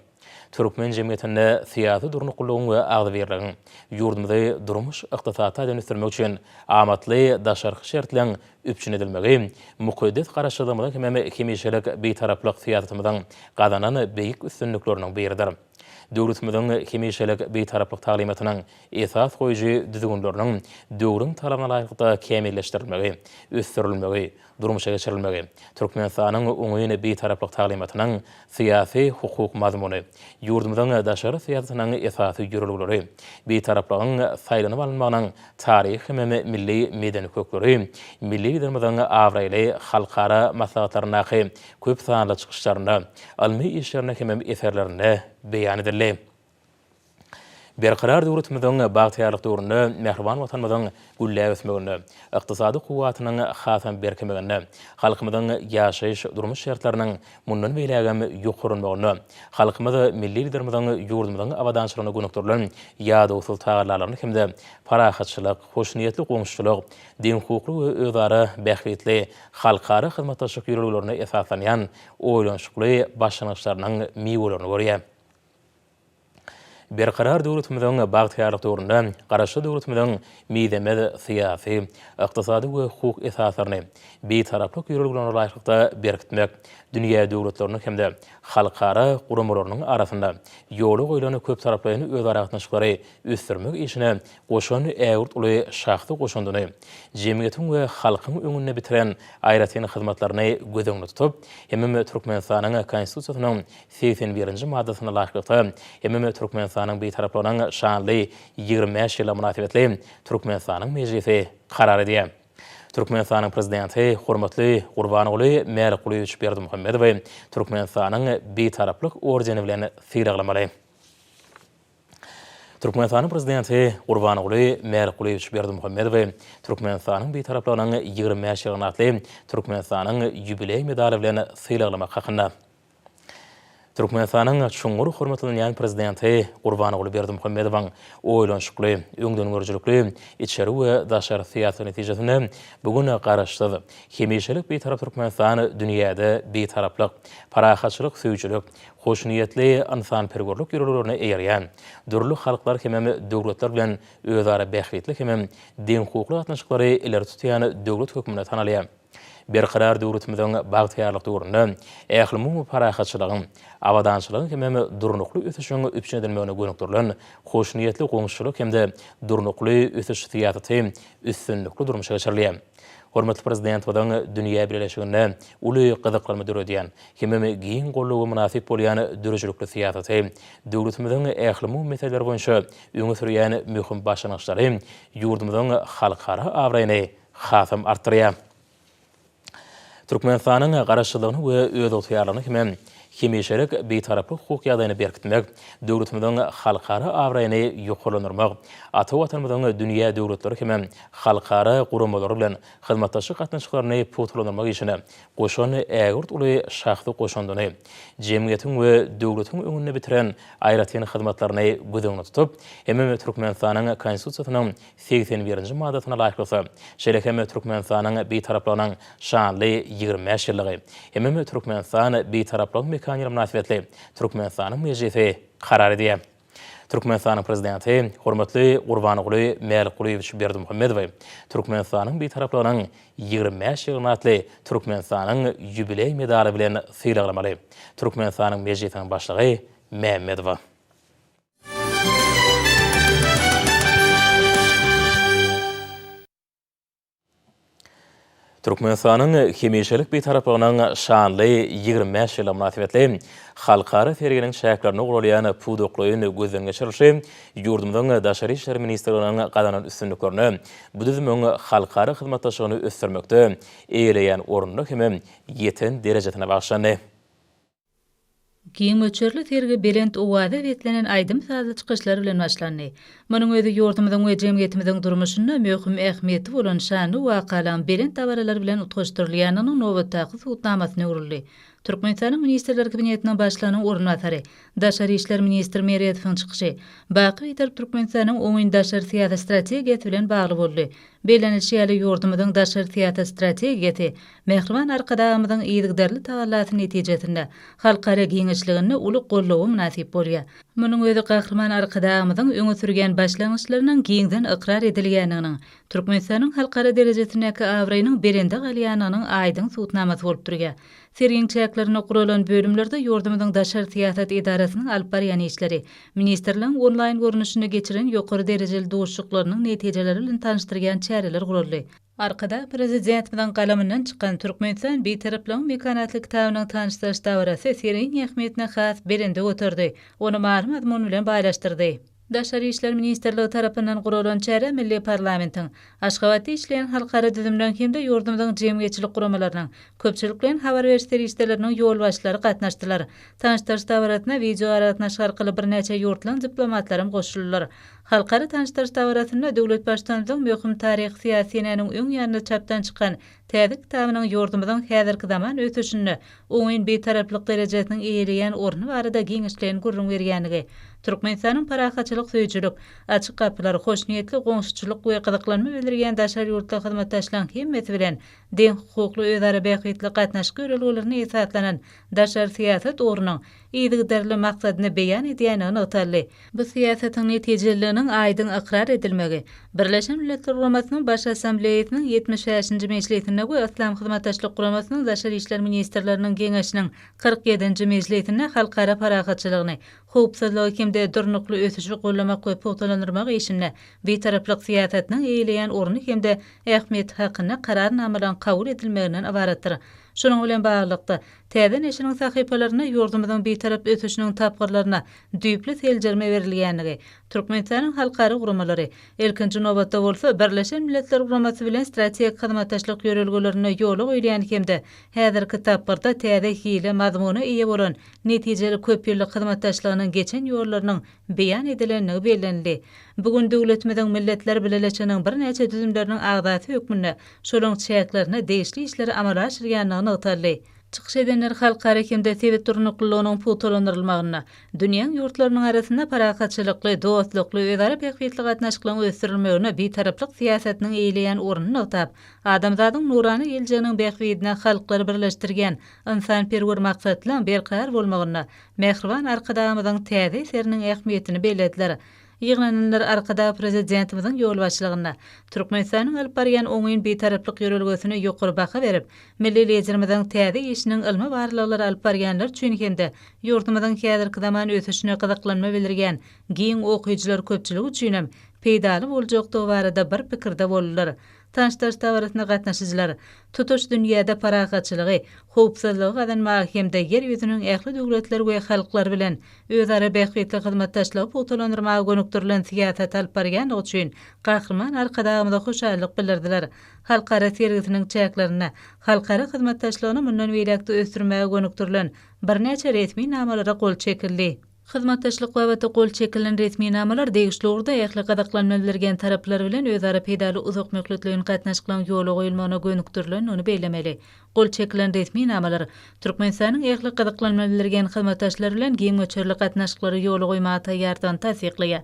Türkmen jemgyýetinde syýasy durnuklylygyň we agzybirligiň, ýurdumyzy durmuş-ykdysady taýdan ösdürmek üçin amatly daşarky şertleň üpjün edilmegi mukaddes Garaşsyzlygymyzyň hemem hemişelik Bitaraplyk syýasatymyzyň gazanan beýik üstünlikleriniň biridir. Döwletimiziň hemişelik Bitaraplyk taglymatynyň esas goýujy düzgünleriniň döwrüň talabyna laýyklykda kämilleşdirilmegi, ösdürilmegi, durmuşa geçirilmegi, Türkmenistanyň oňyn Bitaraplyk taglymatynyň syýasy-hukuk mazmuny, ýurdumyzyň daşary syýasatynyň esasy ýörelgeleri, Bitaraplygyň saýlanyp alynmagynyň taryhy hemem milli medeni kökleri milli Liderimiziň abraýly halkara maslahatlaryndaky köp sanly çykyşlarynda, ylmy işlerinde hemem eserlerinde beýan edildi. Berkarar döwletimiziň bagtyýarlyk döwründe mähriban Watanymyzyň gülläp ösmeginde, ykdysady kuwwatynyň hasam berkemeginde, halkymyzyň ýaşaýyş-durmuş şertleriniň mundan beýlägem ýokarlanmagynda, halkymyz Milli Liderimiziň ýurdumyzyň abadançylygyna gönükdirilen ýadawsyz tagallalaryny hem-de parahatçylyk, hoşniýetli goňşuçylyk, deňhukukly we özara bähbitli halkara hyzmatdaşlyk ýörelgelerine esaslanýan oýlanyşykly başlangyçlarynyň miwelerini görýär. Berkarar döwletimiziň bagtyýarlyk döwründe Garaşsyz döwletimiziň mizemez syýasy, ykdysady we hukuk esaslaryny Bitaraplyk ýörelgelerine laýyklykda berkitmek, dünýä döwletleriniň hem-de halkara guramalarynyň arasynda ýola goýlan köptaraplaýyn özara gatnaşyklary ösdürmek işine goşan ägirt uly şahsy goşandyny, jemgyýetiň we halkyň öňünde bitiren aýratyn hyzmatlaryny göz öňünde tutup, hemem Türkmenistanyň Konstitusiýasynyň 81-nji maddasyna laýyklykda, hemem Türkmenistanyň Bitaraplygynyň şanly 25 ýyllygy mynasybetli Türkmenistanyň Mejlisi karar edýär. Türkmenistanyň Prezidenti hormatly Gurbanguly Mälikgulyýewiç Berdimuhamedowy Türkmenistanyň Bitaraplyk ordeni bilen sylaglamaly. Türkmenistanyň Prezidenti Gurbanguly Mälikgulyýewiç Berdimuhamedowy Türkmenistanyň Bitaraplygynyň 25 ýyllygyna atly Türkmenistanyň ýubileý medaly bilen sylaglamak hakynda. Türkmenistanyň çuňňur hormatlanylýan Prezidenti Gurbanguly Berdimuhamedowyň oýlanyşykly, öňdengörüjilikli içeri we daşary syýasaty netijesinde bu gün Garaşsyz, hemişelik Bitarap Türkmenistan dünýäde bitaraplyk, parahatçylyk söýüjilik, hoşniýetli ynsanperwerlik ýörelgelerine eýerýän, dürli halklar hemem döwletler bilen özara bähbitli hemem deňhukukly gatnaşyklary ileri tutýan döwlet hökmünde tanalýar. Berkarar döwletimiziň bagtyýarlyk döwründe ählumumy parahatçylygyň, abadançylygyň hemem durnukly ösüşiň üpjün edilmegine gönükdirilen hoşniýetli goňşuçylyk hem-de durnukly ösüş syýasaty üstünlikli durmuşa geçirilýär. Hormatly Prezidentimiziň dünýä bileleşiginde uly gyzyklanma döredýän hemem giň goldawa mynasyp bolýan döredijilikli syýasaty, döwletimiziň ählumumy meseleler boýunça öňe sürýän möhüm başlangyçlary ýurdumyzyň halkara abraýyny hasam artdyrýar. Türkmenistanyň Garaşsyzlygyny we özygtyýarlygyny hemem hemişelik Bitaraplyk hukuk ýagdaýyny berkitmek, döwletimiziň halkara abraýyny ýokarlandyrmak, ata Watanymyzyň dünýä döwletleri hemem halkara guramalary bilen hyzmatdaşlyk gatnaşyklaryny pugtalandyrmak işine goşan ägirt uly şahsy goşandyny, jemgyýetiň we döwletiň öňünde bitiren aýratyn hyzmatlaryny göz öňünde tutup, hemem Türkmenistanyň Konstitusiýasynyň 81-nji maddasyna laýyklykda, şeýle hem Türkmenistanyň Bitaraplygynyň şanly 25 ýyllygy hemem Türkmenistan Bitaraplygyň mekany ýyly mynasybetli Türkmenistanyň Mejlisi karar edýär. Türkmenistanyň Prezidenti hormatly Gurbanguly Mälikgulyýewiç Berdimuhamedowy Türkmenistanyň Bitaraplygynyň 25 ýyllygyna atly Türkmenistanyň ýubileý medaly bilen sylaglamaly. Türkmenistanyň Mejlisiniň Başlygy Mämmedowa. Türkmenistanyň hemişelik Bitaraplygynyň şanly 25 ýyllygy mynasybetli halkara serginiň çäklerinde guralýan pudaklaýyn gözden geçirilişi ýurdumyzyň Daşary işler ministrliginiň gazanan üstünliklerine, bu düzümiň halkara hyzmatdaşlygyny ösdürmekde eýeleýän ornuna hem ýeten derejesine bagyşlandy. Giň möçberli sergi belent owaza beslenen aýdym-sazly çykyşlar bilen başlandy. Munuň özi ýurdumyzyň we jemgyýetimiziň durmuşynda möhüm ähmiýeti bolan şanly wakalaryň belent dabaralar bilen utgaşdyrylýandygynyň nobatdaky subutnamasyna öwrüldi. Türkmenistanyň Ministrler Kabinetiniň Başlygynyň orunbasary, daşary işler ministri Meredowyň çykyşy baky Bitarap Türkmenistanyň oňyn daşary syýasy strategiýasy bilen bagly boldy. Bellenilişi ýaly, ýurdumyzyň daşary syýasy strategiýasy Mähriban Arkadagymyzyň yzygiderli tagallasy netijesinde halkara giňişliginde uly goldawa mynasyp bolýar. Munuň özi Gahryman Arkadagymyzyň öňe sürýän başlangyçlarynyň giňden ykrar edilýändiginiň, Türkmenistanyň halkara derejesindäki abraýynyň belende galýandygynyň aýdyň subutnamasy bolup durýar. Sergiň çäklerinde guralan bölümlerde ýurdumyzyň daşary syýasat edarasynyň alyp barýan işleri, ministrligiň onlaýn görnüşinde geçiren ýokary derejeli duşuşyklarynyň netijeleri bilen tanyşdyrýan çäreler guraldy. Arkadag Prezidentimiziň galamyndan çykan Türkmenistan Bitaraplygyň mekany atly kitabynyň tanyşdyryş dabarasy sergiň ähmiýetini has belende göterdi, ony many-mazmun bilen baýlaşdyrdy. Daşary işler ministrligi tarapyndan guralan çärä milli parlamentiň, Aşgabatda işleýän halkara düzümleriň hem-de ýurdumyzyň jemgyýetçilik guramalarynyň, köpçülikleýin habar beriş serişdeleriniň ýolbaşçylary gatnaşdylar. Tanyşdyryş dabarasyna wideoaragatnaşyk arkaly birnäçe ýurtlaryň diplomatlaram goşuldylar. Halkara tanyşdyryş dabarasynda döwlet Baştutanymyzyň möhüm taryhy-syýasy senäniň öň ýanynda çapdan çykan täze kitabynyň ýurdumyzyň häzirki zaman ösüşinde oňyn Bitaraplyk derejesiniň eýeleýän orny barada giňişleýin gürrüň berýändigi, Türkmenistanyň parahatçylyk söýüjilik, açyk gapylar, hoşniýetli goňşuçylyk we gyzyklanma bildirýän daşary ýurtly hyzmatdaşlaryň hemmesi bilen deňhukukly özara bähbitli gatnaşyk ýörelgelerine esaslanan daşary syýasat ugrunyň yzygiderli maksadyny beýan edýändigi nygtaldy. Bu syýasatyň netijeliliginiň aýdyň ykrar edilmegi Birleşen Milletler Guramasynyň Baş Assambleýasynyň 75-nji mejlisinde we Yslam Hyzmatdaşlyk Guramasynyň Daşary işler ministrleriniň Geňeşiniň 47-nji mejlisinde halkara parahatçylygyny, howpsuzlygy hem-de durnukly ösüşi goldamak we pugtalandyrmak işinde Bitaraplyk syýasatynyň eýeleýän orny hem-de ähmiýeti hakynda Kararnamalaryň kabul edilmeginden ybaratdyr. Şunuň bilen baglylykda, täze neşiriň sahypalarynda ýurdumyzyň Bitarap ösüşiniň tapgyrlaryna düýpli seljerme berilýändigi, Türkmenistanyň halkara guramalary, ilkinji nobatda bolsa, Birleşen Milletler Guramasy bilen strategik hyzmatdaşlyk ýörelgelerinde ýola goýulýan hem-de häzirki tapgyrda täze hile, mazmuna eýe bolan netijeli köpýyllyk hyzmatdaşlygynyň geçen ýollarynyň beýan edilendigi bellenildi. Bu gün döwletimiziň Milletler Bileleşiginiň birnäçe düzümleriniň agzasy hökmünde şolaryň çäklerinde degişli işleri amala aşyrýandygy nygtaldy. Çykyş edenler halkara hem-de sebit durnuklylygynyň pugtalandyrylmagynda, dünýäň ýurtlarynyň arasynda parahatçylykly, dostlukly, özara bähbitli gatnaşyklaryň ösdürilmeginde Bitaraplyk syýasatynyň eýeleýän ornuny nygtap, adamzadyň nurana geljeginiň bähbidine halklary birleşdirýän ynsanperwer maksatlaryň berkarar bolmagynda mähriban Arkadagymyzyň täze eseriniň ähmiýetini bellediler. Ýygnananlar Arkadag Prezidentimiziň ýolbaşçylygynda Türkmenistanyň alyp barýan oňyn Bitaraplyk ýörelgesine ýokary baha berip, milli Liderimiziň täze işiniň ylmy barlaglary alyp barýanlar üçin hem-de ýurdumyzyň häzirki zaman ösüşine gyzyklanma bildirýän giň okyjylar köpçüligi üçinem peýdaly boljakdygy barada bir pikirde boldular. Tanyşdyryş dabarasyna gatnaşyjylar tutuş dünýäde parahatçylygy, howpsuzlygy gazanmaga hem-de Ýer ýüzüniň ähli döwletleri we halklary bilen özara bähbitli hyzmatdaşlygy pugtalandyrmaga gönükdirilen syýasaty alyp barýandygy üçin Gahryman Arkadagymyza hoşallyk bildirdiler. Halkara sergisiniň çäklerinde halkara hyzmatdaşlygyny mundan beýläk-de ösdürmäge gönükdirilen birnäçe resminamalara gol çekildi. Hyzmatdaşlyk babatda gol çekilen resminamalar degişli ugurda ähli gyzyklanma bildirýän taraplar bilen özara peýdaly uzakmöhletleýin gatnaşyklaryň ýola goýulmagyna gönükdirilendigini bellemeli. Gol çekilen resminamalar Türkmenistanyň ähli gyzyklanma bildirýän hyzmatdaşlar bilen giň möçberli gatnaşyklary ýola goýmaga taýýardygyny tassyklaýar.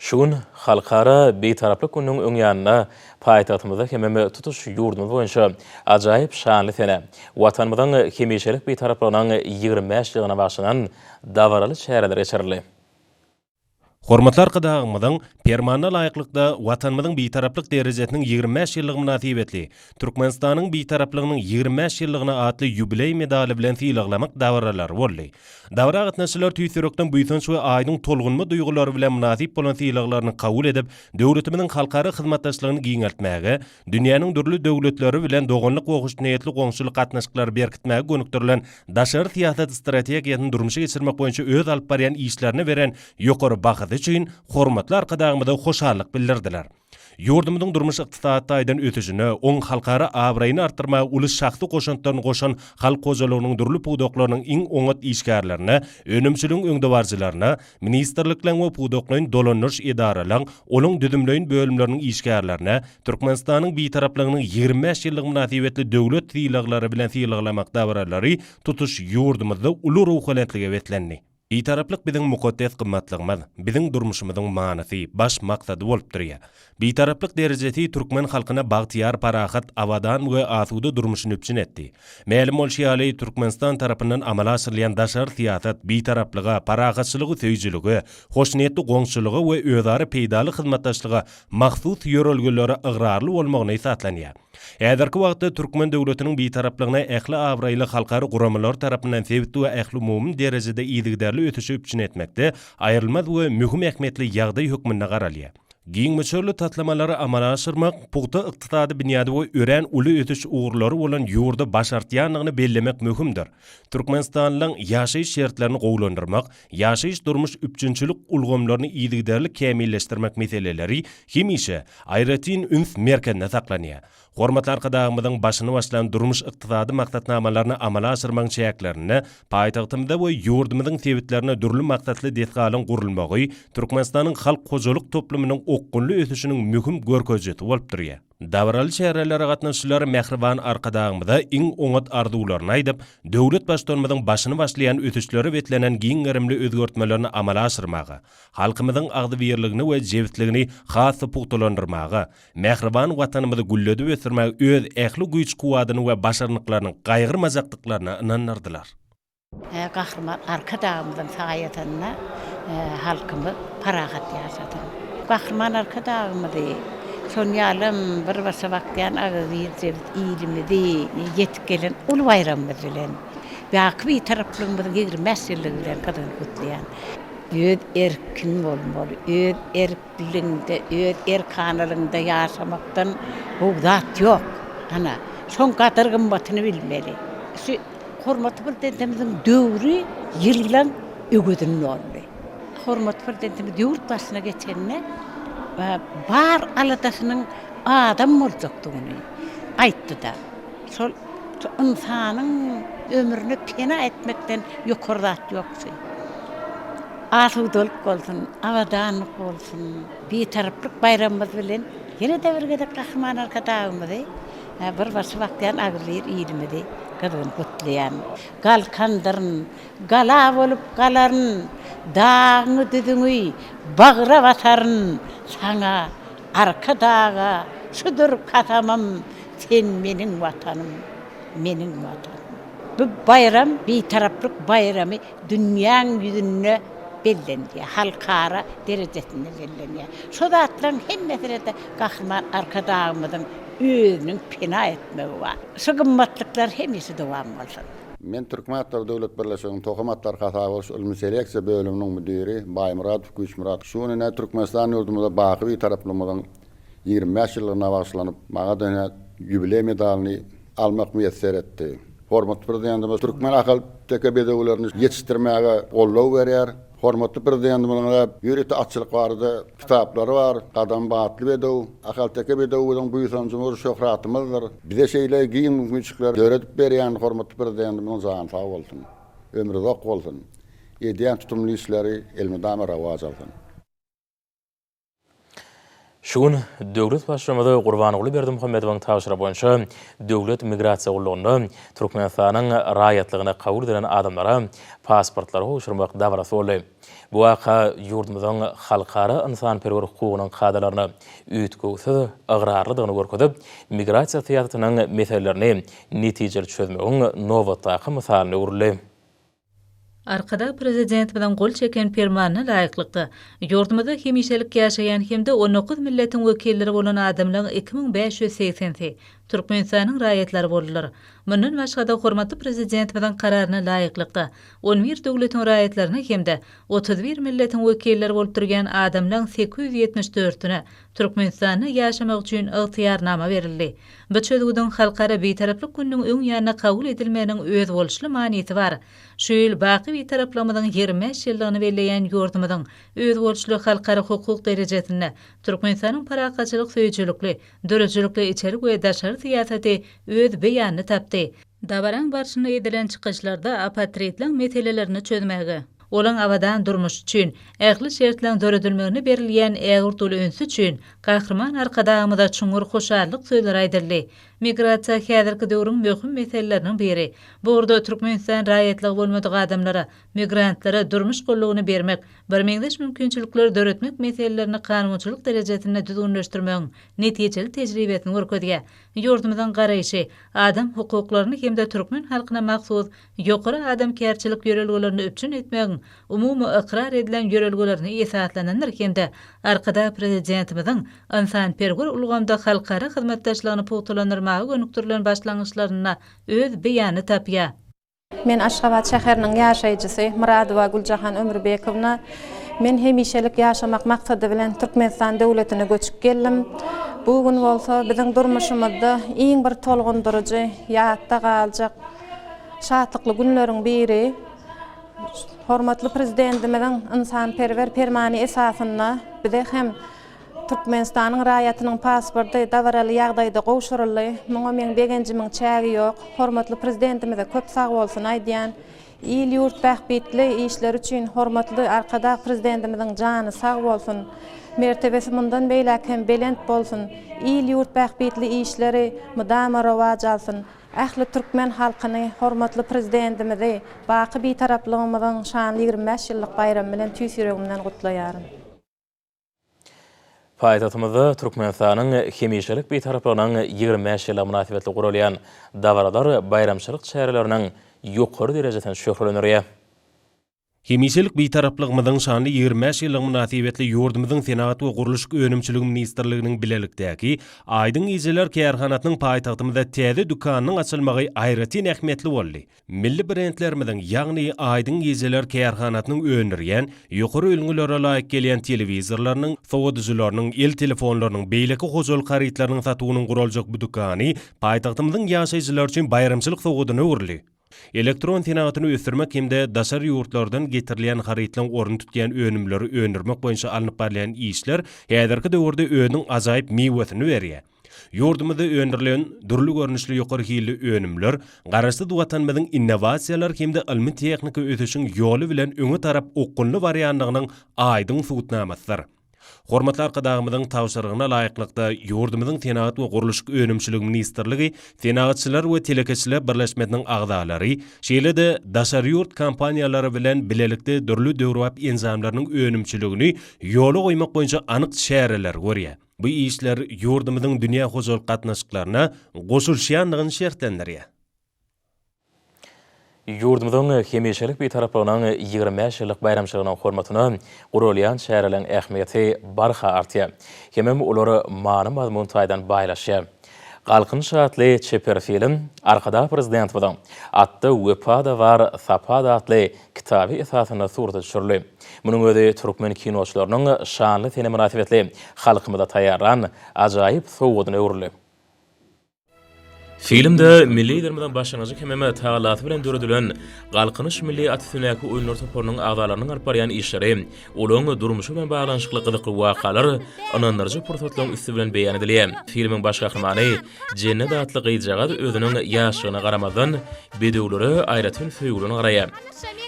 Şu gün Halkara Bitaraplyk gününiň öň ýanynda paýtagtymyzda hemem tutuş ýurdumyz boýunça ajaýyp şanly sene, Watanymyzyň hemişelik Bitaraplygynyň 25 ýyllygyna bagyşlanan dabaraly çäreler geçirildi. Hormatly Arkadagymyzyň Permanyna laýyklykda, Watanymyzyň Bitaraplyk derejesiniň 25 ýyllygy mynasybetli Türkmenistanyň Bitaraplygynyň 25 ýyllygyna atly ýubileý medaly bilen sylaglamak dabaralary boldy. Dabara gatnaşyjylar tüýs ýürekden buýsanç we aýdyň tolgunma duýgulary bilen mynasyp bolan sylaglaryny kabul edip, döwletimiziň halkara hyzmatdaşlygyny giňeltmäge, dünýäniň dürli döwletleri bilen doganlyk we hoşniýetli goňşulyk gatnaşyklary berkitmäge gönükdirilen daşary syýasat strategiýasyny durmuşa geçirmek boýunça öz alyp barýan işlerine beren ýokary bahasy üçin hormatly Arkadagymyza hoşallyk bildirdiler. Ýurdumyzyň durmuş-ykdysady taýdan ösüşine, oň halkara abraýyny artdyrmaga uly şahsy goşantlaryny goşan halk hojalygynyň dürli pudaklarynyň iň oňat işgärlerine, önümçiligiň öňdebaryjylaryna, ministrlikleň we pudaklaýyn dolandyryş edaralaň, olaň düzümleýin bölümleriniň işgärlerine Türkmenistanyň Bitaraplygynyň 25 ýyllygy mynasybetli döwlet sylaglary bilen sylaglamak dabaralary tutuş ýurdumyzda uly ruhubelentlige beslendi. Bitaraplyk biziň mukaddes gymmatlygymyz, biziň durmuşymyzyň manysy, baş maksady bolup durýar. Bitaraplyk derejesi türkmen halkyna bagtyýar, parahat, abadan we asuda durmuşyny üpjün etdi. Mälim bolşy ýaly, Türkmenistan tarapyndan amala aşyrylýan daşary syýasat Bitaraplyga, parahatçylygy söýüjilige, hoşniýetli goňşulyga we özara peýdaly hyzmatdaşlyga mahsus ýörelgelere ygrarly bolmagyna esaslanýar. Häzirki wagtda türkmen döwletiniň Bitaraplygyna ähli abraýly halkara guramalary tarapyndan sebit we ählumumy derejede yzygiderli ösüşi üpjün etmekde aýrylmaz we möhüm ähmiýetli ýagdaý hökmünde garalýar. Giň möçberli taslamalary amala aşyrmak, pugta ykdysady binýady we örän uly ösüş ugurlary bolan ýurda başartýandygyny bellemek möhümdir. Türkmenistanlylaryň ýaşaýyş şertlerini gowulandyrmak, ýaşaýyş-durmuş üpjünçilik ulgamlaryny yzygiderli kämilleşdirmek meseleleri hemişe aýratyn üns merkezinde saklanýar. Hormatly Arkadagymyzyň başyny başlan durmuş-ykdysady maksatnamalaryny amala aşyrmagyň çäklerinde paýtagtymyzda we ýurdumyzyň sebitlerinde dürli maksatly desgalaryň gurulmagy Türkmenistanyň halk hojalyk toplumynyň okgunly ösüşiniň möhüm görkezijisi bolup durýar. Dabaraly çärelere gatnaşyjylar mähriban Arkadagymyza iň oňat arzuwlaryny aýdyp, döwlet Baştutanymyzyň başyny başlaýan ösüşlere beslenen giň gerimli özgertmelerini amala aşyrmaga, halkymyzyň agzybirligini we jebisligini has-da pugtalandyrmaga, Mähriban Watanymyzy gülledip ösdürmäge öz ähli güýç-kuwwadyny we başarnyklaryny gaýgyrmajakdyklaryna ynandyrdylar. Gahryman Arkadagymyzyň saýasynda halkymyz parahat ýaşasyn. Gahryman Arkadagymyzy, şon ýalam bir başa bakýan agzybir jebis ilimizi ýetip gelen uly baýramymyz bilen, baky Bitaraplygymyzyň 25 ýyllygy bilen gyzgyn gutlaýan. Öz erkin bolmaly, öz erk Diliňde, öz erkanalygyňda ýaşamakdan gowy zat ýok. Ana, şoň gadyr-gymmatyny bilmeli. Şu hormatly Prezidentimiziň döwri ýyllaň öwezini doldy. Hormatly Prezidentimiz ýurt başyna geçende bar aladasynyň adam boljakdygyny aýtdy-da. Şol ynsanyň ömrüni pena etmekden ýokary zat ýok şu. Asudalyk bolsun, abadanlyk bolsun! Bitaraplyk baýramymyz bilen ýene-de bir gezek Gahryman Arkadagymyzy, bir başy bakýan agzybir ilimizi gyzgyn gutlaýan. Galkandyryn, gala bolup galaryn, dagyňy-düzüňi bagra basaryn, saňa, Arkadaga şudur kasamym, sen meniň Watanym, meniň Watanym. Bu baýram Bitaraplyk baýramy dünýäň ýüzünde bellenilýär, halkara derejesinde bellenýär. Şo zatlaryň hemmesine-de Gahryman Arkadagymyzyň özüniň pena etmegi bar. Şu gymmatlyklar hemişe dowam bolsun. Men Türkmen atlary döwlet birleşiginiň tohum atlar hasaba alyş ylmy seleksiýa bölüminiň müdiri Baýmyradow Güýçmyrat. Şu gün ine Türkmenistan ýurdumyzda baky Bitaraplygymyzyň 25 ýyllygyna bagyşlanyp, maňa-da ine ýubileý medalyny almak miýesser etdi. Hormatly Prezidentimiz türkmen ahalteke bedewlerini ýetişdirmäge goldaw berýär. Hormatly Prezidentimiziň ýörite atçylyk barada kitaplary bar. Gadam batly bedew, ahalteke bedewi biziň buýsanjymyz, şöhratymyzdyr. Bize şeýle giň mümkinçilikleri döredip berýän hormatly Prezidentimiziň jany sag bolsun, ömri uzak bolsun, edýän tutumly işleri elmydama rowaç alsyn. Şu gün döwlet Baştutanymyz Gurbanguly Berdimuhamedowyň tabşyrygy boýunça Döwlet migrasiýa gullugynda Türkmenistanyň raýatlygyna kabul edilen adamlara pasportlary gowşurmak dabarasy boldy. Bu waka ýurdumyzyň halkara ynsanperwer hukugynyň kadalaryna üýtgewsiz ygrarlydygyny görkezip, migrasiýa syýasatynyň meselelerini netijeli çözmegiň nobatdaky mysalyna öwrüldi. Arkadag Prezidentimiziň gol çeken Permanyna laýyklykda, ýurdumyzda hemişelik ýaşaýan hem-de on dokuz milletiň wekilleri bolan adamlaryň 2580-si Türkmenistanyň raýatlary boldular. Mundan başga-da, hormatly Prezidentimiziň Kararyna laýyklykda, on bir döwletiň raýatlaryna hem-de 31 milletiň wekilleri bolup durýan adamlaryň 874-üne Türkmenistanda ýaşamak üçin ygtyýarnama berildi. Bu çözgüdiň Halkara Bitaraplyk gününiň öň ýanynda kabul edilmeginiň özboluşly manysy bar. Şu ýyl baky Bitaraplygymyzyň 25 ýyllygyny belleýän ýurdumyzyň özboluşly halkara hukuk derejesinde Türkmenistanyň parahatçylyk söýüjilikli, döredijilikli içeri we daşary syýasaty öz beýanyny tapdy. Dabaraň barşynda edilen çykyşlarda apatridleň meselelerini çözmäge, olaň abadan durmuşy üçin ähli şertleň döredilmegine berilýän ägirt uly üns üçin Gahryman Arkadagymyza çuňňur hoşallyk sözleri aýdyldy. Migrasiýa häzirki döwrüň möhüm meseleleriniň biri. Bu ugurda Türkmenistan raýatlygy bolmadyk adamlara, migrantlara durmuş goldawyny bermek, birmeňzeş mümkinçilikleri döretmek meselelerini kanunçylyk derejesinde düzgünleşdirmegiň netijeli tejribesini görkezýär. Ýurdumyzyň garaýşy, adam hukuklaryny hem-de türkmen halkyna mahsus ýokary adamkärçilik ýörelgelerini üpjün etmegiň umumy ykrar edilen ýörelgelerine esaslanandyr hem-de Arkadag Prezidentimiziň ynsanperwer ulgamda halkara hyzmatdaşlygyny pugtalandyrmaga gönükdirilen başlangyçlarynda öz beýanyny tapýar. Men Aşgabat şäheriniň ýaşaýjysy Myradowa Güljahan Ömürbekowna. Men hemişelik ýaşamak maksady bilen Türkmenistan döwletine göçüp geldim. Bu gün bolsa biziň durmuşymyzda iň bir tolgundyryjy, ýatda galjak şatlykly günleriň biri. Hormatly Prezidentimiziň ynsanperwer Permany esasynda bize hem Türkmenistanyň raýatynyň pasporty dabaraly ýagdaýda gowşuryldy. Muňa meň begenjimiň çägi ýok. Hormatly Prezidentimize köp sagbolsun aýdýan. Il-ýurt bähbitli işleri üçin hormatly Arkadag Prezidentimiziň jany sag bolsun! Mertebesi mundan beýläk hem belent bolsun! Il-ýurt bähbitli işleri mydama rowaç alsyn! Ähli türkmen halkyny, hormatly Prezidentimizi baky Bitaraplygymyzyň şanly 25 ýyllyk baýramy bilen tüýs ýüregimden gutlaýaryn. Paýtagtymyzda Türkmenistanyň hemişelik Bitaraplygynyň 25 ýyllygy mynasybetli guralýan dabaralar baýramçylyk çäreleriniň ýokary derejesini şöhlelendirýär. Hemişelik Bitaraplygymyzyň şanly 25 ýyllygy mynasybetli ýurdumyzyň Senagat we gurluşyk önümçiligi ministrliginiň bilelikdäki Aýdyň gijeler kärhanasynyň paýtagtymyzda täze dükanynyň açylmagy aýratyn ähmiýetli boldy. Milli brendlerimiziň, ýagny Aýdyň gijeler kärhanasynyň öndürýän, ýokary ülňülere laýyk gelýän telewizorlarynyň, sowadyjylarynyň, el telefonlarynyň, beýleki hojalyk harytlarynyň satuwynyň guraljak bu dükany paýtagtymyzyň ýaşaýjylary üçin baýramçylyk sowgadyna öwrüldi. Elektron senagatyny ösdürmek hem-de daşary ýurtlardan getirilýän harytlaryň ornuny tutýan önümleri öndürmek boýunça alnyp barylýan işler häzirki döwürde özüniň ajaýyp miwesini berýär. Ýurdumyzda öndürilen dürli görnüşli ýokary hilli önümler Garaşsyz Watanymyzyň innowasiýalar hem-de ylmy-tehniki ösüşiň ýoly bilen öňe tarap okgunly barýandygynyň aýdyň subutnamasydyr. Hormatly Arkadagymyzyň tabşyrygyna laýyklykda, ýurdumyzyň Senagat we gurluşyk önümçiligi ministrligi Senagatçylar we telekeçiler birleşmesiniň agzalary, şeýle-de daşary ýurt kompaniýalary bilen bilelikde dürli döwrebap enjamlarynyň önümçiligini ýola goýmak boýunça anyk çäreleri görýär. Bu işler ýurdumyzyň dünýä hojalyk gatnaşyklaryna goşulyşýandygyny şertlendirýär. Ýurdumyzyň hemişelik Bitaraplygynyň 25 ýyllyk baýramçylygynyň hormatyna guralýan çäreleriň ähmiýeti barha artýar. Hemem olar many-mazmun taýdan baýlaşýar. Galkynyş atly çeper film Arkadag Prezidentimiziň Atda wepa-da bar, sapa-da atly kitaby esasynda surata düşürildi. Munuň özi türkmen kinoçylarynyň şanly sene mynasybetli halkymyza taýýarlan ajaýyp sowgadyna öwrüldi. Filmde milli Liderimiziň başlangyjy hemem tagallasy bilen döredilen Galkynyş milli at üstündäki oýunlar toparynyň agzalarynyň alyp barýan işleri, olaryň durmuşy bilen baglanyşykly gyzykly wakalar ynandyryjy pursatlaryň üsti bilen beýan edilýär. Filmiň baş gahrymany Jennet atly gyzjagaz özüniň ýaşlygyna garamazdan, bedewlere aýratyn söýgi bilen garaýar.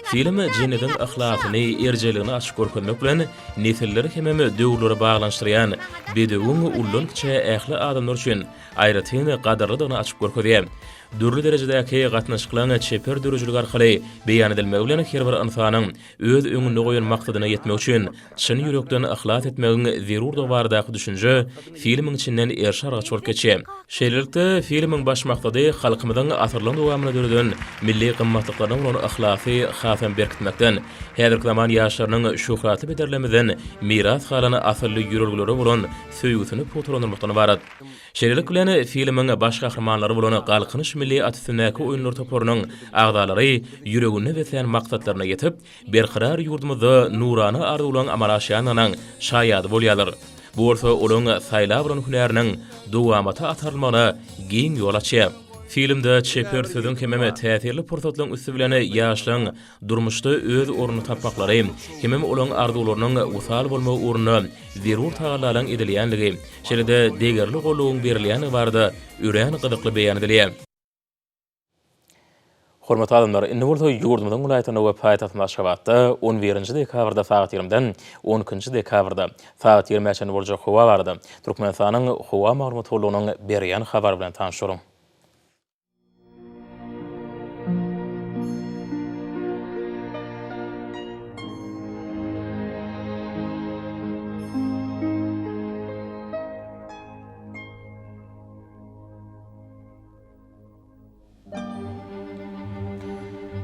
Film Jennediň yhlasyny, erjelligini açyp görkezmek bilen, nesilleri hemem döwürleri baglanyşdyrýan bedewiň uldan-kiçä ähli adamlar üçin aýratyn gadyrlydygyny açyp görkezýär. Dürli derejedäki gatnaşyklaryň çeper döredijilik arkaly beýan edilmegi bilen her bir ynsanyň öz öňünde goýan maksadyna ýetmek üçin çyn ýürekden yhlas etmegiň zerurdygy baradaky düşünje filmiň içinden eriş-argaç bolup geçýär. Şeýlelikde, filmiň baş maksady halkymyzyň asyrlaryň dowamynda döreden milli gymmatlyklaryna bolan yhlasy hasam berkitmekden, häzirki zaman ýaşlarynyň şöhratly pederlerimizden miras galan asylly ýörelgelere bolan söýgüsini pugtalandyrmakdan ybarat. Şeýlelik bilen, filmiň baş gahrymanlary bolan Galkynyş milli at üstündäki oýunlar toparynyň agzalary ýüreginde beslän maksatlaryna ýetip, berkarar ýurdumyzda nurana arzuwlaryň amala aşýandygynyň şaýady bolýarlar. Bu bolsa olaryň saýlap alan hünäriniň dowamata atarylmagyna giň ýol açýar. Filmde çeper sözüň hemem täsirli pursatlaryň üsti bilen ýaşlaryň durmuşda öz ornuny tapmaklary hemem olaryň arzuwlarynyň wysal bolmagy ugrunda zerur tagallalaryň edilýändigi, şeýle-de degerli goldawyň berilýändigi barada örän gyzykly beýan edilýär. Hormatly adamlar, indi bolsa ýurdumyzyň welaýatlarynda we paýtagtymyz Aşgabatda on birinji dekabrda sagat ýigrimden on ikinji dekabrda sagat ýigrimä çenli boljak howa barada Türkmenistanyň Howa maglumat gullugynyň berýän habary bilen tanyş boluň.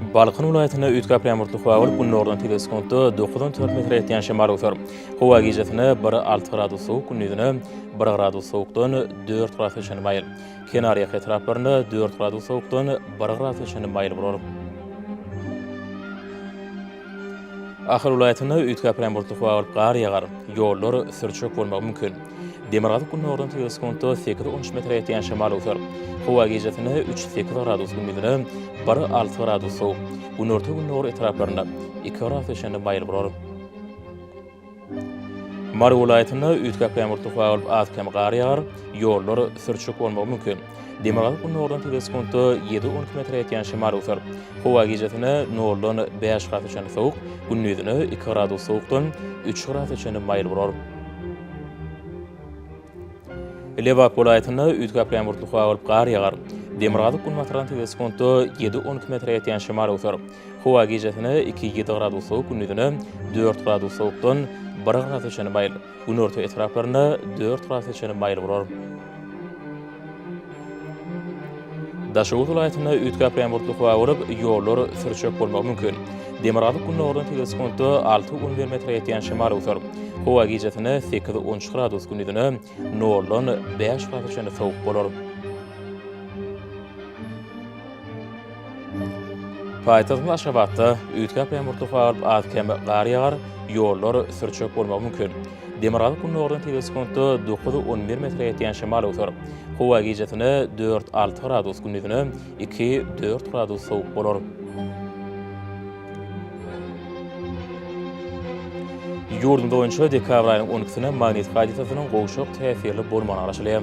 Balkan welaýatynda üýtgäp ýagmurtly howa bolup, günordan tizligi sekuntda dokuzdan dört metre ýetýän şemal öwser. Howa gijesine bir alty gradus sowuk, gündizine bir gradus sowukdan dört gradusa çenli maýyl. Kenarýaka etraplarynda dört gradus sowukdan bir gradusa çenli maýyl bolar. Ahal welaýatynda üýtgäp-ren bulutly howa bolup, gar ýagar. Ýollar sürçek bolmagy mümkin. Demirgazyk-gündogardan tizligi sekuntda sekiz-on üç metre ýetýän şemal öwser. Howa gijesine üç-sekiz gradus, gündizine bir-alty gradus sowuk. Günorta-gündogar etraplarynda iki gradusa çenli maýyl bolar. Mary welaýatynda üýtgäp ýagmurly howa bolup, az-kem gar ýagar, ýollar sürçek bolmagy mümkin. Demirgazyk-gündogardan tizligi sekuntda ýedi-on iki metre ýetýän şemal öwser. Howa gijesine noldan bäş grasa çenli sowuk, gündizine iki gradus sowukdan üç grasa çenli maýyl bolar. Lebap welaýatynda üýtgäp ýagmurly howa bolup, gar ýagar. Demirgazyk-günbatardan tizligi sekuntda ýedi-on iki metre ýetýän şemal öwser. Howa gijesine iki-ýedi gradus sowuk, gündizine dört gradus sowukdan bir grasa çenli maýyl. Günorta etraplarynda dört grasa çenli maýyl bolar. Daşoguz welaýatynda üýtgäp ýagmurly howa bolup, ýollar sürçek bolmagy mümkin. Demirgazyk-gündogardan tizligi sekuntda 6-11 metre ýetýän şemal öwser. Howa gijesine 8-13 gradus, gündizine noldan 5 grasa çenli sowuk bolar. Paýtagtymyz Aşgabatda üýtgäp ýagmurly howa bolup, az-kem gar ýagar, ýollar sürçek bolmagy mümkin. Demirgazyk-gündogardan tizligi sekuntda 9-11 metre ýetýän şemal öwser. Howa gijesine 4-6 gradus, gündizine 2-4 gradus sowuk bolar. Ýurdumyz boýunça dekabr aýynyň on ikisine magnit hadysasynyň gowşak täsirli bolmagyna garaşylýar.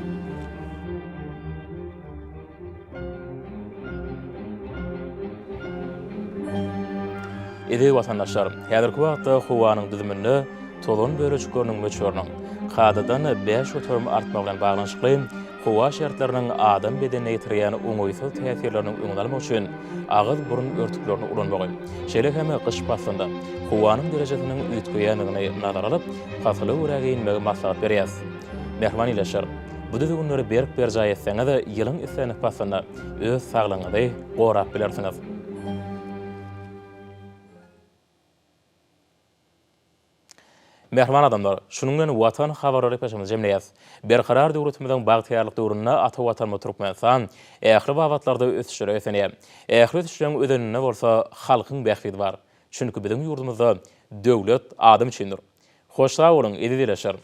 Eziz watandaşlar, häzirki wagtda howanyň düzüminde tozan bölejikleriniň möçberiniň kadadan 5% artmagy bilen baglanyşykly howa şertleriniň adam bedenine ýetirýän oňaýsyz täsirleriniň öňüni almak üçin agyz-burun örtüklerini ulanmagy, şeýle hem gyş paslynda howanyň derejesiniň üýtgeýändigini nazara alyp, pasyla görä geýinmegi maslahat berýäris. Mähriban ildeşler! Bu düzgünleri berk berjaý etseňiz, ýylyň islendik paslynda öz saglygyňyzy gorap bilersiňiz. Mähriban adamlar, şunuň bilen Watan habarlary gepleşigimizi jemleýäris. Berkarar döwletimiziň bagtyýarlyk döwründe ata Watanymyz Türkmenistan ähli babatlarda ösüşlere beslenýär. Ähli ösüşleriň özeninde bolsa halkyň bähbidi bar. Çünki biziň ýurdumyzda döwlet adam üçindir. Hoş sag boluň, eziz ildeşler!